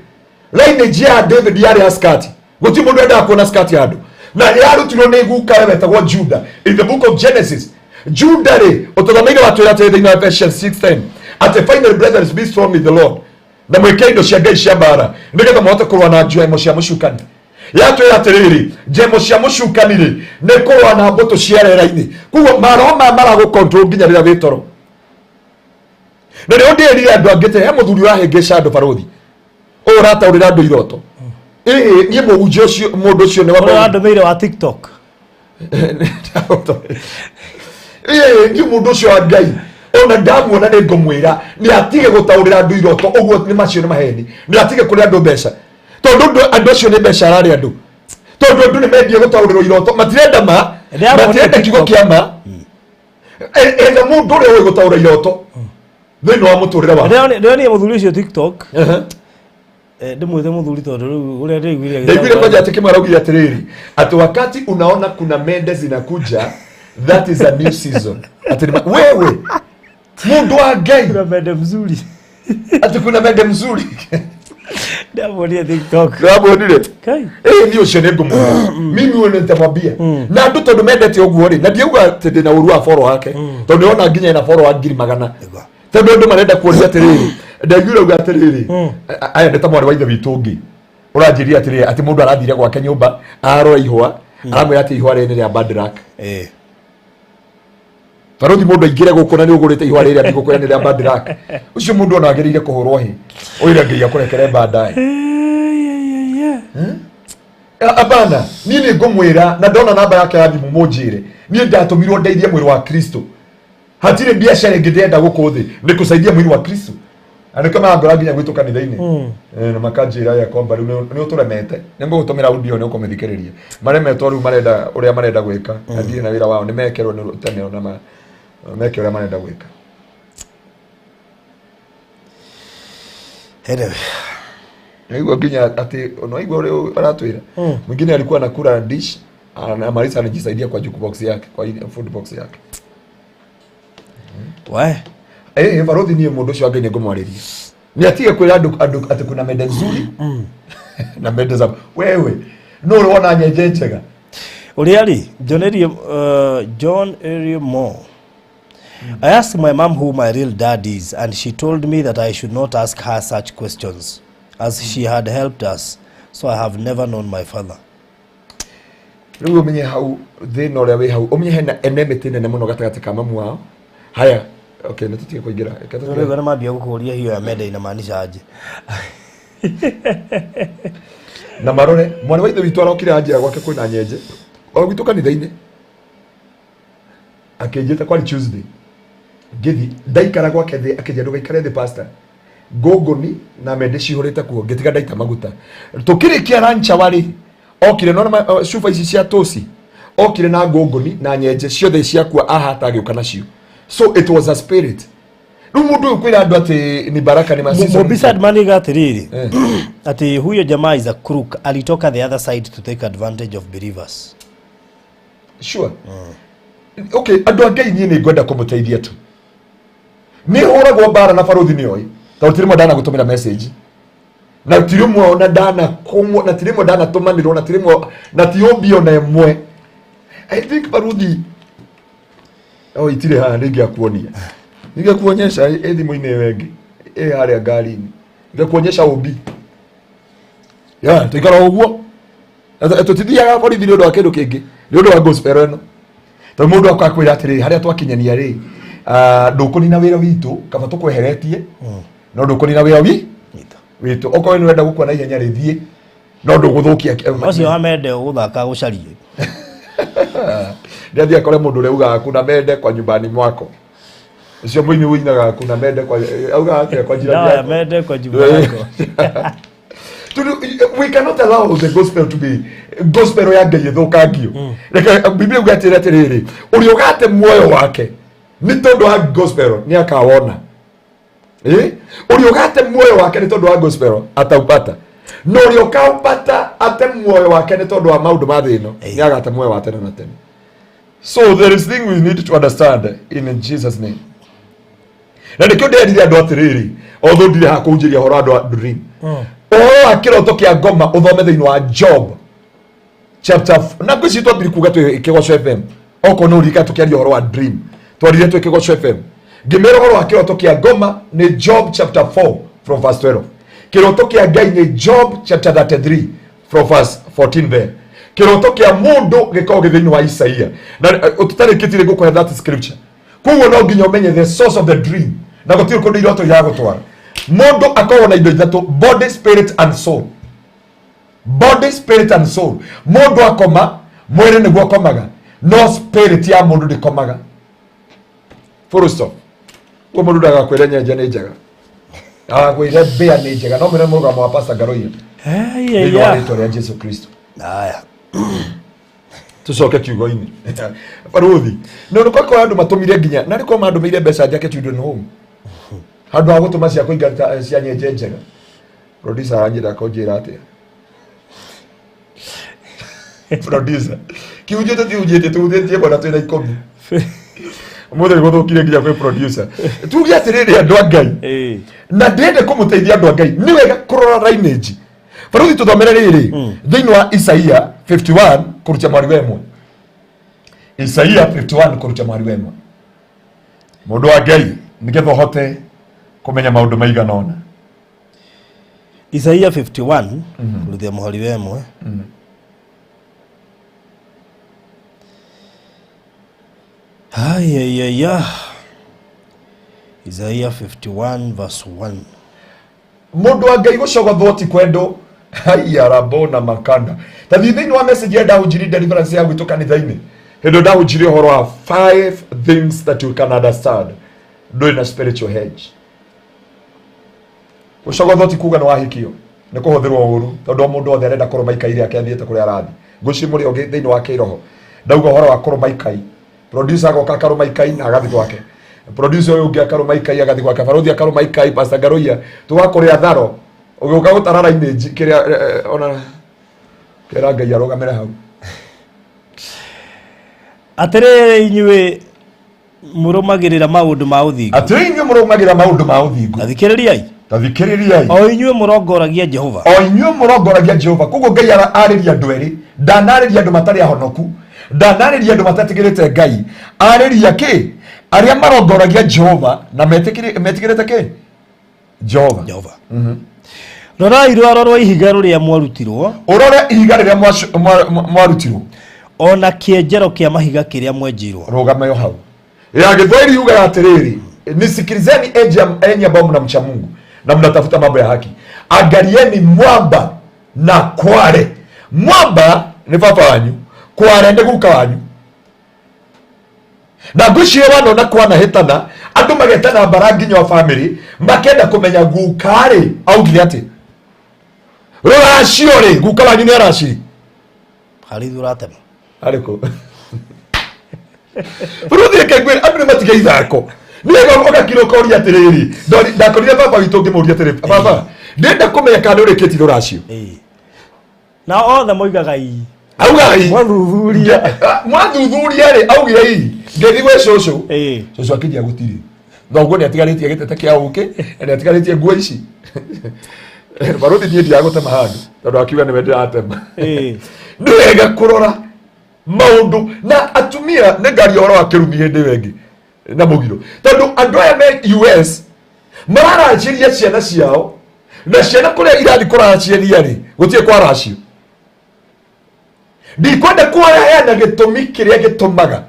lineage ya David yarĩ ya skati, gũtirĩ mũndũ endaga kuona skati ya andũ, na yarutirwo nĩ guka wetagwo Judah in the book of Genesis. Judah rĩ, ũtũthomeire watwĩra atĩrĩ thĩinĩ wa Ephesians 6:10 atĩ finally, brothers, be strong in the Lord na mwĩke indo cia Ngai cia mbara nĩgetha mũhote kũrũa na njemo cia mũcukani. Yatwĩra atĩrĩrĩ, njemo cia mũcukani rĩ, nĩ kũrũa na mbũtũ cia rĩera-inĩ, koguo maroho maya maragũ nginya rĩrĩa wĩ toro. Na nĩho ndĩrire andũ angĩ te he mũthuri ũrahĩngĩca andũ barothi ũyũ ũrataũrĩra andũ iroto. Ĩĩ, niĩ mũhunjia ũcio, mũndũ ũcio nĩ Ũrĩa wa wandũmĩire wa TikTok. Ĩĩ, niĩ mũndũ ũcio wa Ngai ona ndamuona nĩ ngũmwĩra nĩ atige gũtaũrĩra andũ iroto ũguo, nĩ macio nĩ maheni, nĩ atige kũrĩa andũ mbeca, tondũ andũ acio nĩ mbeca ararĩa andũ, tondũ andũ nĩ mendie gũtaũrĩrwo iroto, matirenda ma Ndĩramuonire matirenda kiugo TikTok. kĩa ma. Etha mũndũ ũrĩa ũĩ gũtaũra iroto thĩinĩ wa mũtũrĩre waku. Ndĩronire mũthuri ũcio TikTok. Ndĩmwĩte mũthuri tondũ rĩu ũrĩa ndĩiguire Ndaiguire kwanja atĩ kĩmwe araugire atĩrĩrĩ, atĩ wakati unaona kuna mende zinakuja, that is a new season. Atĩ wewe mũndũ wa Ngai. Kuna mende mzuri. Atĩ kuna mende mzuri. Ndĩramuonire TikTok. Ndĩramuonire. Kai. Ĩĩ, niĩ ũcio nĩ ngũmwĩra, mimi huyo nitamwambia, na andũ tondũ mendete ũguo rĩ, na ndiauga atĩ ndĩna ũru wa boro wake, tondũ ndĩrona nginya ena boro wa 100,000, tondũ andũ marenda kuoria atĩrĩrĩ, ndaiguire uga atĩrĩrĩ, aya nĩ ta mwarĩ wa ithe witũ ũngĩ ũranjĩria atĩrĩrĩ, atĩ mũndũ arathire gwake nyũmba arora ihũa, aramwĩra atĩ ihũa rĩrĩ nĩ rĩa bad luck. Barothi, mũndũ aingĩre gũkũ na nĩ ũgũrĩte ihũa rĩrĩa ndigũkwĩra nĩ rĩa bad luck, ũcio mũndũ ona agĩrĩire kũhũrwo hĩ, ũire Ngai akũrekere baadaye. Hapana, niĩ nĩ ngũmwĩra na ndona namba yake ya thimũ mũnjĩre, niĩ ndatũmirwo ndeithie mwĩrĩ wa Kristo, hatirĩ biacara ĩngĩ ndĩrenda gũkũ thĩ nĩ kusaidia mwĩrĩ wa Kristo. Na nĩkĩo marangora nginya gwitũ kanitha-inĩ. Na makanjĩra ya kwamba rĩu nĩ ũtũremete. Nĩ ngũgũtũmĩra audio nĩ ũkũmĩthikĩrĩria. Maremetwo rĩu marenda ũrĩa marenda gwĩka. Na ndirĩ na wĩra wao nĩ mekerwo nĩ tene ona meke ũrĩa marenda gwĩka. Anyway. Naigua nginya atĩ unaigua ũrĩa aratwĩra. Mwingine alikuwa anakula dish anamaliza anajisaidia kwa jukebox yake, kwa food box yake. We. Barothi niĩ mũndũ ũcio wa Ngai nĩngũmwarĩria. Nĩ atige kwĩra andũ atĩ kuna mende nzuri na mende za wewe no ũrona nyenje njega. Ũrĩa rĩ, John Ariel Moore. I asked my mom who my real dad is, and she told me that I should not ask her such questions, as she had helped us, so I have never known my father. Rĩu ũmenye hau thĩna ũrĩa wĩ hau, ũmenye hena enmity nene mũno gatagatĩ ka mamu wao. Haya, okay, nĩ tũtige kũingĩra. Reke tũtige. Rĩu nĩ mambia gũkũria hiyo ya mende inamaanisha aje. Na marore, mwana wa ithe witũ arokire anjĩra gwake kwĩna nyenje. O gwitũ kanitha-inĩ. Akĩnjĩta kwarĩ Tuesday. Ngĩthiĩ, ndaikara gwake thĩ, akĩnjĩra ndũgaikare thĩ pastor. Ngũngũni na mende cihũrĩte kuo, ngĩtiga ndaita maguta. Tũkĩrĩkia lunch hour rĩ, okire nona cuba ici cia tosi. Okire na ngũngũni na nyenje ciothe ciakua ahata agĩũka nacio. So it was a spirit. Rĩu mũndũ ũyũ kwĩra andũ atĩ ni baraka ni masisi. Mobisad maniga atĩrĩrĩ, atĩ huyo jamaa is a crook, alitoka the other side to take advantage of believers. Sure. Okay, andũ a Ngai niĩ nĩ ngwenda kũmũteithia tu. Nĩ hũragwo mbara na barothi nĩ oĩ. Tondũ ti rĩmwe ndanagũtũmĩra message. Na ti rĩmwe ona ndanakũmwo, na ti rĩmwe ndanatũmanĩrwo, na ti rĩmwe, na ti ũmbi ona ĩmwe. I think barothi oh, itirĩ haha nĩingĩakuonia. Ningekuonyesha ĩ thimũ-inĩ ĩyo ĩngĩ, ĩ harĩa ngari-inĩ. Ningekuonyesha ũmbi. Ya, tũikara ũguo. Tũtithiaga borithi nĩ ũndũ wa kĩndũ kĩngĩ, nĩ ũndũ wa gospel ĩno. Tondũ mũndũ akakwĩra atĩrĩrĩ, harĩa twakinyania rĩ, ndũkũnina wĩra witũ, kaba tũkweheretie, no ndũkũnina wĩra witũ. Okorwo nĩ ũrenda gũkua na ihenya rĩ, thiĩ, no ndũgũthũkia Ũcio wa mende ũgũthaka gũcarie. Nĩ athiĩ akore mũndũ ũrĩa ugaga kuna mende kwa nyumbani mwako. Ũcio mũini ũinaga kuna mende kwa, augaga atĩa kwa jirani Dawa ya yako. mende kwa nyumba yako. We cannot allow the gospel to be gospel ya Ngai ĩthũkangio. Reke Biblia yuga atĩrĩrĩ, ũrĩa ũgate muoyo wake nĩ tondũ wa gospel nĩ akawona. Ũrĩa ũgate muoyo wake nĩ tondũ wa gospel ataupata. No ũrĩa ũkaupata ate muoyo wake nĩ tondũ wa maũndũ ma thĩ ĩno nĩ agate muoyo wa tene na tene. So there is thing we need to understand in Jesus name. Na nĩkĩo nderire andũ atĩrĩrĩ, although ndirĩ haha kũhunjĩria ũhoro wa andũ a dream. Ũhoro wa kĩroto kĩa ngoma ũthome thĩinĩ wa Job chapter na ngwĩciria twambire kuga twĩ Kĩgoco FM. Okorwo nĩ ũririkana tũkĩaria ũhoro wa dream, twarire twĩ Kĩgoco FM. Ngĩmera ũhoro wa kĩroto kĩa ngoma nĩ Job chapter 4 from verse 12. Kĩroto kĩa Ngai nĩ Job chapter 33 from verse 14 there. Kĩroto kĩa mũndũ gĩkoragwo gĩ thĩinĩ wa Isaia. Na tũtarĩkĩtie ngũkũhe that scripture. Koguo no nginya ũmenye the source of the dream. Na gũtirĩ kũndũ iroto iragũtwara. Mũndũ akoragwo na indo ithatũ, body, spirit and soul. Body, spirit and soul. Mũndũ akoma, mwĩrĩ nĩguo ũkomaga, no spirit ya mũndũ ndĩkomaga. Full stop. Koguo mũndũ ndagakwĩre nyenje nĩ njega. Agakwĩre mbĩa nĩ njega. No mwĩre mũrũgamo wa Pastor Ngaroia. Thĩinĩ wa rĩtwa rĩa Jesu Kristo. Haya. Tucoke kiugo-inĩ. Baruthi. No nĩ kwa andũ matũmire nginya, na nĩ kwa mandũmĩire mbeca njake children home. Handũ ha gũtũma cia kũingata cia nyenje njega. Producer aranjĩra kũnjĩra atĩa? Producer. Kihunjio tũtihunjĩtie, tũhunjĩtie mwena twĩna 10. Ũmũthĩ nĩ gũthũkire nginya kwĩ producer. Tuge atĩrĩrĩ andũ a Ngai. Na ndĩrenda kũmũteithia andũ a Ngai. Nĩ wega kũrora lineage. Baruthi tũthomere rĩrĩ thĩinĩ wa Isaia 51 kũruta mwari wa ĩmwe. Isaia 51 kũruta mwari wa ĩmwe. Mũndũ wa Ngai nĩgetha ũhote kũmenya maũndũ maigana ũna. Isaia 51 kũruta mũhari wa ĩmwe. Ayayaya. Isaia 51 verse 1. Mũndũ wa Ngai gũcogothwo ti kwendwo. Haiya rabo na makanda. Ta thiĩ thĩinĩ wa message ya ndahunjirie deliverance ya gwitũ kanitha-inĩ. Hĩndĩ ĩyo ndahunjirie ũhoro wa 5 things that you can understand. Ndũrĩ na spiritual hedge. Gũcogotho ti kuga nĩ wahikio, nĩ kũhũthĩrwo ũru, tondũ o mũndũ othe arenda kũrũma ikai rĩake athiĩte kũrĩa arathiĩ. Ngũciĩ mũrĩ ogĩ thĩinĩ wa kĩroho. Ndauga ũhoro wa kũrũma ikai. Producer agoka akarũma ikai na agathiĩ gwake. Producer ũyũ ũngĩ akarũma ikai agathiĩ gwake. Barũthi akarũma ikai, Pastor Ngaruiya. Tũgakũrĩa tharo. Ũgĩũka gũtarara image kĩrĩa ona kĩra Ngai arũgamĩre hau. Atĩrĩrĩ inyuĩ mũrũmagĩrĩra maũndũ ma ũthingu. Atĩrĩ inyuĩ mũrũmagĩrĩra maũndũ ma ũthingu. Thikĩrĩriai. Ta thikĩrĩriai. O inyuĩ mũrongoragia Jehova. O inyuĩ mũrongoragia Jehova. Koguo Ngai arĩria andũ erĩ, ndanarĩria andũ matarĩ ahonoku, ndanarĩria andũ matetigĩrĩte Ngai, arĩria kĩ? Arĩa marongoragia Jehova na metigĩrĩte kĩ? Jehova. Jehova. Rorai rwaro rwa ihiga rũrĩa mwarutirwo. Ũrore ihiga rĩrĩa mwarutirwo. Ona kĩenjero kĩa mahiga kĩrĩa mwenjirwo. Rũgame hau. Ya Gĩthwaili yugaga atĩrĩrĩ, nisikilizeni enyi ambao mnamcha Mungu na mnatafuta mambo ya haki, angalieni mwamba na kware. Mwamba nĩ baba wanyu, kware nĩ guka wanyu. Na ngwĩciria wanona kwanahĩtana andũ magetana mbara nginya wa family makenda kũmenya guka-rĩ augire atĩ rũracio rĩ guka wanyu nĩ araciri Harĩ ithuĩ ũratema. Arĩkũ? Rĩu thiĩ ngwĩre andũ nĩ matige ithako. Nĩ wega ũgakira ũkoria atĩrĩrĩ, ndakorire baba witũ ngĩmũria atĩrĩ, baba, ndĩrenda kũmenya kana nĩ ũrĩkĩtie rũracio. Na othe moigaga ii. Augaga ii. Mwathuthuria. Mwathuthuria rĩ, augire ii. Ngĩthiĩ gwĩ cũcũ. Cũcũ akĩnjia gũtirĩ. Thoguo nĩ atigarĩtie gĩtete kĩa ũkĩ, na nĩ atigarĩtie nguo ici. Barũthi niĩ ndiaga gũtema handũ, tondũ akiuga nĩwe ndĩratema. Nĩ wega kũrora maũndũ na atumia nĩ ngaria ũhoro wa kĩrumi hĩndĩ ĩyo ĩngĩ na mũgiro, tondũ andũ aya me US mararacĩria ciana ciao, na ciana kũrĩa irathiĩ kũracĩria rĩ, gũtirĩ kwaracio. Ndikwenda kũheana gĩtũmi kĩrĩa gĩtũmaga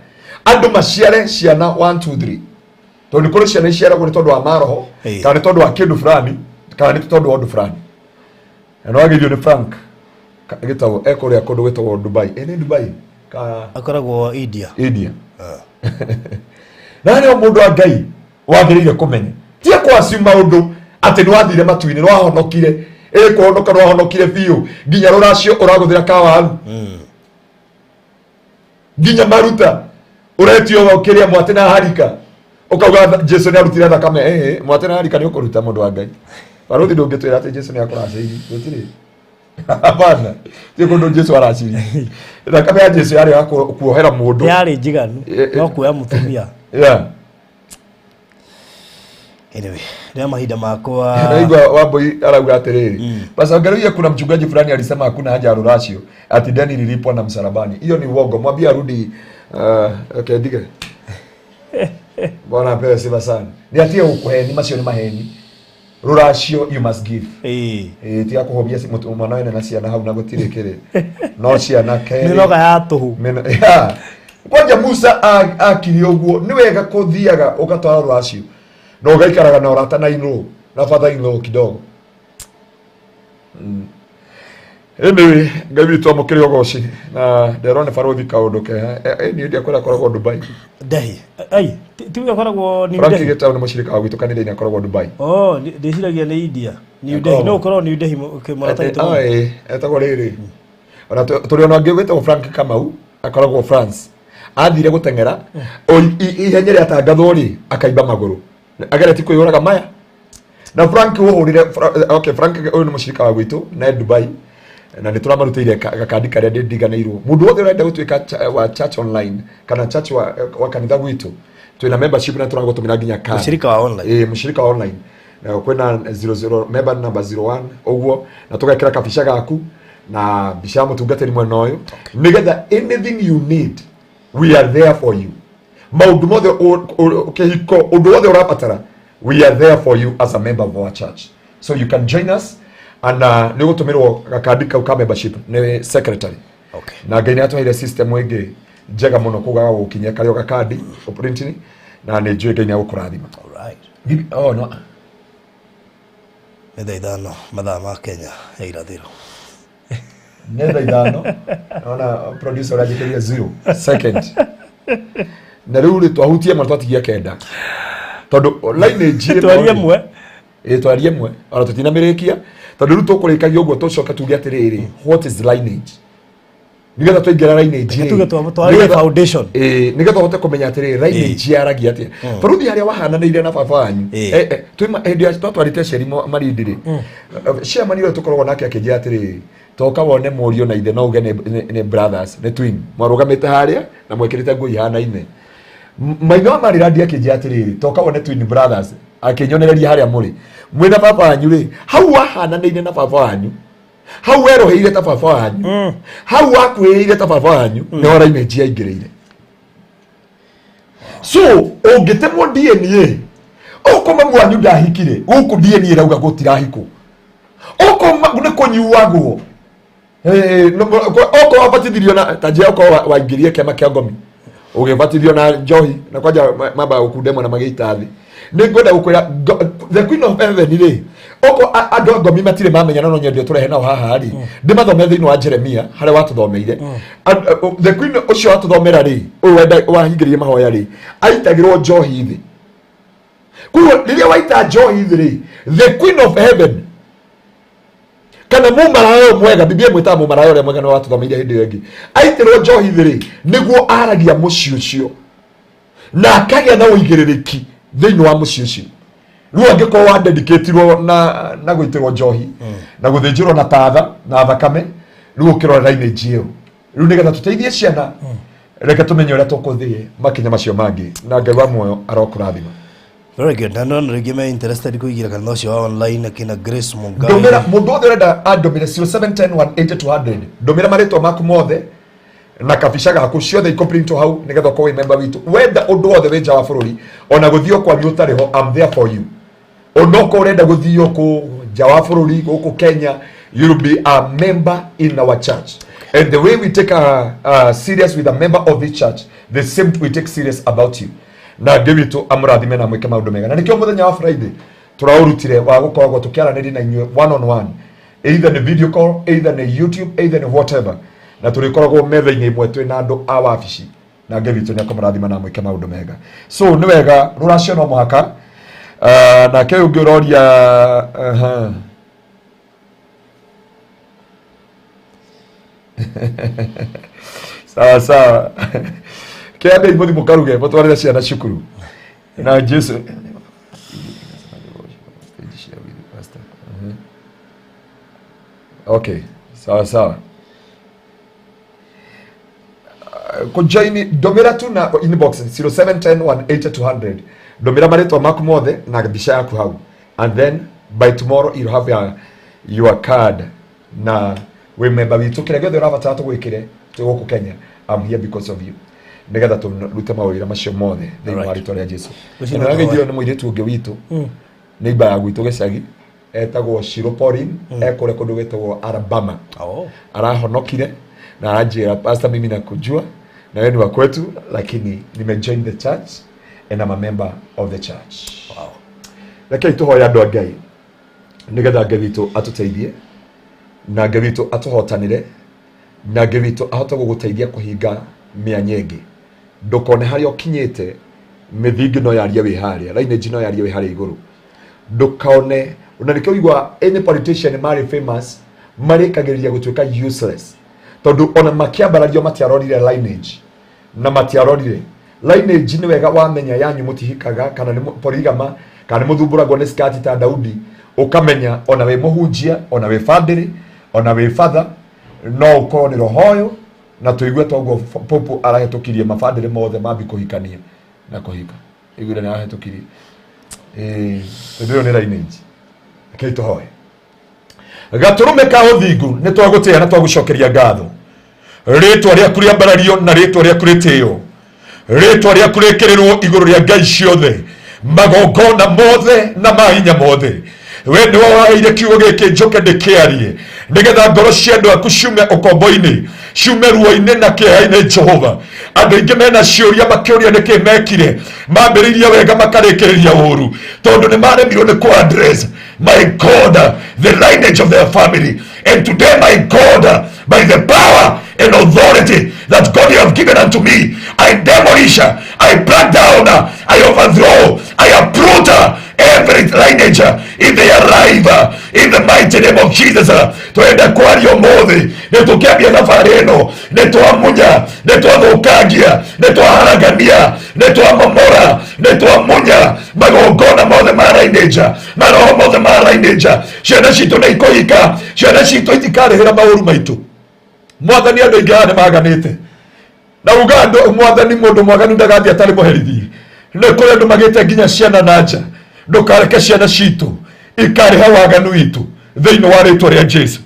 andũ maciare ciana 1 2 3, tondũ nĩ kũrĩ ciana iciaragwo nĩ tondũ wa maroho, kana nĩ tondũ wa kĩndũ fulani, kana nĩ tondũ wa ũndũ fulani. Na no wagĩrĩirwo nĩ Frank gĩtagwo ekũrĩa kũndũ gwĩtagwo Dubai. Nĩ Dubai? Ka Akoragwo India. India. Na nĩo mũndũ wa Ngai wagĩrĩire kũmenya. Ti kwaci maũndũ atĩ nĩ wathire matu-inĩ, nĩ wahonokire. Kũhonoka nĩ wahonokire biũ. Nginya rũracio ũragũthĩra kawaru. Nginya maruta ũretio kĩrĩa mwate na harika. Ũkauga Jesu nĩ arutire thakame. Mwate na harika nĩ ũkũruta mũndũ wa Ngai. Barũthi ndũngĩtwĩra atĩ Jesu nĩ akũracĩirie. Gũtirĩ. Hapana. Ti kũndũ Jesu aracirie. Thakame ya Jesu yarĩ ya kuohera mũndũ. Yarĩ njiganu, no kuoya mũtumia. Anyway, rĩa mahinda makwa. Naigua Wambui arauga atĩrĩrĩ. Pastor Ngaruiya, kuna mchungaji fulani alisema hakuna haja ya ruracio, ati deni lilipwa na msalabani. Hiyo ni uongo. Mwambie arudi. Okay, dige. Bwana apewe sifa sana. Ni atie ukuheni, macio ni maheni. Ruracio you must give. Tiga kũhobia mwana wene na ciana hau na gũtirĩ kĩrĩ. No ciana kerĩ. Mĩnoga ya tũhũ. Yeah. Kwanja Musa akire ũguo, nĩ wega kũthiaga ũgatwara rũracio na ũgaikaraga na ũrata na in-law, na father in-law kidogo. Anyway, Ngai witũ amũkĩre ũgoci na nderwo nĩ barũthi kaũndũ keha. Niĩ ndiakwĩra akoragwo Dubai. Delhi. Ai, ti we akoragwo New Frank Delhi? Gitau nĩ mũcirika wa gwitũ kanitha-inĩ akoragwo Dubai. Oh, ndĩciragia nĩ India. New Delhi. No ũkorwo New Delhi mũrata witũ. Etagwo rĩrĩ. Ona tũrĩ ona ũngĩ wĩtagwo Frank Kamau akoragwo France. Athire gũteng'era, ihenya rĩatangathwo rĩ, akaimba magũrũ. Ageretie kwĩyũraga maya. Na Frank ũhũrire, okay, Frank ũyũ nĩ mũcirika wa gwitũ na Dubai. Na nĩ tũramarutĩire gakandi karĩa ndĩndiganĩirwo. Mũndũ wothe ũrenda gũtuĩka wa church online kana church wa kanitha gwitũ, twĩna membership na tũragũtũmĩra nginya card. Mũcirika wa online. Mũcirika wa online. Na kwĩna zero zero, member number zero one, ũguo, na tũgekĩra kabica gaku na mbica ya mũtungatĩri mwena ũyũ. Nĩgetha anything you need, we are there for you. Maũndũ mothe kĩhiko, ũndũ wothe ũrabatara, we are there for you as a member of our church. So you can join us and nĩ ũgũtũmĩrwo gakandi kau ka membership nĩ secretary. Na Ngai nĩ atũheire system ĩngĩ njega mũno kuga gũkinyia karĩ o gakandi print na nĩ njũĩ Ngai nĩ agũkũrathima. All right. Bibi, oh, no. Nĩ thaa ithano mathaa ma Kenya ya irathĩro. Nĩ thaa ithano. Naona producer ũranjĩkĩria 0 second. Na rĩu rĩ twahutie ĩmwe twatigia kenda. Tondũ line njirĩ Twarie no rĩ. ĩmwe. Twarie ĩmwe ona tũtinamĩrĩkia tondũ rĩu tũkũrĩkagia ũguo tũcoke tuge atĩrĩrĩ, what is lineage, nĩgetha twaingĩra lineage Reke rĩ, tuge twarie foundation. Nĩgetha ũhote kũmenya atĩrĩrĩ lineage yaragia atĩa. Baruthi harĩa wahananĩire na baba wanyu. Twĩ hĩndĩ ĩrĩa twatwarĩte aciari Malindi rĩ, chairman ũrĩa tũkoragwo nake akĩnjĩra atĩrĩrĩ, toka wone mũriũ na ithe no uge nĩ brothers, nĩ twin, mwarũgamĩte harĩa na mwĩkĩrĩte nguo ihanaine. Maithe wa Marirandi akĩnjĩra atĩrĩrĩ, toka wone twin brothers, akĩnyonereria harĩa mũrĩ mwĩna baba wanyu rĩ, hau wahananĩire na baba wanyu, hau weroheire ta baba wanyu, hau wakuhĩrĩire ta baba wanyu, nĩho lineage yaingĩrĩire. So ũngĩtemwo DNA okorwo mamu wanyu ndahikire, gũkũ DNA ĩrauga gũtirahikwo, okorwo nĩ kũnyuagwo, okorwo wabatithirio na ta njĩra, okorwo waingĩrire kĩama kĩa ngomi ũgĩbatithio na njohi na kwanja mambaga gũkunda ĩmwe na magĩita thĩ. Nĩ ngwenda gũkwĩra the queen of heaven rĩ, okorwo andũ a ngomi matirĩ mamenyana, no nyende tũrehe nao haha rĩ, ndĩmathomere thĩinĩ wa Jeremia harĩa watũthomeire. The queen ũcio watũthomera rĩ, ũyũ wahingĩrĩrie mahoya rĩ, aitagĩrwo njohi thĩ. Koguo rĩrĩa waita njohi thĩ rĩ, the queen of heaven kana mũmaraya ũyũ mwega, Biblia ĩmwĩtaga mũmaraya ũrĩa mwega, nĩ watũthomeire hĩndĩ ĩyo ĩngĩ, aitĩrwo njohi thĩ rĩ, nĩguo aragia mũciĩ ũcio na akagĩa na ũigĩrĩrĩki thĩinĩ wa mũciĩ ũcio. Rĩu angĩkorwo wadedicatirwo na gũitĩrwo njohi na gũthĩnjĩrwo na tatha na thakame, rĩu ũkĩrora lineage ĩyo. Rĩu nĩgetha tũteithie ciana, reke tũmenye ũrĩa tũkũthiĩ makinya macio mangĩ, na Ngai wa muoyo arokũrathima. Very good. Na no rĩngĩ me interested kũingĩra kanitha ũcio wa online akina Grace Mungai. Ndũmĩra mũndũ wothe ũrenda andũmĩre 0710180200, ndũmĩra marĩtwa maku mothe na kabica gaku ciothe ikũprintwo hau nĩgetha ũkorwo wĩ member witũ. Wenda ũndũ wothe wĩ nja wa bũrũri, ona gũthiĩ kwanyu ũtarĩ ho, I'm there for you. Onokorwo ũrenda gũthiĩ kũ nja wa bũrũri, gũkũ Kenya, you'll be a member in our church, and the way we take a serious with a member of this church, the same we take serious about you. Na Ngai witũ amũrathime na mwĩke maũndũ mega. Na nĩkĩo mũthenya wa Friday tũraũrutire wa gũkoragwo tũkĩaranĩria na inyuĩ one on one, either nĩ video call, either nĩ YouTube, either nĩ whatever, na tũrĩkoragwo metha-inĩ ĩmwe twĩ na andũ a wabici, na Ngai witũ nĩ akũmũrathima na mwĩke maũndũ mega. So nĩ wega rũracio no mũhaka. Nake ũyũ ũngĩ ũroria, sawa sawa, kĩambei mũthi mũkaruge mũtwarĩre ciana cukuru na Jesu. Okay, sawa sawa. Kujoin ndũmĩra tu na inbox 0710180200, ndũmĩra marĩtwa maku mothe na mbica yaku hau, and then by tomorrow you'll have your card na wĩ member witũ. Kĩrĩa gĩothe ũrabatara tũgwĩkĩre twĩ gũkũ Kenya, I'm here because of you, nĩgetha tũrute mawĩra macio mothe thĩinĩ wa rĩtwa rĩa Jesu. Ũcio Na nĩ nĩgeithio nĩ mũirĩtu ũngĩ witũ, neighbor ya gwitũ gĩcagi, etagwo Shiro Pauline, ekũrĩa kũndũ gwĩtagwo Alabama. Arahonokire na aranjĩra, "Pastor, mimi nakujua na wewe ni wa kwetu, lakini nimejoin the church and I'm a member of the church." Rekei tũhoe andũ a Ngai nĩgetha Ngai witũ atũteithie na Ngai witũ atũhotanĩre na Ngai witũ ahote gũgũteithia kũhinga mĩanya ĩngĩ. Ndũkone harĩa ũkinyĩte, mĩthingi no yarie wĩ harĩa, lineage no yarie wĩ harĩa igũrũ. Ndũkone na nĩkĩo igua any politician marĩ famous marĩkagĩrĩria gũtuĩka useless, tondũ ona makĩambarario matiarorire lineage na matiarorire lineage. Nĩ wega wamenya yanyu mũtihikaga kana nĩ polygama kana nĩ mũthumbũragwo nĩ skati ta Daudi, ũkamenya ona wĩ mũhunjia, ona wĩ bandĩrĩ, ona wĩ father, no ũkorwo nĩ roho ũyũ na tũigue toguo pope arahĩtũkirie mabandĩrĩ mothe mambi kũhikania na kũhika iguire nĩ arahĩtũkirie. Tondũ ĩyo nĩ lineage. Rekei tũhoe. Gatũrũme ka ũthingu, nĩ twagũtĩĩa na twagũcokeria ngatho. Rĩtwa rĩaku rĩambarario na rĩtwa rĩaku rĩtĩo, rĩtwa rĩaku rĩkĩrĩrwo igũrũ rĩa ngai ciothe, magongona mothe na mahinya mothe. We nĩwe waheire kiugo gĩkĩ njũke ndĩkĩarie nĩgetha ngoro cia andũ aku ciume ũkombo-inĩ, ciume ruo-inĩ na kĩeha-inĩ. Jehova, andũ aingĩ mena ciũria makĩũria nĩkĩ mekire, mambĩrĩirie wega makarĩkĩrĩria ũru, tondũ nĩ maremirwo nĩ kũ address, my God, the lineage of their family. And today, my God, by the power and authority that God you have given unto me, I demolish, I break down, I overthrow, I uproot Every lineage in their life, in the mighty name of Jesus. Twenda kwaria ũmũthĩ, nĩ tũkĩambia thabarĩ ĩno, nĩ twamunya, nĩ twathukangia, nĩ twaharagania, nĩ twamomora, nĩ twamunya magongona mothe ma lineage, maroho mothe ma lineage. Ciana citũ nĩ ikũhika, ciana citũ itikarĩhĩra maũru maitũ. Mwathani andũ aingĩ haha nĩ maganĩte na uga andũ mwathani mũndũ mwaganu ndagathiĩ atarĩ mũherithie. Nĩ kũrĩ andũ magĩte nginya ciana na nja. Ndũkareke ciana citũ ikarĩha waganu witũ thĩinĩ wa rĩtwa rĩa Jesu.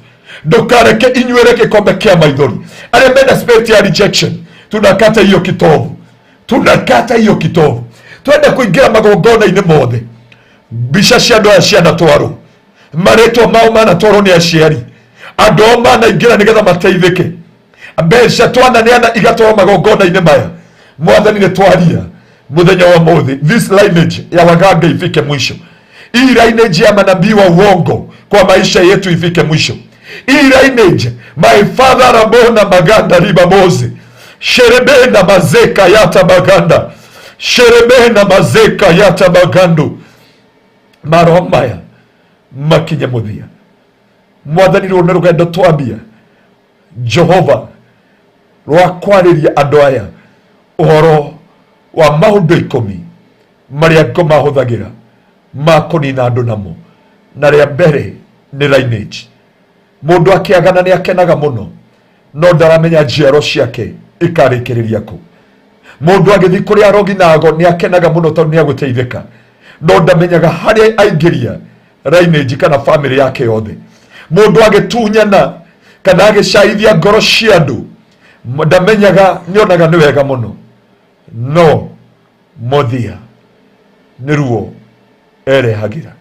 Ndũkareke inyuĩre gĩkombe kĩa maithori. Arĩa mena spirit ya rejection, tunakata hiyo kitovu, tunakata hiyo kitovu. Twende kũingĩra magongona-inĩ mothe. Mbica cia andũ aya cianatwarwo, marĩtwa mao manatwarwo nĩ aciari, andũ ao manaingĩra nĩgetha mateithĩke, mbeca twananeana igatwarwo magongona-inĩ maya. Mwathani nĩ twaria muthenya wa muthi, this lineage ya waganga ifike mwisho. Hii lineage ya manabii wa uongo kwa maisha yetu ifike mwisho. Hii lineage, my father Rabona Maganda riba Mose Sherebe na mazeka yata maganda Sherebe na mazeka yata magando maroho maya makinye muthia. Mwathani rũrũ nĩ rũgendo twambia Jehova rwa kwarĩria andũ aya ũhoro wa maũndũ 10 marĩa ngoma hũthagĩra ma kũnina andũ namo, na rĩa mbere nĩ lineage. Mũndũ akĩagana nĩ akenaga mũno, no ndaramenya njiaro ciake ikarĩkĩrĩria kũ. Mũndũ agĩthiĩ kũrĩ arogi na ago nĩ akenaga mũno tondũ nĩ agũteithĩka, no ndamenyaga harĩa aingĩria lineage kana family yake yothe. Mũndũ agĩtunyana kana agĩcaithia ngoro cia andũ, ndamenyaga, nĩonaga nĩ wega mũno, no mũthia nĩ ruo erehagĩra.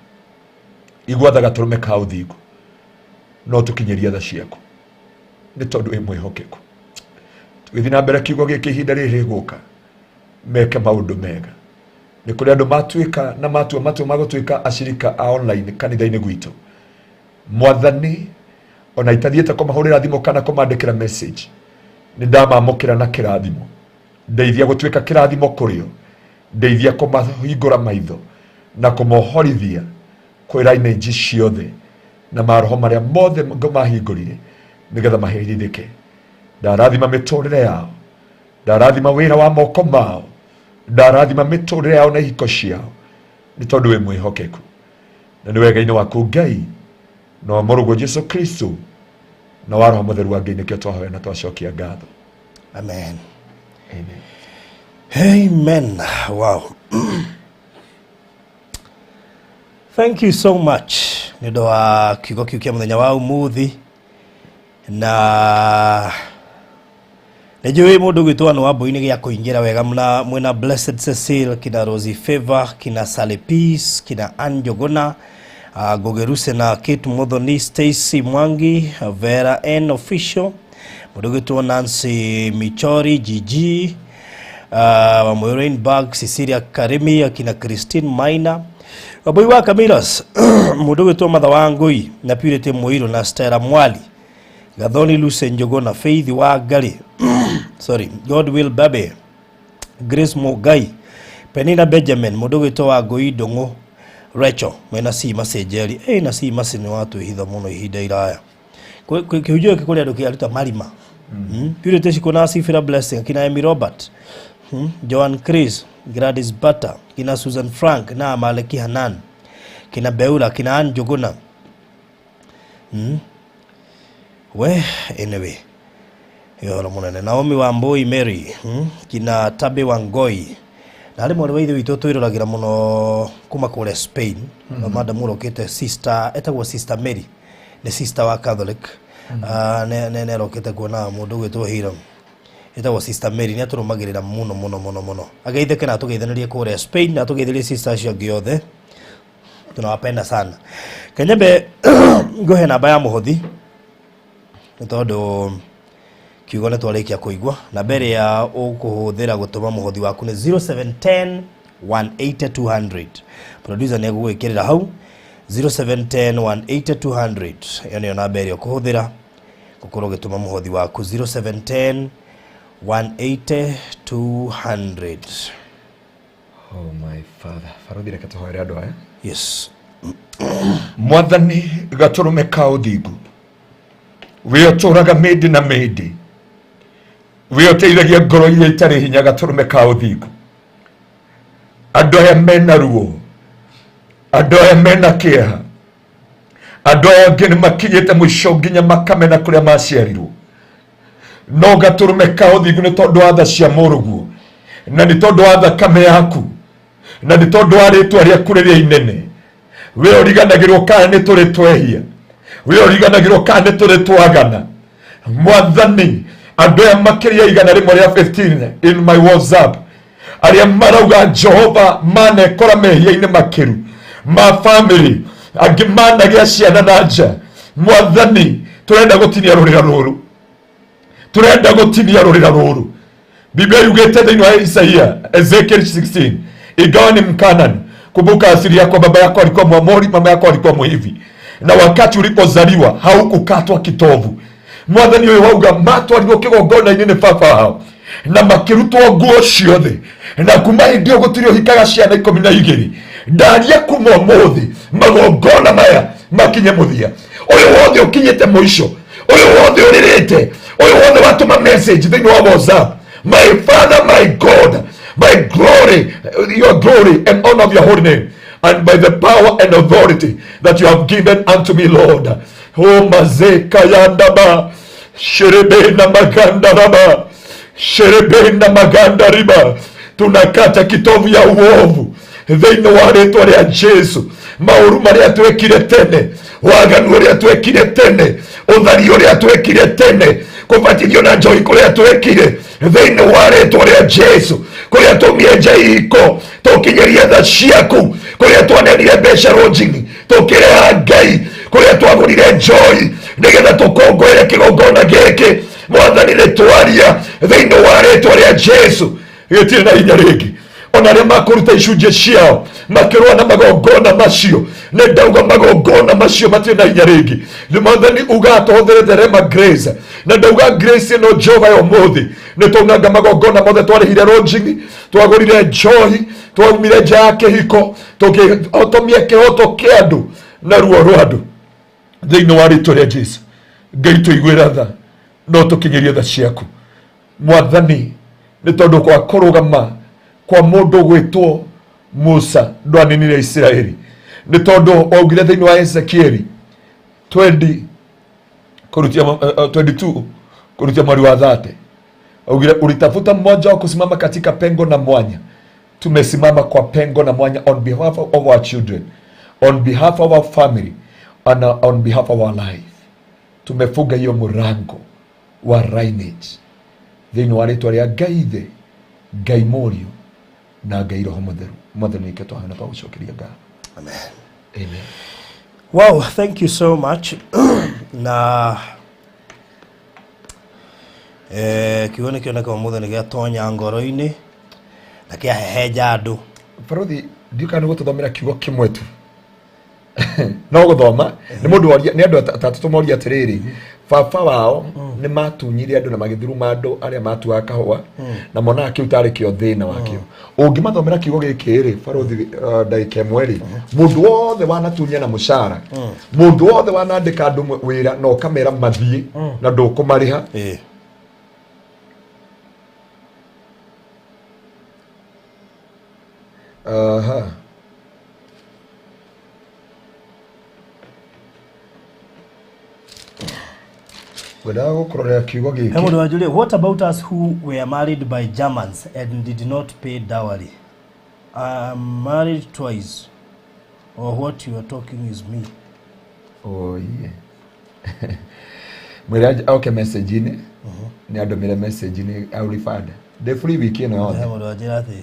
Igua tha gatũrũme ka ũthingu, no tũkinyĩrie tha ciaku nĩ tondũ wĩ mwĩhokeku. Tũgĩthiĩ na mbere kiugo gĩkĩ ihinda rĩrĩ rĩgũka, meke maũndũ mega. Nĩ kũrĩ andũ matuĩka na matua matua ma gũtuĩka acirika a online kanitha-inĩ gwitũ. Mwathani ona itathiĩte kũmahũrĩra thimũ kana kũmandĩkĩra message, nĩ ndamamũkĩra na kĩrathimo. Ndeithia gũtuĩka kĩrathimo kũrĩ o, ndeithia kũmahingũra maitho na kũmohorithia kwĩ lineage ciothe na maroho marĩa mothe ngomahingũrire nĩgetha maherithĩke. Ndarathima mĩtũrĩre yao, ndarathima wĩra wa moko mao, ndarathima mĩtũrĩre yao na ihiko ciao, nĩ tondũ wĩ mwĩhokeku na nĩ wega-inĩ waku Ngai na wa mũrũguo Jesu Kristo na wa Roho Mũtheru wa Ngai nĩkĩo twahoya na twacokia ngatho. Amen. Amen. Amen. Wow. Thank you so much nĩ ũndũ wa kiugo kĩu kĩa mũthenya wa ũmũthĩ. Na nĩ njũĩ mũndũ ũgwĩtwo Anne Wambui nĩ gĩa kũingĩra wega mna mwena Blessed Cecil, kina Rosie Favor, kina Sally Peace, kina Ann Njuguna, Ngugi Ruse na Kate Muthoni, Stacy Mwangi, Vera N Official, mũndũ ũgwĩtwo Nancy Michori, Gigi, Wamũyũ Rainbag, Cecilia Karimi, akina Christine Maina, Wambui wa Camillus, mũndũ ũgwĩtwo Matha wa Ngui na Purity Muiru na Stella Mwali, Gathoni Luce Njuguna, Faith wa Ngari, sorry, Godwill Babe, Grace Mugai, Penina Benjamin, mũndũ ũgwĩtwo wa Ngui Ndũng'ũ, Rachel, mwena C Macenjeri, na C Mace nĩ watwĩhitha mũno ihinda iraya. Kĩhunjio gĩkĩ kũrĩ andũ kĩaruta marima. Purity Cikũ na Sifira Blessing, kina Amy Robert, Joan Chris, Gladys Butter, kina Susan Frank na Amaleki Hanan, kina Beula, kina Ann Njuguna. We, anyway, yoro munene Naomi Wambui Mary, kina Tabe Wangoi, na harĩ mwarĩ wa ithe witũ twĩroragĩra mũno kuma kũrĩa Spain, madam ũrokĩte sister, etagwo Sister Mary, nĩ sister wa Catholic, nĩ arokĩte kuona mũndũ ũgwĩtwo Hiram, etagwo Sister Mary, nĩ atũrũmagĩrĩra mũno mũno mũno mũno. Ageithĩke na atũgeithanĩrie kũrĩa Spain, na atũgeithĩrie sister acio angĩ othe, tunawapenda sana. Kenyembe ngũhe namba ya mũhothi nĩ tondũ kiugo nĩ twarĩkia kũigua. Namba ĩrĩa ũkũhũthĩra gũtũma mũhothi waku nĩ 0710 180 200. Producer nĩ egũgwĩkĩrĩra hau 0710 180 200. Ĩyo nĩyo namba ĩrĩa ũkũhũthĩra gũkorwo ũgĩtũma mũhothi waku 0710 180 200. Oh my father. Barothi reke tũhoere andũ aya. Yes. Mwathani gatũrũme ka ũthingu, we ũtũũraga mĩndĩ na mĩndĩ, we ũteithagia ngoro iria itarĩ hinya, gatũrũme ka ũthingu. Andũ aya mena ruo, andũ aya mena kĩeha, andũ aya angĩ nĩ makinyĩte mũico nginya makamena kũrĩa maciarirwo. No gatũrũme ka ũthingu, nĩ tondũ wa tha cia mũrũguo, na nĩ tondũ wa thakame yaku, na nĩ tondũ wa rĩtwa rĩaku rĩrĩa inene, we ũriganagĩrwo kana nĩ tũrĩ twehia, we ũriganagĩrwo kana nĩ tũrĩ twagana. Mwathani, andũ aya makĩria 115 in my WhatsApp arĩa marauga Jehova manekora mehia-inĩ makĩru ma family, angĩ managĩa ciana na nja. Mwathani, tũrenda gũtinia rũrĩra rũrũ, turenda gutinia rurira ruru. Biblia yugĩte thĩinĩ wa Isaia, Ezekiel 16, ingawa ni Mkanani, kumbuka asili yako, baba yako alikuwa Mwamori, mama yako alikuwa Mhivi, na wakati ulipozaliwa haukukatwa kitovu. Mwathani ũyũ wauga matwarirwo kĩgongona-inĩ nĩ baba wao na makĩrutwo nguo ciothe, na kuma hĩndĩ ĩyo gũtirĩ ũhikaga ciana 12. Ndaria kuma ũmũthĩ magongona maya makinye mũthia. Ũyũ wothe ũkinyĩte mũico, ũyũ wothe ũrĩrĩte, ũyũ wothe watũma message thĩinĩ wa WhatsApp, my Father, my God, my glory, your glory and honor of your holy name, and by the power and authority that you have given unto me, Lord, o mazeka yandaba sherebena maganda raba sherebena maganda riba, tunakata kitovu ya uovu thĩinĩ wa rĩtwa rĩa Jesu. Maũru marĩa twekire tene, waganu ũrĩa twekire tene, ũthari ũrĩa twekire tene, kũbatithio na njohi kũrĩa twekire, thĩinĩ wa rĩtwa rĩa Jesu, kũrĩa tũmie iko tũkinyĩrie tha ciaku, kũrĩa twanenire mbeca rũnjini tũkĩreha Ngai, kũrĩa twagũrire njohi nĩgetha tũkũngũĩre kĩgongona gĩkĩ, Mwathani, nĩ twaria thĩinĩ wa rĩtwa rĩa Jesu, gĩtirĩ na hinya rĩngĩ. Ona arĩa makũruta icunjĩ ciao makĩrũa na magongona macio, nĩ ndauga magongona macio matirĩ na hinya rĩngĩ. Nĩ Mwathani uga tũhũthĩrĩte rema grace, na ndauga grace ĩno Jehova ya ũmũthĩ nĩ twaunanga magongona mothe, twarĩhire rũnjini, twagũrire njohi, twaumire nja ya kĩhiko, tũkĩhotomia kĩhoto kĩa andũ na ruo rwa andũ. Thĩinĩ wa rĩtwa rĩa Jesu, Ngai tũiguĩra tha, no tũkinyĩrie tha ciaku, Mwathani, nĩ tondũ kwa kũrũgama kwa mũndũ gwĩtwo Musa ndwaninire Isiraeli, nĩ tondũ waugire thĩinĩ wa Ezekieli 20 kũrutia 22 kũrutia mweri wa 30, augire ulitafuta mmoja wa kusimama katika pengo na mwanya. Tumesimama kwa pengo na mwanya on behalf of our children, on behalf of our family and on behalf of our life. Tumefunga hiyo mũrango wa lineage thĩinĩ wa rĩtwa rĩa Ngai Ithe, Ngai Mũriũ na Ngai Roho Mũtheru. Mwathani, nĩkĩo twahana twagũcokeria ngatho. Amen. Amen. Wow, thank you so much. Na kiugo nĩ kĩoneka ũmũthĩ nĩ gĩatonya ngoro-inĩ na kĩahehenja andũ. Barothi, ndiũ kana nĩ gũtũthomera kiugo kĩmwe tu no gũthoma nĩ mũndũ woria, nĩ andũ atatũ tũmoria atĩrĩrĩ, baba wao nĩ matunyire andũ na magĩthuruma andũ arĩa matuaga kahũa na monaga kĩu tarĩ kĩo thĩna wakĩo. Ũngĩmathomera kiugo gĩkĩ rĩ, barothi, ndagĩka ĩmwe rĩ, mũndũ wothe wanatunya na mũcara, mũndũ wothe wanandĩka andũ wĩra na ũkamera mathiĩ na ndũkũmarĩha. Aha. Ngwendaga gũkũrorera kiugo He gĩkĩ. Mũndũ wanjũria, what about us who were married by Germans and did not pay dowry? I'm married twice, or what you are talking is me. Oh, yeah. Mwĩre oke message-inĩ, nĩ andũmĩre message-inĩ auribanda ndĩ free wiki ĩno He yothe. Mũndũ wanjĩra atĩ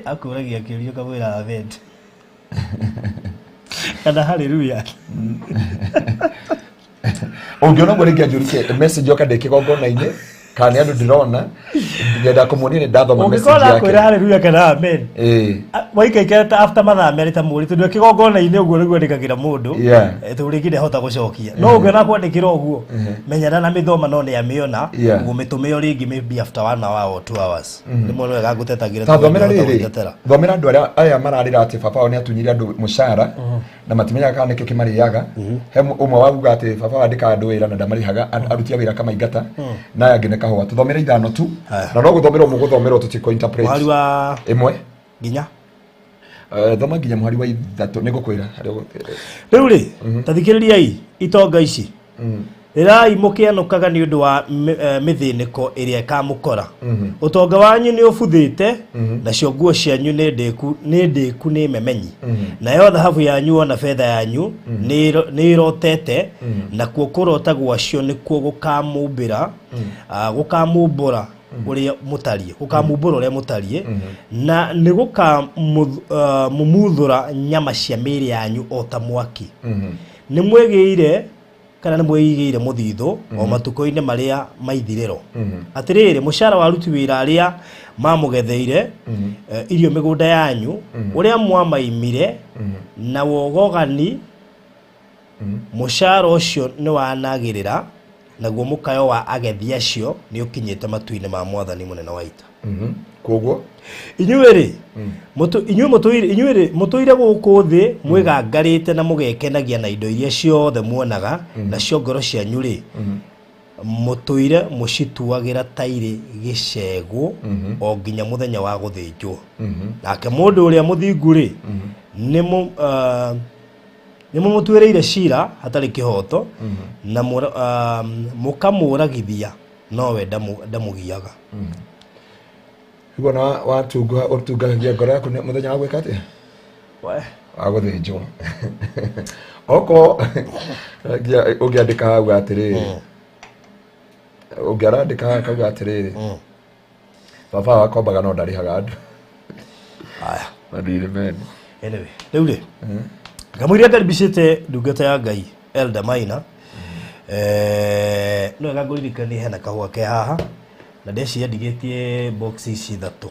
akũragia kĩũria ũkamwĩra amen kana haleluya. Ũngĩona ũguo rĩngĩ anjũrike message yoka ndĩ kĩgongona-inĩ. Kana nĩ andũ ndĩrona ngenda kũmuonia nĩ ndathoma message Ũngĩkorwo yake. nakwĩra haleluya kana amen, Ĩĩ. Waikaikara ta after mathaa merĩ ta mũri, tondũ kĩgongona-inĩ ũguo nĩguo andĩkagĩra mũndũ. Tondũ rĩngĩ ndahota gũcokia, no ũngĩona kwandĩkĩra ũguo, menya ndanamĩthoma no nĩamĩona. Ũguo mĩtũme o rĩngĩ maybe after 1 hour or 2 hours. Rĩmwe nĩ wega ngũtetagĩra Ta tondũ thomera ndahota rĩrĩ, gwĩtetera. Thomera andũ arĩa aya mararĩra atĩ baba wao nĩ atunyire andũ mũcara na matimenyaga kana nĩkĩo kĩmarĩaga. He ũmwe wauga atĩ baba wao andĩkaga andũ wĩra na ndamarĩhaga, aruti a wĩra akamaingata, na aya angĩ nĩ kahũa. Tũthomere ithano tu. Haya. Na no gũthomerwo mũgũthomerwo, tũtikũ interpret. Mũhari wa 1. Nginya? Thoma nginya mũhari wa 3, nĩ ngũkwĩra harĩa Rĩu rĩ, ta thikĩrĩriai itonga ici. Rĩrai mũkĩanũkaga nĩ ũndũ wa mĩthĩnĩko ĩrĩa ĩkamũkora. Ũtonga wanyu nĩ ũbuthĩte, nacio nguo cianyu nĩ ndĩku, nĩ ndĩku nĩ memenyi. Nayo thahabu yanyu ona betha yanyu nĩ ĩrotete, nakuo kũrota gwacio nĩkuo gũkamumbĩra, gũkamumbũra ũrĩa mũtariĩ, gũkamumbũra ũrĩa mũtariĩ, na nĩ gũkamumuthũra nyama cia mĩĩrĩ yanyu o ta mwaki. Nĩ mwĩgĩire kana nĩ mwĩigĩire mũthithũ o matukũ-inĩ marĩa maithirĩro. Atĩrĩrĩ, mũcara wa aruti wĩra arĩa mamũgetheire irio mĩgũnda yanyu, ũrĩa mwamaimire na wogogani, mũcara ũcio nĩ wanagĩrĩra, naguo mũkayo wa agethi acio nĩ ũkinyĩte matu-inĩ ma Mwathani mũnene wa ita. Koguo Inyuĩ rĩ, inyuĩ rĩ mũtũire gũkũ thĩ mwĩgangarĩte na mũgekenagia na indo iria ciothe muonaga, nacio ngoro cianyu rĩ, mũtũire mũcituagĩra ta irĩ gĩcegũ o nginya mũthenya wa gũthĩnjwo. Nake mũndũ ũrĩa mũthingu rĩ, nĩ mũmũtuĩrĩire cira hatarĩ kĩhoto na mũkamũragithia, nowe ndamũgiaga. Rĩu ona watunguha, ũtungagia ngoro yaku nĩ mũthenya wa gwĩka atĩa? We. Wa gũthĩnjwo. Okorwo nginya ũngĩandĩka hau atĩrĩrĩ, ũngĩarandĩka hau akauga atĩrĩrĩ, baba wakombaga no ndarĩhaga andũ. Aya. Mathirĩ mene. Anyway, rĩu rĩ, ngamũiria ngaribicĩte ndungata ya Ngai Elder Maina. No wega ngũririkanie hena kahũa ke haha, na ndeciria ndigĩtie box ici ithatũ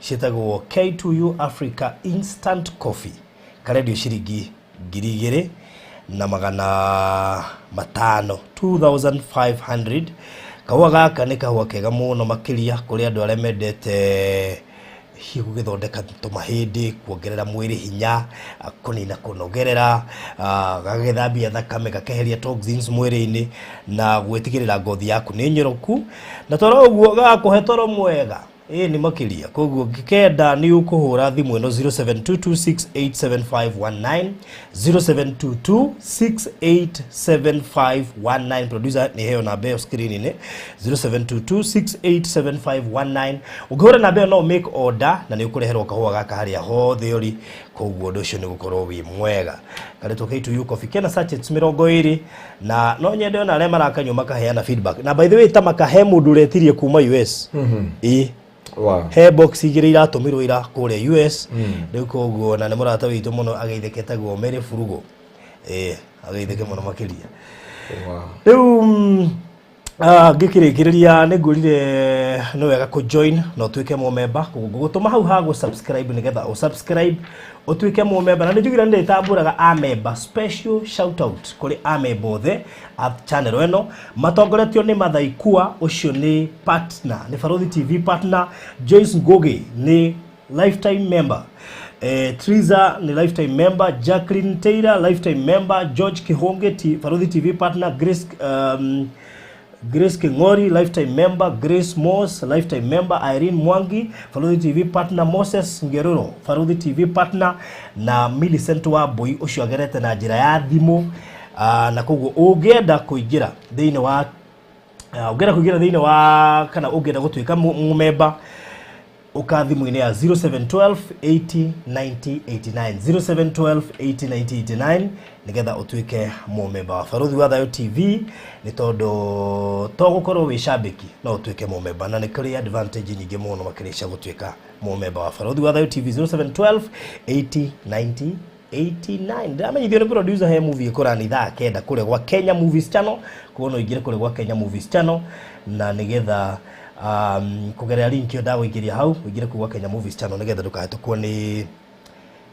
ciĩtagwo K2U Africa Instant Coffee, karendio ciringi 2500, 2500. Kahũa gaka nĩ kahũa kega mũno makĩria kũrĩ andũ arĩa mendete hihi gũgĩthondeka tũmahĩndĩ, kuongerera mwĩrĩ hinya, kũnina kũnogerera, gagagĩthambia thakame, gakeheria toxins mwĩrĩ-inĩ na gwĩtigĩrĩra ngothi yaku nĩ nyoroku, na toro ũguo gagakũhe toro mwega. Ĩĩ, nĩ makĩria. Koguo ngĩkenda nĩ ũkũhũra thimũ ĩno 0722687519, 0722687519. Producer, nĩ heo namba ĩyo screen-inĩ, 0722687519. Ũngĩhũra namba ĩyo no make order na nĩ ũkũreherwo kahũa gaka harĩa hothe ũrĩ. Koguo ũndũ ũcio nĩ gũkorwo wĩ mwega. Karĩtwo K2U Coffee, kena sachets 20, na no nyende ona arĩa marakanyua makaheana feedback. Na by the way, ta makahe mũndũ ũretirie kuma US, ĩĩ. He box igĩrĩ iratũmirwo ira kũrĩa US rĩu. Koguo na nĩ mũrata witũ mũno ageithĩke, etagwo Mary Furugo. Ĩĩ, ageithĩke mũno makĩria. Rĩu ngĩkĩrĩkĩrĩria, nĩ ngwĩrire nĩ wega kũ join na ũtuĩke mũmemba. Koguo ngũgũtũma hau ha gũ subscribe nĩgetha ũ subscribe ũtuĩke mũmemba. Na nĩ njugire nĩ ndĩtambũraga amemba, special shout out kũrĩ amemba othe a channel ĩno matongoretio nĩ Mathai Kua, ũcio nĩ partner, nĩ Baruthi TV partner. Joyce Ngugi nĩ lifetime member, Triza ni lifetime member, Jacqueline Taylor lifetime member, George Kihonge Baruthi TV partner, Grace Kingori lifetime member, Grace Moss lifetime member, Irene Mwangi Baruthi TV partner, Moses Ngeruro Baruthi TV partner, na Millicent Wambui ũcio agerete na njĩra ya thimũ. Na koguo ũngĩenda kũingĩra thĩinĩ wa ũngĩenda kũingĩra thĩinĩ wa kana ũngĩenda gũtuĩka mũmemba, ũka thimũ-inĩ ya 0712 80 90 89, 0712 80 90 89, nĩgetha ũtuĩke mũmemba wa Baruthi wa Thayo TV. Nĩ tondũ to gũkorwo wĩ cambĩki, no ũtuĩke mũmemba, na nĩ kũrĩ advantage nyingĩ mũno makĩria cia gũtuĩka mũmemba wa Baruthi wa Thayo TV. 0712 80 90 89. Ndĩramenyithio nĩ producer he movie ĩkũrani thaa 9 kũrĩa gwa Kenya Movies Channel. Koguo no ũingĩre kũrĩa gwa Kenya Movies Channel na nĩgetha kũgerera link ĩyo ndagũingĩria hau ũingĩre kũu gwa Kenya Movies Channel nĩgetha ndũkahĩtũkwo nĩ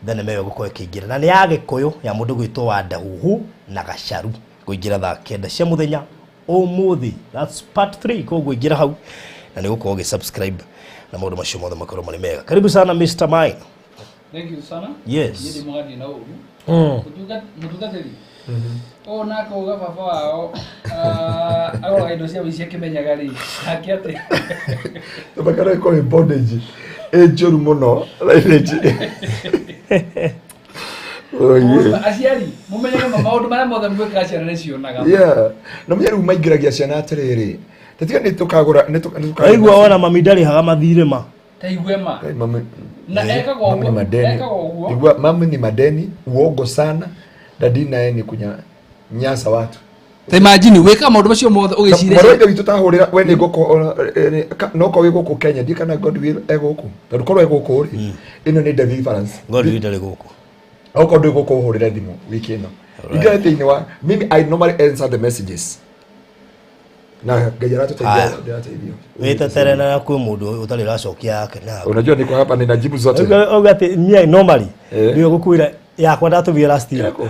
thenema ĩyo gũkorwo ĩkĩingĩra, na nĩ ya Gĩkũyũ ya mũndũ gwĩtwo wa Ndahuhu na Gacaru, kũingĩra thaa 9 cia mũthenya ũmũthĩ. That's part 3. Koguo ingĩra hau na nĩ gũkorwo ũgĩ-subscribe na maũndũ macio mothe makorwo marĩ mega. Karibu sana Mr. Mine. Thank you sana. Yes. Niĩ ndĩ mũgathiĩ na ũru. Mũtungatĩri. Ũũ nake uga baba wao agũraga indo cia wĩici akĩmenyaga rĩ. Nake atĩ. Bakara ĩkorwo ĩ bondage ĩ njũru mũno lineage. Oh, yeah. Aciari mũmenyage maũndũ marĩa mothe mwĩkaga ciana nĩ cionaga. Yeah. Na mũnya rĩu maingĩragia ciana atĩrĩrĩ, tatiga nĩ tũkagũra nĩ tũkagũra. Waigua ona mami ndarĩhaga mathirĩ ma. Ta igue ma. Kai, mami- Na ekaga mami ni ũguo. madeni. Ekaga ũguo. Igua, mami ni madeni, uongo sana. Dadi naye ni kunyanyasa watu. Ta imagine wĩkaga maũndũ macio mothe ũgĩciria. Mwarĩ wa Ithe witũ tahũrĩra we nĩ ngũkũ no korwo wĩ gũkũ Kenya ndiĩ kana Godwill e gũkũ tondũ korwo e gũkũ rĩ ĩno nĩ deliverance. Godwill ndarĩ gũkũ. Okorwo ndwĩ gũkũ ũhũrĩre thimũ wiki ĩno. Ingĩra thĩinĩ wa mimi I normally answer the messages. Na Ngai aratũteithia Haya. ndĩrateithio. Wĩtetere na kwĩ mũndũ ũtarĩ ũracokia yake na Unajua niko hapa ninajibu zote. Auga atĩ me I normally Eh. nĩwe gũkwĩra yakwa ndatũmire last year. Yako.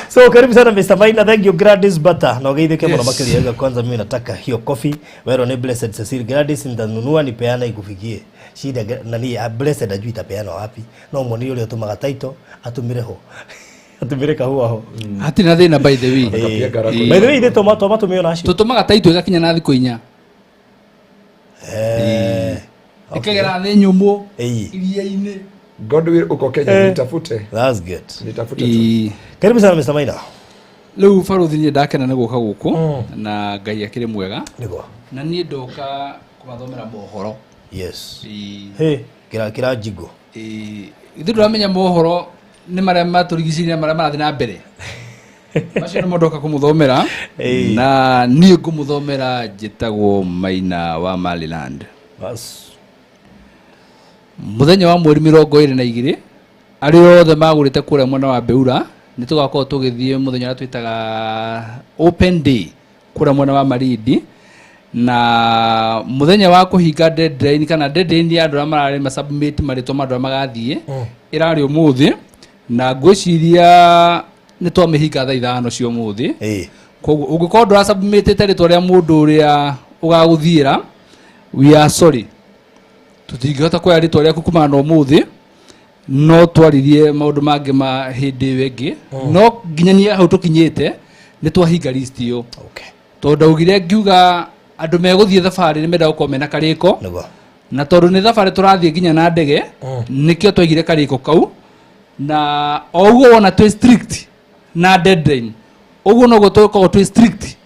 So karibu sana Mr. Maina, thank you Gladys Bata. Na ugeithike mũno Yes. makĩria. Kwanza mimi nataka hiyo coffee. Wero ni Blessed Cecil Gladys, nitanunua nipeane ikufikie. Shida nani Blessed ajui itapeana wapi. No mwoni ũrĩa ũtũmaga title atũmire ho. Atũmire kahũa ho. Hatirĩ na thĩna by the way. Akapia garako. By the way, ithuĩ twamatũmire onacio. Tũtũmaga taitũ ĩgakinya na thikũ 4. Eh. Ĩkagera thĩ nyũmũ. Ĩĩ. Iria-inĩ. Godwill uko Kenya nitafute. That's good. Nitafute tu. Ĩĩ. Karibu sana Mr. Maina. Rĩu barũthi niĩ ndakena nĩ gũka gũkũ na Ngai akĩrĩ mwega. Nĩguo. Na niĩ ndoka kũmathomera mohoro. Yes. Ĩĩ. Hey, kira kira jingo. Ĩĩ. Ithuĩ ndũramenya mohoro nĩ marĩa matũrigicĩirie na marĩa marathiĩ na mbere. Macio nĩmo ndoka kũmũthomera. Ĩĩ. Na niĩ ngũmũthomera njĩtagwo Maina wa Maryland. Bas. Mũthenya wa mweri 22 arĩa othe magũrĩte kũrĩa mwena wa Beura nĩ tũgakorwo tũgĩthiĩ mũthenya ũrĩa twĩtaga open day kũrĩa mwena wa Malindi, na mũthenya wa kũhinga deadline kana deadline ya andũ arĩa mararĩ ma submit marĩtwa ma andũ arĩa magathiĩ ĩrarĩ ũmũthĩ, na ngwĩciria nĩ twamĩhinga thaa 5 cia ũmũthĩ. Ĩĩ. Koguo ũngĩkorwo ndũrasubmitĩte rĩtwa rĩa mũndũ ũrĩa ũgagũthiĩra, we are sorry, tũtingĩhota kuoya rĩtwa rĩaku kumana na ũmũthĩ, no twaririe maũndũ mangĩ ma hĩndĩ ĩyo ĩngĩ, no nginyania hau tũkinyĩte nĩ twahinga list ĩyo. Okay. Tondũ ndaugire ngiuga andũ megũthiĩ thabarĩ nĩ mendaga gũkorwo mena karĩko. Nĩguo. Na tondũ nĩ thabarĩ tũrathiĩ nginya na ndege, nĩkĩo twaigire karĩko kau. Na o ũguo wona twĩ strict na deadline, ũguo noguo tũkoragwo twĩ strict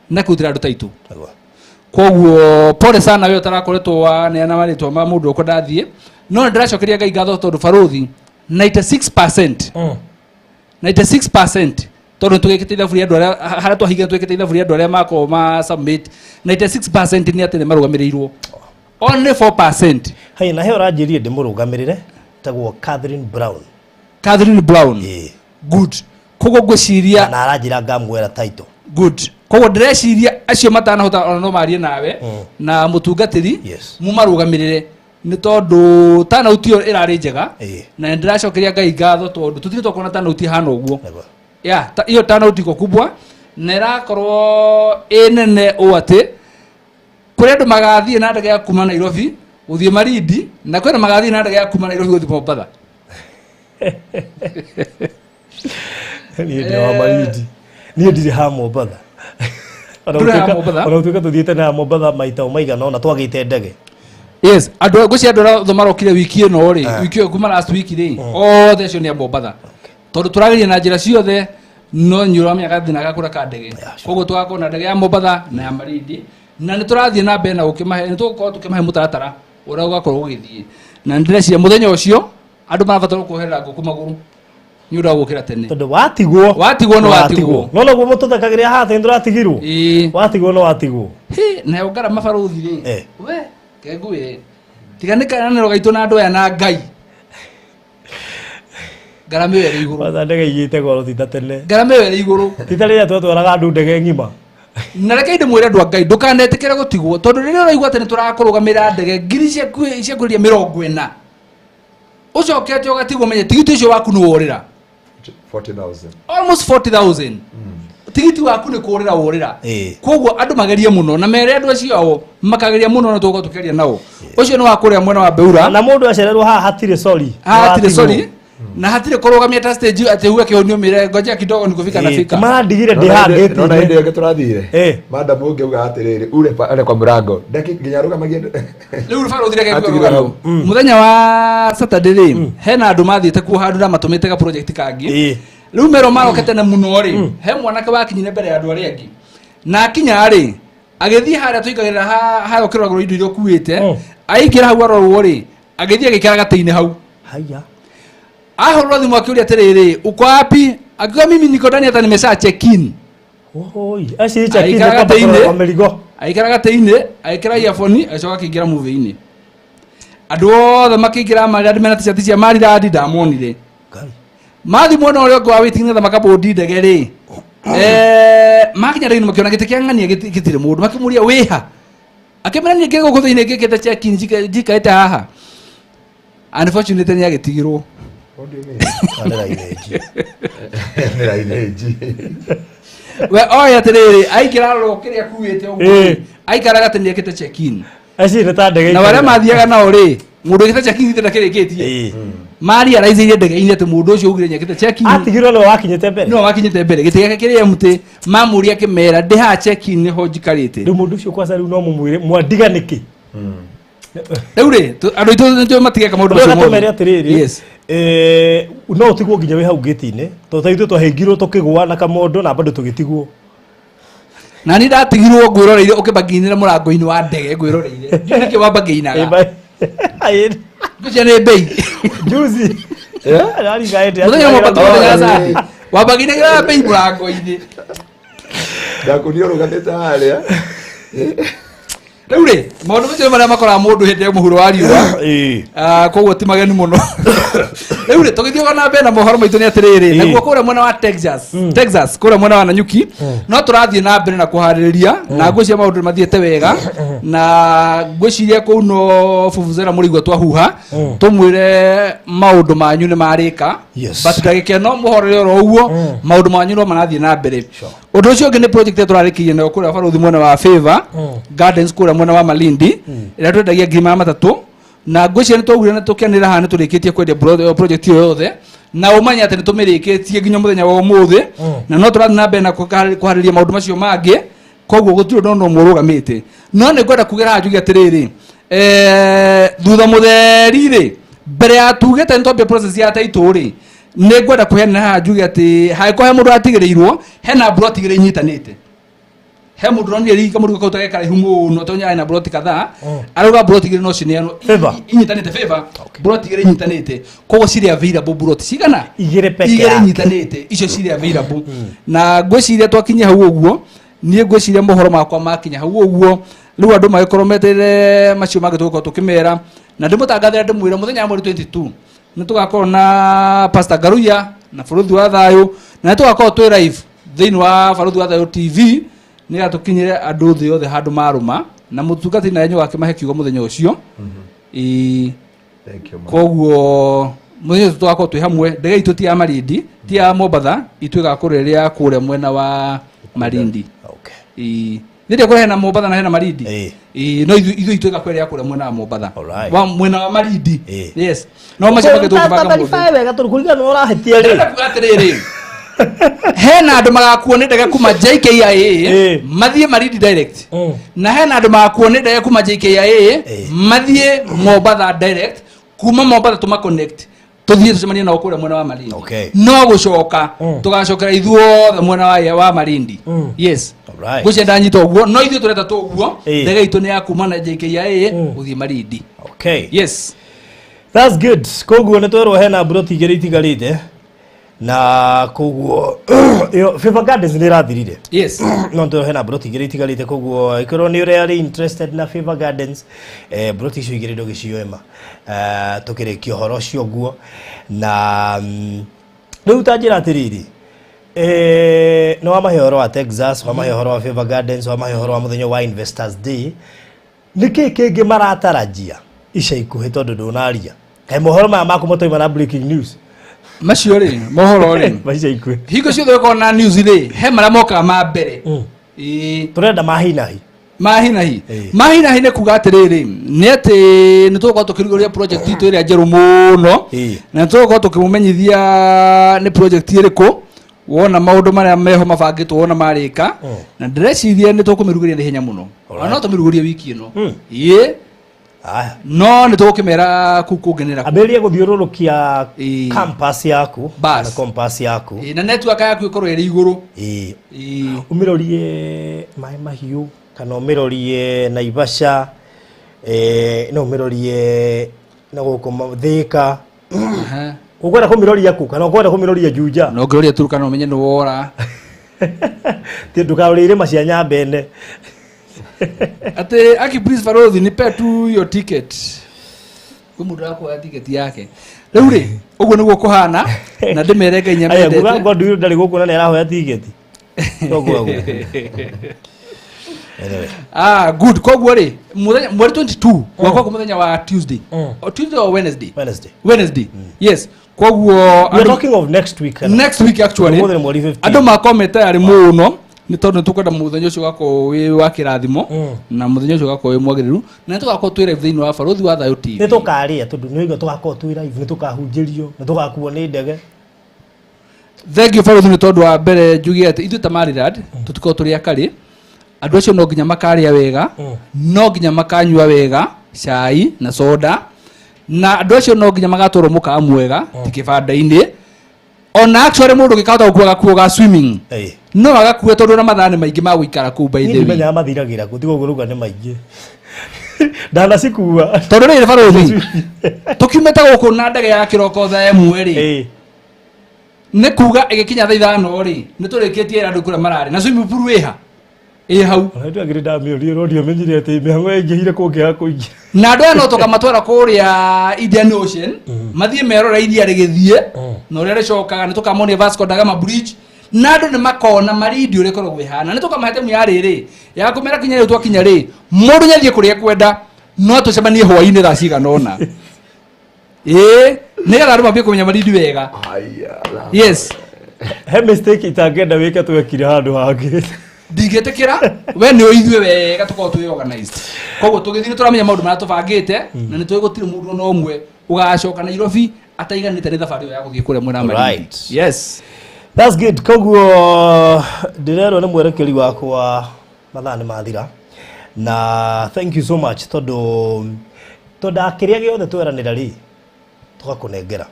na kũrutĩra andũ taitũ. Nĩguo. Koguo pole sana we ũtarakoretwo waneana marĩtwa ma mũndũ ũkwenda athiĩ, no nĩ ndĩracokeria Ngai ngatho tondũ barũthi 96% 96% tondũ tũgĩkĩte ithabu rĩa andũ arĩa harĩa twahinga, tũgĩkĩte ithabu rĩa andũ arĩa makorwo ma submit 96% nĩ atĩ nĩ marũgamĩrĩirwo, only 4%. Hey, na he ũranjĩrire ndĩmũrũgamĩrĩre tagwo Catherine Brown. Catherine Brown. Ĩĩ. Good. Koguo ngwĩciria Na aranjĩra ngamwĩra title. Good. Koguo ndĩreciria acio matanahota ona no marie nawe na mũtungatĩri. Yes. Mũmarũgamĩrĩre nĩ tondũ turnout ĩyo ĩrarĩ njega. Ĩĩ. Na nĩ ndĩracokeria Ngai ngatho tondũ tũtirĩ twakorwo na turnout ĩhana ũguo. Nĩguo. Ya ĩyo turnout iko kubwa na ĩrakorwo ĩ nene ũũ atĩ kũrĩ andũ magathiĩ na ndege ya kuma Nairobi gũthiĩ Malindi, na kwĩna magathiĩ na ndege ya kuma Nairobi gũthiĩ Mombatha. Niĩ ndĩ wa Malindi. Niĩ ndirĩ ha Mombatha. Ona Ndũrĩ ha gũtuĩka- Mombatha? Ona gũtuĩka tũthiĩte na Mombatha maita maigana ũna twagĩte ndege. Yes, andũ ngwĩciria andũ arĩa othe marokire wiki ĩno rĩ, wiki ĩyo kuma last week rĩ, othe acio nĩ a Mombatha. Tondũ tũrageria na njĩra ciothe, no nĩ ũramenya gathĩna ga kũrĩa ka ndege. Koguo tũgakorwo na ndege ya Mombatha na ya Malindi, na nĩ tũrathiĩ na mbere na gũkĩmahe, nĩ tũgũkorwo tũkĩmahe mũtaratara ũrĩa ũgakorwo ũgĩthiĩ. Na nĩ ndĩreciria mũthenya ũcio andũ marabatara kuoherera ngũkũ magũrũ nĩ ũndũ wa gũkĩra tene. Tondũ watigwo. Watigwo nĩ watigwo. No noguo mũtũthekagĩrĩra haha atĩ nĩtũratigirwo. Ĩĩ. Watigwo no watigwo. Hĩ, nayo ngarama barũthi rĩ. Eh. We, kengwĩre. Tiga nĩ karanĩro gaitũ na andũ aya na Ngai. Ngarama ĩyo ĩrĩ igũrũ. Kwanza ndege igĩte goro ti ta tene. Ngarama ĩyo ĩrĩ igũrũ. Ti ta rĩrĩa twatwaraga andũ ndege ng'ima. Na reke ndĩmwĩre andũ a Ngai, ndũkanetĩkĩre gũtigwo, tondũ rĩrĩa ũraigua atĩ nĩ tũrakũrũgamĩrĩra ndege ngiri cia kwĩrĩria 40, ũcokete ũgatigwo, menye tigiti ũcio waku nĩ worĩra. 40,000. Almost 40,000. Tigiti waku nĩ kũrĩra worĩra. Koguo andũ magerie mũno na mere andũ acio ao makageria mũno, na tũgũkorwo tũkĩaria nao. Ũcio nĩ wa kũrĩa mwena wa Beura. Na mũndũ acererwo haha hatirĩ sorry. Haha hatirĩ sorry na hatirĩ kũrũgamia ta stage atĩ uge kĩhonio mĩre ngojea kidogo nikufika na fika. Marandigire ndĩ haha Nona hĩndĩ ngĩti-inĩ. ĩyo ĩngĩ tũrathire madam ũngĩ auga atĩrĩrĩ ure pale kwa mũrango ndaki nginya arũgamagie. Rĩu barũthi reke Atigire kũrũgamio. Mũthenya wa Saturday rĩ, hena andũ mathiĩte kuo handũ na matũmĩte ga project kangĩ. Rĩu merwo maroke tene mũno rĩ, he mwanake wakinyire mbere ya andũ arĩa angĩ, na akinya rĩ, agĩthiĩ harĩa tũikagĩrĩra harĩa ũkĩroragũrwo indo iria ũkuĩte, aingĩra hau arorwo rĩ, agĩthiĩ agĩikara gatĩ-inĩ hau. Haya. Ahũrwo thimũ akĩũria atĩrĩrĩ, uko wapi? Akiuga mimi niko ndani, hata nimesha check in. Oi, acio check in Aikara kwamba gatĩ-inĩ. kũrorwo mĩrigo. Aikara gatĩ-inĩ, agĩkĩra earphone, agĩcoka akĩingĩra movie-inĩ. Andũ othe makĩingĩra mariradi mena t-shirt cia mariradi, ndamonire. Mathi mwena ũrĩa ũngĩ wa waiting nĩgetha makabũndi ndege rĩ, makinya ndege-inĩ makĩona gĩtĩ kĩa ng'ania gĩtirĩ mũndũ, makĩmũria wĩha, akĩmera niĩ ngĩ gũkũ thĩinĩ ngĩkĩte check in, njikarĩte haha. Unfortunately nĩ agĩtigirwo. What do you mean? Nĩ rainĩnji. We oĩ atĩrĩrĩ, aingĩra arorwo kĩrĩa akuĩte ũguo, aikara gatĩ nĩ ekĩte check in. Acio nĩ ta ndege. Na arĩa mathiaga nao rĩ, mũndũ ũgĩte check in githĩ ndakĩrĩkĩtie, mariaraicĩire ndege-inĩ atĩ mũndũ ũcio augire nĩekĩte check in. Atigirwo nĩwe wakinyĩte mbere. No wakinyĩte mbere, gĩtĩ gĩake kĩrĩ empty, mamũria akĩmera ndĩ haha check in nĩho njikarĩte. Rĩu mũndũ ũcio kwanza rĩu no mũmwĩre mwandiga nĩkĩ? Rĩu rĩ, andũ aitũ nĩtũĩ matigeka maũndũ macio Rĩu tũmere mothe. atĩrĩrĩ, Yes. no ũtigwo nginya wĩ hau ngĩti-inĩ, tondũ ta ithuĩ twahĩngirwo tũkĩgũa na kamondo na bado tũgĩtigwo. Na niĩ ndatigirwo ngwĩroreire ũkĩmbangiinĩra mũrango-inĩ wa ndege ngwĩroreire. Ndiũĩ nĩkĩ wambangĩinaga. Ngwĩciria nĩ mbei. Juzi. Mũthenya ũmwe mũthenya wa Sunday, wambangĩinagĩra mbei mũrango-inĩ. Ndakunio ũrũgamĩte harĩa. Rĩu rĩ, maũndũ macio nĩ marĩa makoraga mũndũ hĩndĩ ya mũhuro wa riũa. Koguo ti mageni mũno. Rĩu rĩ, tũgĩthiĩ na mbere na mohoro maitũ nĩ atĩrĩrĩ, naguo kũrĩa mwena wa Texas, kũrĩa mwena wa Nanyuki, no tũrathiĩ na mbere na kũharĩrĩria, na ngwĩciria maũndũ nĩ mathiĩte wega, na ngwĩciria kũu no vuvuzela mũrĩigua twahuha, tũmwĩre maũndũ manyu nĩ marĩka. But ndagĩka ĩno mũhorere oro ũguo, maũndũ manyu no marathiĩ na mbere. Ũndũ ũcio ũngĩ nĩ project ĩrĩa tũrarĩkĩirie nayo kũrĩa barũthi mwena wa Favor Gardens kũrĩa mwena wa Malindi, ĩrĩa twendagia 300,000, na ngwĩciria nĩ twaugire na tũkĩanĩrĩra haha nĩ tũrĩkĩtie kwendia project ĩyo yothe, na ũmenye atĩ nĩ tũmĩrĩkĩtie nginya mũthenya wa ũmũthĩ, na no tũrathiĩ na mbere na kũharĩria maũndũ macio mangĩ. Koguo gũtirĩ ũndũ ona ũmwe ũrũgamĩte. No nĩ ngwenda kugĩra haha njuge atĩrĩrĩ, thutha mũtheri rĩ, mbere ya tugĩte nĩ twambia process ya title rĩ, nĩ ngwenda kũheana haha njuge atĩ hangĩkorwo he mũndũ atigĩrĩirwo, hena mburoti igĩrĩ inyitanĩte. He mũndũ ũronire rika mũndũ kau take karaihu mũno, tondũ arĩ na mburoti kadhaa, arauga mburoti igĩrĩ no cineanwo inyitanĩte. Favor mburoti igĩrĩ inyitanĩte, koguo cirĩ available mburoti cigana? Igĩrĩ peke Igĩrĩ yake. inyitanĩte, icio cirĩ available. Na ngwĩciria twakinya hau ũguo, niĩ ngwĩciria mohoro makwa makinya hau ũguo, rĩu andũ magĩkorwo metereire macio mangĩ tũgũkorwo tũkĩmera, na ndĩmũtangathĩra ndĩmwĩre mũthenya wa mweri 22 nĩ tũgakorwo na Pastor Ngaruiya na Bũrũthi wa Thayũ, na nĩ tũgakorwo twĩ live thĩinĩ wa Bũrũthi wa Thayũ TV, nĩgetha tũkinyĩre andũ thĩ yothe handũ marũma, na mũtungatĩri naye nĩũgakĩmahe kiugo mũthenya ũcio. Ĩĩ. Thank you, man. Koguo mũthenya ũcio tũgakorwo twĩ hamwe. Ndege itũ ti ya Malindi, ti ya Mombatha, itũ ĩgakorwo ĩrĩ ya kũrĩa mwena wa Malindi. Ĩĩ. Nĩ kũrĩa hena Mombatha na hena Malindi. Ĩĩ, no ithuĩ itũ ĩgakorwo ĩrĩ ya kũrĩa mwena wa Mombatha. Wa mwena wa Malindi. Yes. No macio mangĩ tũngĩbanga mũthenya. Wega tondũ kũringana na ũrahĩtia rĩ. Ndĩrenda kuga atĩrĩrĩ, hena andũ magakuo nĩ ndege kuma JKIA mathiĩ Malindi direct, na hena andũ magakuo nĩ ndege kuma JKIA mathiĩ Mombatha direct, kuma Mombatha tũma connect tũthiĩ tũcemanie nao kũrĩa mwena wa Malindi. No gũcoka tũgacokera ithuothe mwena wa Malindi. Yes. Ngwĩciria ndanyita ũguo, no ithuĩ tũreta tũ ũguo, ndege itũ nĩ ya kuma na JKIA gũthiĩ Malindi. Yes. That's good. Koguo nĩ twerwo hena mburoti igĩrĩ itigarĩte, na koguo ĩyo Favor Gardens nĩ ĩrathirire. Yes. No twĩrwo hena mburoti igĩrĩ itigarĩte, koguo ĩkorwo nĩ ũrĩa arĩ interested na Favor Gardens, mburoti icio igĩrĩ ndũgĩcioe ma. Tũkĩrĩkia ũhoro ũcio ũguo, na Rĩu ta njĩra atĩrĩrĩ, nĩ wamahe ũhoro wa Texas, wamahe ũhoro wa Favor Gardens, wamahe ũhoro wa mũthenya wa Investors Day. Nĩkĩ kĩngĩ maratarajia ica ikuhĩ tondũ ndũnaria? Kaĩ mohoro maya maku matoima na breaking news? Macio rĩ, mohoro rĩ, ma ica ikuhĩ. Hingo ciothe ũkorwo na news rĩ, he marĩa mokaga ma mbere. Ĩĩ. Tũrenda ma hi na hi. Ma hi na hi. Ĩĩ. Ma hi na hi nĩ kuga atĩrĩrĩ, nĩ atĩ nĩ tũgũkorwo tũkĩrugũria project itũ ĩrĩa njerũ mũno. Ĩĩ. Na nĩ tũgũkorwo tũkĩmũmenyithia nĩ project ĩrĩkũ wona maũndũ marĩa meho mabangĩtwo wona marĩka. Na ndĩreciria nĩ tũkũmĩrugũria na ihenya mũno. Ona no tũmĩrugũrie wiki ĩno. Ĩĩ. Aya. No nĩ tũgũkĩmera kũu kũngenera kũ. Ambĩrĩria gũthiũrũrũkia Ĩĩ. campus yaku. Bas. Kana compass yaku. Ĩĩ, na network yaku ĩkorwo ĩrĩ igũrũ. Ĩĩ. Ĩĩ. Ũmĩrorie Maĩ Mahiũ kana ũmĩrorie Naivasha, no ũmĩrorie na gũkũ Thĩka. Aha. Ũkwenda kũmĩroria kũ kana ũkwenda kũmĩroria Juja? Na ũngĩroria Turkana ũmenye nĩ wora. Ti ndũkarore irĩma cia Nyambene. Atĩ aki please Barothi nipe tu your ticket. Kwĩ mũndũ arakuoya ticket yake. Rĩu rĩ, ũguo nĩguo kũhana na ndĩmere Ngai Aya, nguga nyamendete. Godwill ndarĩ gũkũ na nĩ arahoya tigeti. Toguo ũguo. Anyway. Ah, good. Koguo rĩ, mũthenya mweri 22 gwakorwo mũthenya wa Tuesday. O Tuesday or Wednesday? Wednesday. Wednesday. Yes. Koguo We are andũ talking of next week. Kana? Next week actually. Ũmũthĩ nĩ mweri 15. Andũ makorwo tayarĩ mũno nĩ tondũ nĩ tũkwenda mũthenya ũcio ũgakorwo wĩ wa kĩrathimo na mũthenya ũcio ũgakorwo wĩ mwagĩrĩru na nĩ tũgakorwo twĩ live thĩinĩ wa Barothi wa Thayũ TV. Nĩ tũkarĩa tondũ nĩ ũigua tũgakorwo twĩ live, nĩ tũkahunjĩrio, nĩ tũgakuo nĩ ndege. Thank you Barothi nĩ tondũ wa mbere njuge atĩ ithuĩ ta Maryland tũtikorwo tũrĩ akarĩ. Andũ acio no nginya makarĩa wega, no nginya makanyua wega cai na soda, na andũ acio no nginya magatwarwo mũkawa mwega ti kĩbanda-inĩ. Ona actually mũndũ ũngĩkahota gũkua gakuo ga swimming Ĩĩ. no agakue tondũ na mathaa nĩ maingĩ ma gũikara kũu by Niĩ the way. ndimenyaga mathiragĩra kũ, tiga ũguo rauga nĩ maingĩ. Ndanacikua. Tondũ rĩrĩ Barothi, tũkiumĩte gũkũ na ndege ya kĩroko thaa 1 rĩ, Ĩĩ. nĩ kuga ĩgĩkinya thaa 5 rĩ, nĩ tũrĩkĩtie andũ kũrĩa mararĩ na swimming pool ĩha ĩ hau. Ona ndagĩrĩ ndamĩũria ũroria ũmenyire atĩ mĩhang'o yaingĩhire kũngĩaga kũingĩra. Na andũ aya no tũkamatwara kũrĩa Indian Ocean mathiĩ merore iria rĩgĩthiĩ na ũrĩa rĩcokaga, nĩ tũkamonia Vasco da Gama Bridge na andũ nĩ makona Malindi ũrĩa ĩkoragwo ĩhana. Nĩ tũkamahe temu ya rĩrĩ ya kũmera kinya rĩu twakinya rĩ, mũndũ nĩathiĩ kũrĩa ekwenda no tũcemanie hwaĩ-inĩ thaa cigana ũna. Ĩĩ, nĩgetha andũ mambie kũmenya Malindi wega. Yes. He mistake itangĩenda wĩke twekire handũ hangĩ. Ndingĩtĩkĩra we nĩ ũithuĩ wega tũkorwo twĩ organized. Koguo tũgĩthiĩ nĩ tũramenya maũndũ marĩa tũbangĩte na nĩ tũĩ gũtirĩ mũndũ ona ũmwe ũgacoka Nairobi ataiganĩte nĩ thabarĩ ĩyo ya gũthiĩ kũrĩa mwena wa Malindi. Right. Yes. That's good. Koguo ndĩrerwo nĩ mwerekeri wakwa mathaa nĩ mathira. Na thank you so much tondũ kĩrĩa gĩothe tweranĩra rĩ tũgakũnengera.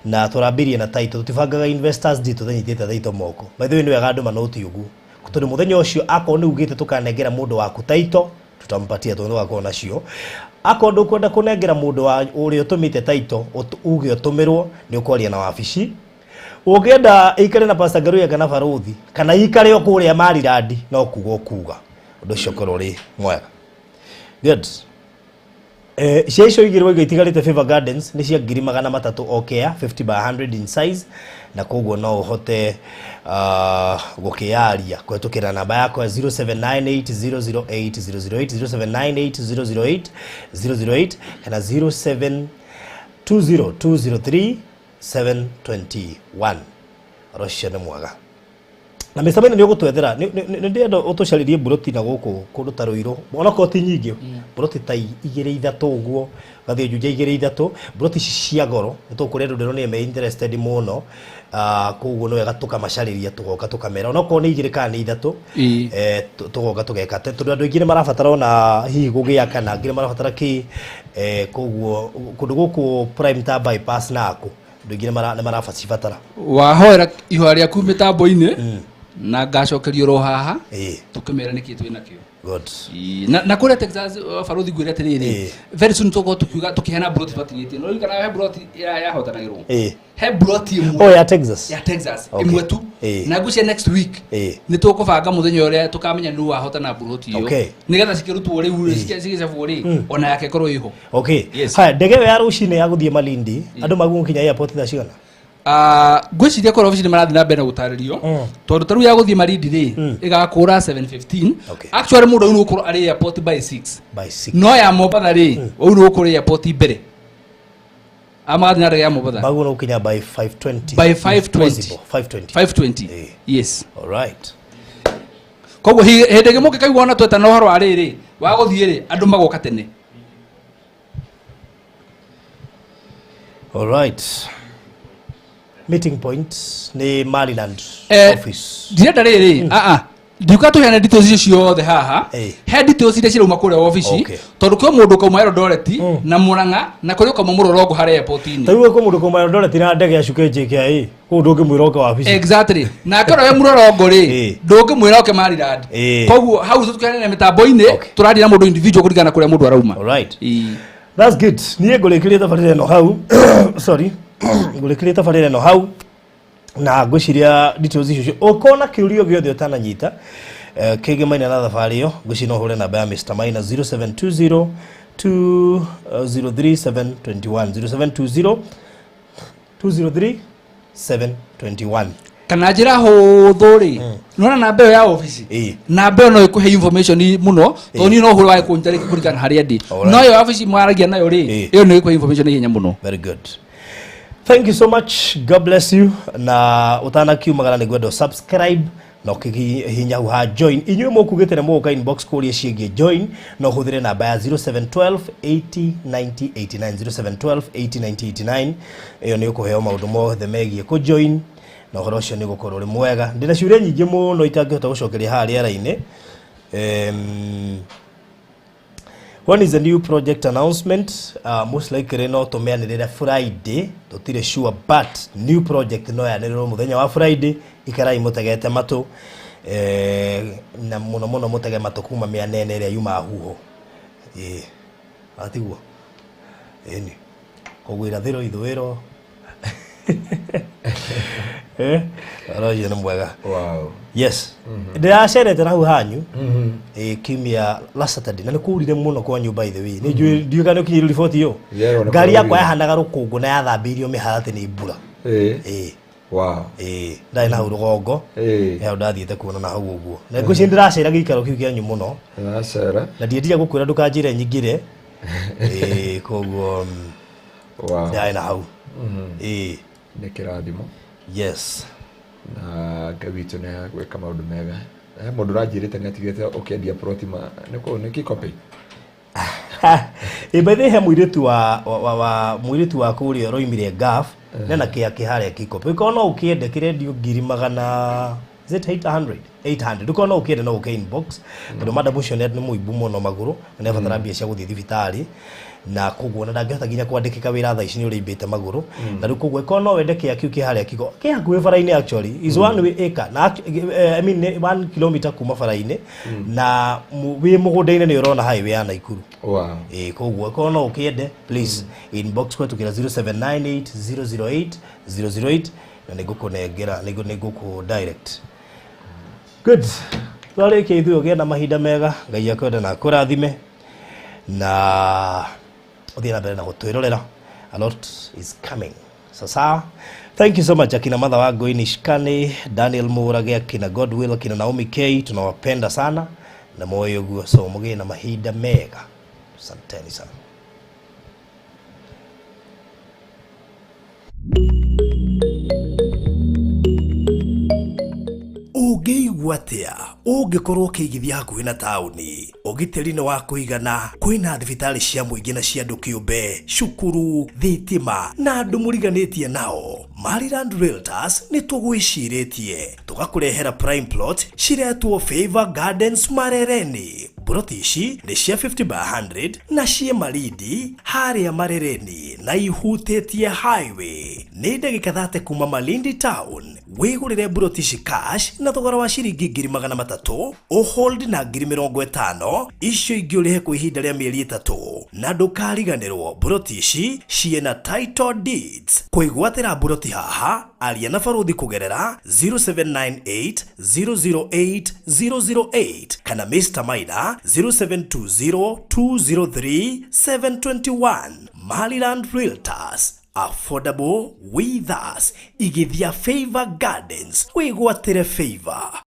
Na tũrambirie na title, tũtibangaga Investors Day tũtanyitĩte title moko. By the way nĩ wega andũ manoti ũguo. Tondũ mũthenya ũcio akorwo nĩ ugĩte tũkanengera mũndũ waku title, tutampatia tondũ tũgakorwo nacio. Akorwo ndũkwenda kũnengera mũndũ wa ũrĩa ũtũmĩte title, uge ũtũmĩrwo, nĩ ũkwaria na wabici. Ũngĩenda ĩikare na Pastor Ngaruiya kana Barothi, kana ĩikare o kũrĩa Maryland, no kuga ũkuga. Ũndũ ũcio ũkorwo ũrĩ mwega. Good. Cia icio igĩrĩ waiga itigarĩte Favor Gardens nĩ cia 300,000 o kea, 50 by 100 in size, na koguo no ũhote gũkĩaria kũhetũkĩra namba yakwa ya 0798 008 008, 0798 008 008 kana 0720 203 721. Ũhoro ũcio nĩ mwega. Na Mr. Maina nĩ ũgũtwethera, nĩ ndĩrenda ũtũcarĩrie mburoti na gũkũ kũndũ ta Ruiru, onakorwo ti nyingĩ, mburoti ta 2-3 ũguo, ũgathiĩ Juja 2-3, mburoti ici cia goro, nĩ tũkũrĩa andũ ndĩronire me interested mũno, koguo nĩ wega tũkamacarĩria tũgoka tũkamera, onakorwo nĩ 2 kana nĩ 3, tũgoka tũgeka atĩ, tondũ andũ aingĩ nĩ marabatara ona hihi gũgĩa kana angĩ nĩ marabatara kĩ, koguo kũndũ gũkũ prime ta bypass nako, andũ aingĩ nĩ marabacibatara. Wahoera ihoya rĩaku mĩtambo-inĩ na ngacokerio ro haha tũkĩmera nĩkĩ twĩ nakĩo. Good. Ĩĩ, na kũrĩa Texas, Barothi ngwĩre atĩrĩrĩ, very soon tũgũkorwo tũkiuga tũkĩheana broti twatigĩtie. No ririkana he broti yahotanagĩrwo. He broti ĩmwe. Oh, ya Texas. Ya Texas, Okay. ĩmwe tu. Na ngwĩciria next week nĩ tũkũbanga mũthenya ũrĩa tũkamenya nũ wahotana broti ĩyo. Okay. Nĩgetha cikĩrutwo rĩu rĩ, cigĩcabwo rĩ, ona yake ĩkorwo ĩho. Okay. Yes. Haya, ndege ĩyo ya rũcinĩ ya gũthiĩ Malindi, andũ magũgũkinya airport thaa cigana? Ah, ngwĩciria kũrĩa obici nĩ marathiĩ na mbere na gũtarĩrio tondũ ta rĩu ya gũthiĩ Malindi rĩ ĩgakũra 7:15. Okay. Actually mũndũ au nĩ gũkorwo arĩ airport by 6. By 6. No ya Mombatha rĩ, ũu nĩ gũkorwo airport mbere amagathiĩ na ndege ya Mombatha. Baguo no kinya by 5:20. By 5:20. Possible, 5:20. 5:20. Eh. Yes. All right. Koguo hĩndĩ ĩngĩ mũngĩkaigua ona twetana ũhoro wa rĩrĩ wa gũthiĩ rĩ, andũ magoka tene. All right. Meeting point nĩ Maryland Eh, office. Ndirenda rĩrĩ, aa ndiuka tũheane details icio ciothe haha. Eh. He details iria cirauma kũrĩa obici. Okay. Tondũ kwĩ mũndũ ũkauma Eldoret na Murang'a na kũrĩ ũkauma Mũrorongũ harĩa airport-inĩ. Ta rĩu kwĩ mũndũ kuma Eldoret na ndege acuke JKIA, kũu ndũngĩmwĩra oke wabici. Exactly, nake ũrĩa wĩ Mũrorongũ rĩ, Eh. ndũngĩmwĩra oke Maryland. Eh. Koguo hau tũkeanĩra mĩtambo-inĩ. Okay. Tũraria na mũndũ individual kũringana na kũrĩa mũndũ arauma. All right. Ĩĩ. That's good. Niĩ ngũrĩkĩria tabarĩra ĩno hau. Sorry. Ngũrĩkĩria tabarĩra ĩno hau na ngwĩciria details icio ũkona kĩũria gĩothe ũtananyita kĩgemaine na thabarĩ ĩyo, ngwĩciria no ũhũre namba ya Mr. Maina 0720 203 721, 0720 203 721. Kana njĩra hũthũ rĩ, nona namba ĩyo ya obici. Ĩĩ. Namba ĩyo no ĩkũhe information mũno tondũ niĩ no ũhũre wage kũnyita rĩngĩ kũringana na harĩa ndĩ. Alright. No ĩyo ya obici mwaragia nayo rĩ, Ĩĩ. ĩyo nĩ ĩkũhe information na ihenya mũno. Very good. Thank you so much. God bless you. Na utanakiumagara nĩ ngwenda subscribe na ũkĩhihinya hau ha join. Inyuĩ mũkugĩte nĩ mũgũka inbox kũria ciĩgiĩ join, no ũhũthĩre namba ya 0712 80 90 89, 0712 80 90 89. Ĩyo nĩ ũkũheo maũndũ mothe megiĩ kũ join na ũhoro ũcio nĩ ũgũkorwo ũrĩ mwega. Ndĩna ciũria nyingĩ mũno itangĩhota gũcokeria haha rĩera-inĩ. When is the new project announcement? Most likely no tũmeanĩrĩre Friday, tũtirĩ sure, but new project no yanĩrĩrwo mũthenya wa Friday. Ikarai mũtegete matũ, na mũno mũno mũtege matũ kuma mĩanene ĩrĩa yumaga huho. Ĩĩ, atiguo ĩni koguo irathĩro ithũĩro. Ũhoro ũcio nĩ mwega. Wow. Yes, ndĩracerete na hau hanyu kiumia last Saturday na nĩ kũurire mũno kwanyu, by the way. Nĩ njũĩ, ndiũĩ kana nĩ ũkinyĩire riboti ĩyo. Yeah, ona Ngari yakwa kũraurire. yahanaga rũkũngũ na yathambĩirio mĩharatĩ nĩ mbura. Eh. Ĩĩ. Wow. Ĩĩ, ndarĩ na hau rũgongo. Eh. Hau ndathiĩte kuona na hau ũguo na ngwĩciria ndĩracera gĩikaro kĩu kĩanyu mũno. Nacera. Na ndiendire gũkwĩra ndũkanjĩre nyingĩre. Ĩĩ, koguo Wow. ndarĩ na hau. Ĩĩ. Nĩ kĩrathimo. Yes. Na Ngai witũ nĩ agwĩka maũndũ mega. He mũndũ ũranjĩrĩte nĩ atigĩte ũkĩendia ploti ma nĩ kũ nĩ Kikopey. Ĩ, by the way, he mũirĩtu wa mũirĩtu wa kũrĩa ũroimire Gulf nena kĩa kĩharĩa Kikopey, ũkorwo no ũkĩende kĩrendio ngiri magana, is it 800? 800. Ũkorwo no ũkĩende no ũke inbox tondũ madam ũcio nĩ mũimbu mũno magũrũ na nĩ abatara mbia cia gũthiĩ thibitarĩ na koguo na ndangĩhota nginya kwandĩkĩka wĩra thaa ici nĩ ũrĩimbĩte magũrũ. Na rĩu koguo ĩkorwo no wende kĩa kĩu kĩ harĩa Kiko, kĩ hakuhĩ bara-inĩ, actually is one way acre na I mean nĩ 1 kilometer kuma bara-inĩ na wĩ mũgũnda-inĩ nĩ ũrona highway ya Naikuru. Wow. Ĩĩ, koguo ĩkorwo no ũkĩende, please inbox kwetukĩra 0798 008 008 na nĩngũkũnengera, nĩngũkũ direct. Good, twarĩkia ithuĩ, ũgĩe na mahinda mega. Ngai akwende na akũrathime na ũthiĩ na mbere na gũtwĩrorera. A lot is coming. Sasa thank you so much, akina Madha wa Goini Shikani, Daniel Murage, akina Godwill, akina Naomi K, tunawapenda sana na moyo guo, so mũgĩe na mahinda mega. Asanteni sana. Ũngĩigua atĩa ũngĩkorwo ũkĩigithia hakuhĩ na taũni? Ũgitĩri nĩ wa kũigana, kwĩna thibitarĩ cia mũingĩ na cia andũ kĩũmbe, cukuru, thitima na andũ mũriganĩtie nao. Maryland Realtors nĩ tũgwĩcirĩtie tũgakũrehera prime plot ciretwo Favor Gardens Marereni. Mburoti ici nĩ cia 50 by 100 na ciĩ Malindi harĩa Marereni na ihutĩtie highway, nĩ ndagĩka 30 kuma Malindi town. Wĩgũrĩre mburoti ici cash na thogora wa ciringi 300,000, ũhold na 50,000, icio ingĩ ũrĩhe kwa ihinda rĩa mĩeri 3. Na ndũkariganĩrwo, mburoti ici ciĩna title deeds. Kwĩgwatĩra mburoti haha, aria na baruthi kũgerera 0798 008 008 kana Mr. Maina 0720 203 721. Maryland Realtors. Affordable with us. Igithia Favor Gardens, wĩgwatĩre favor.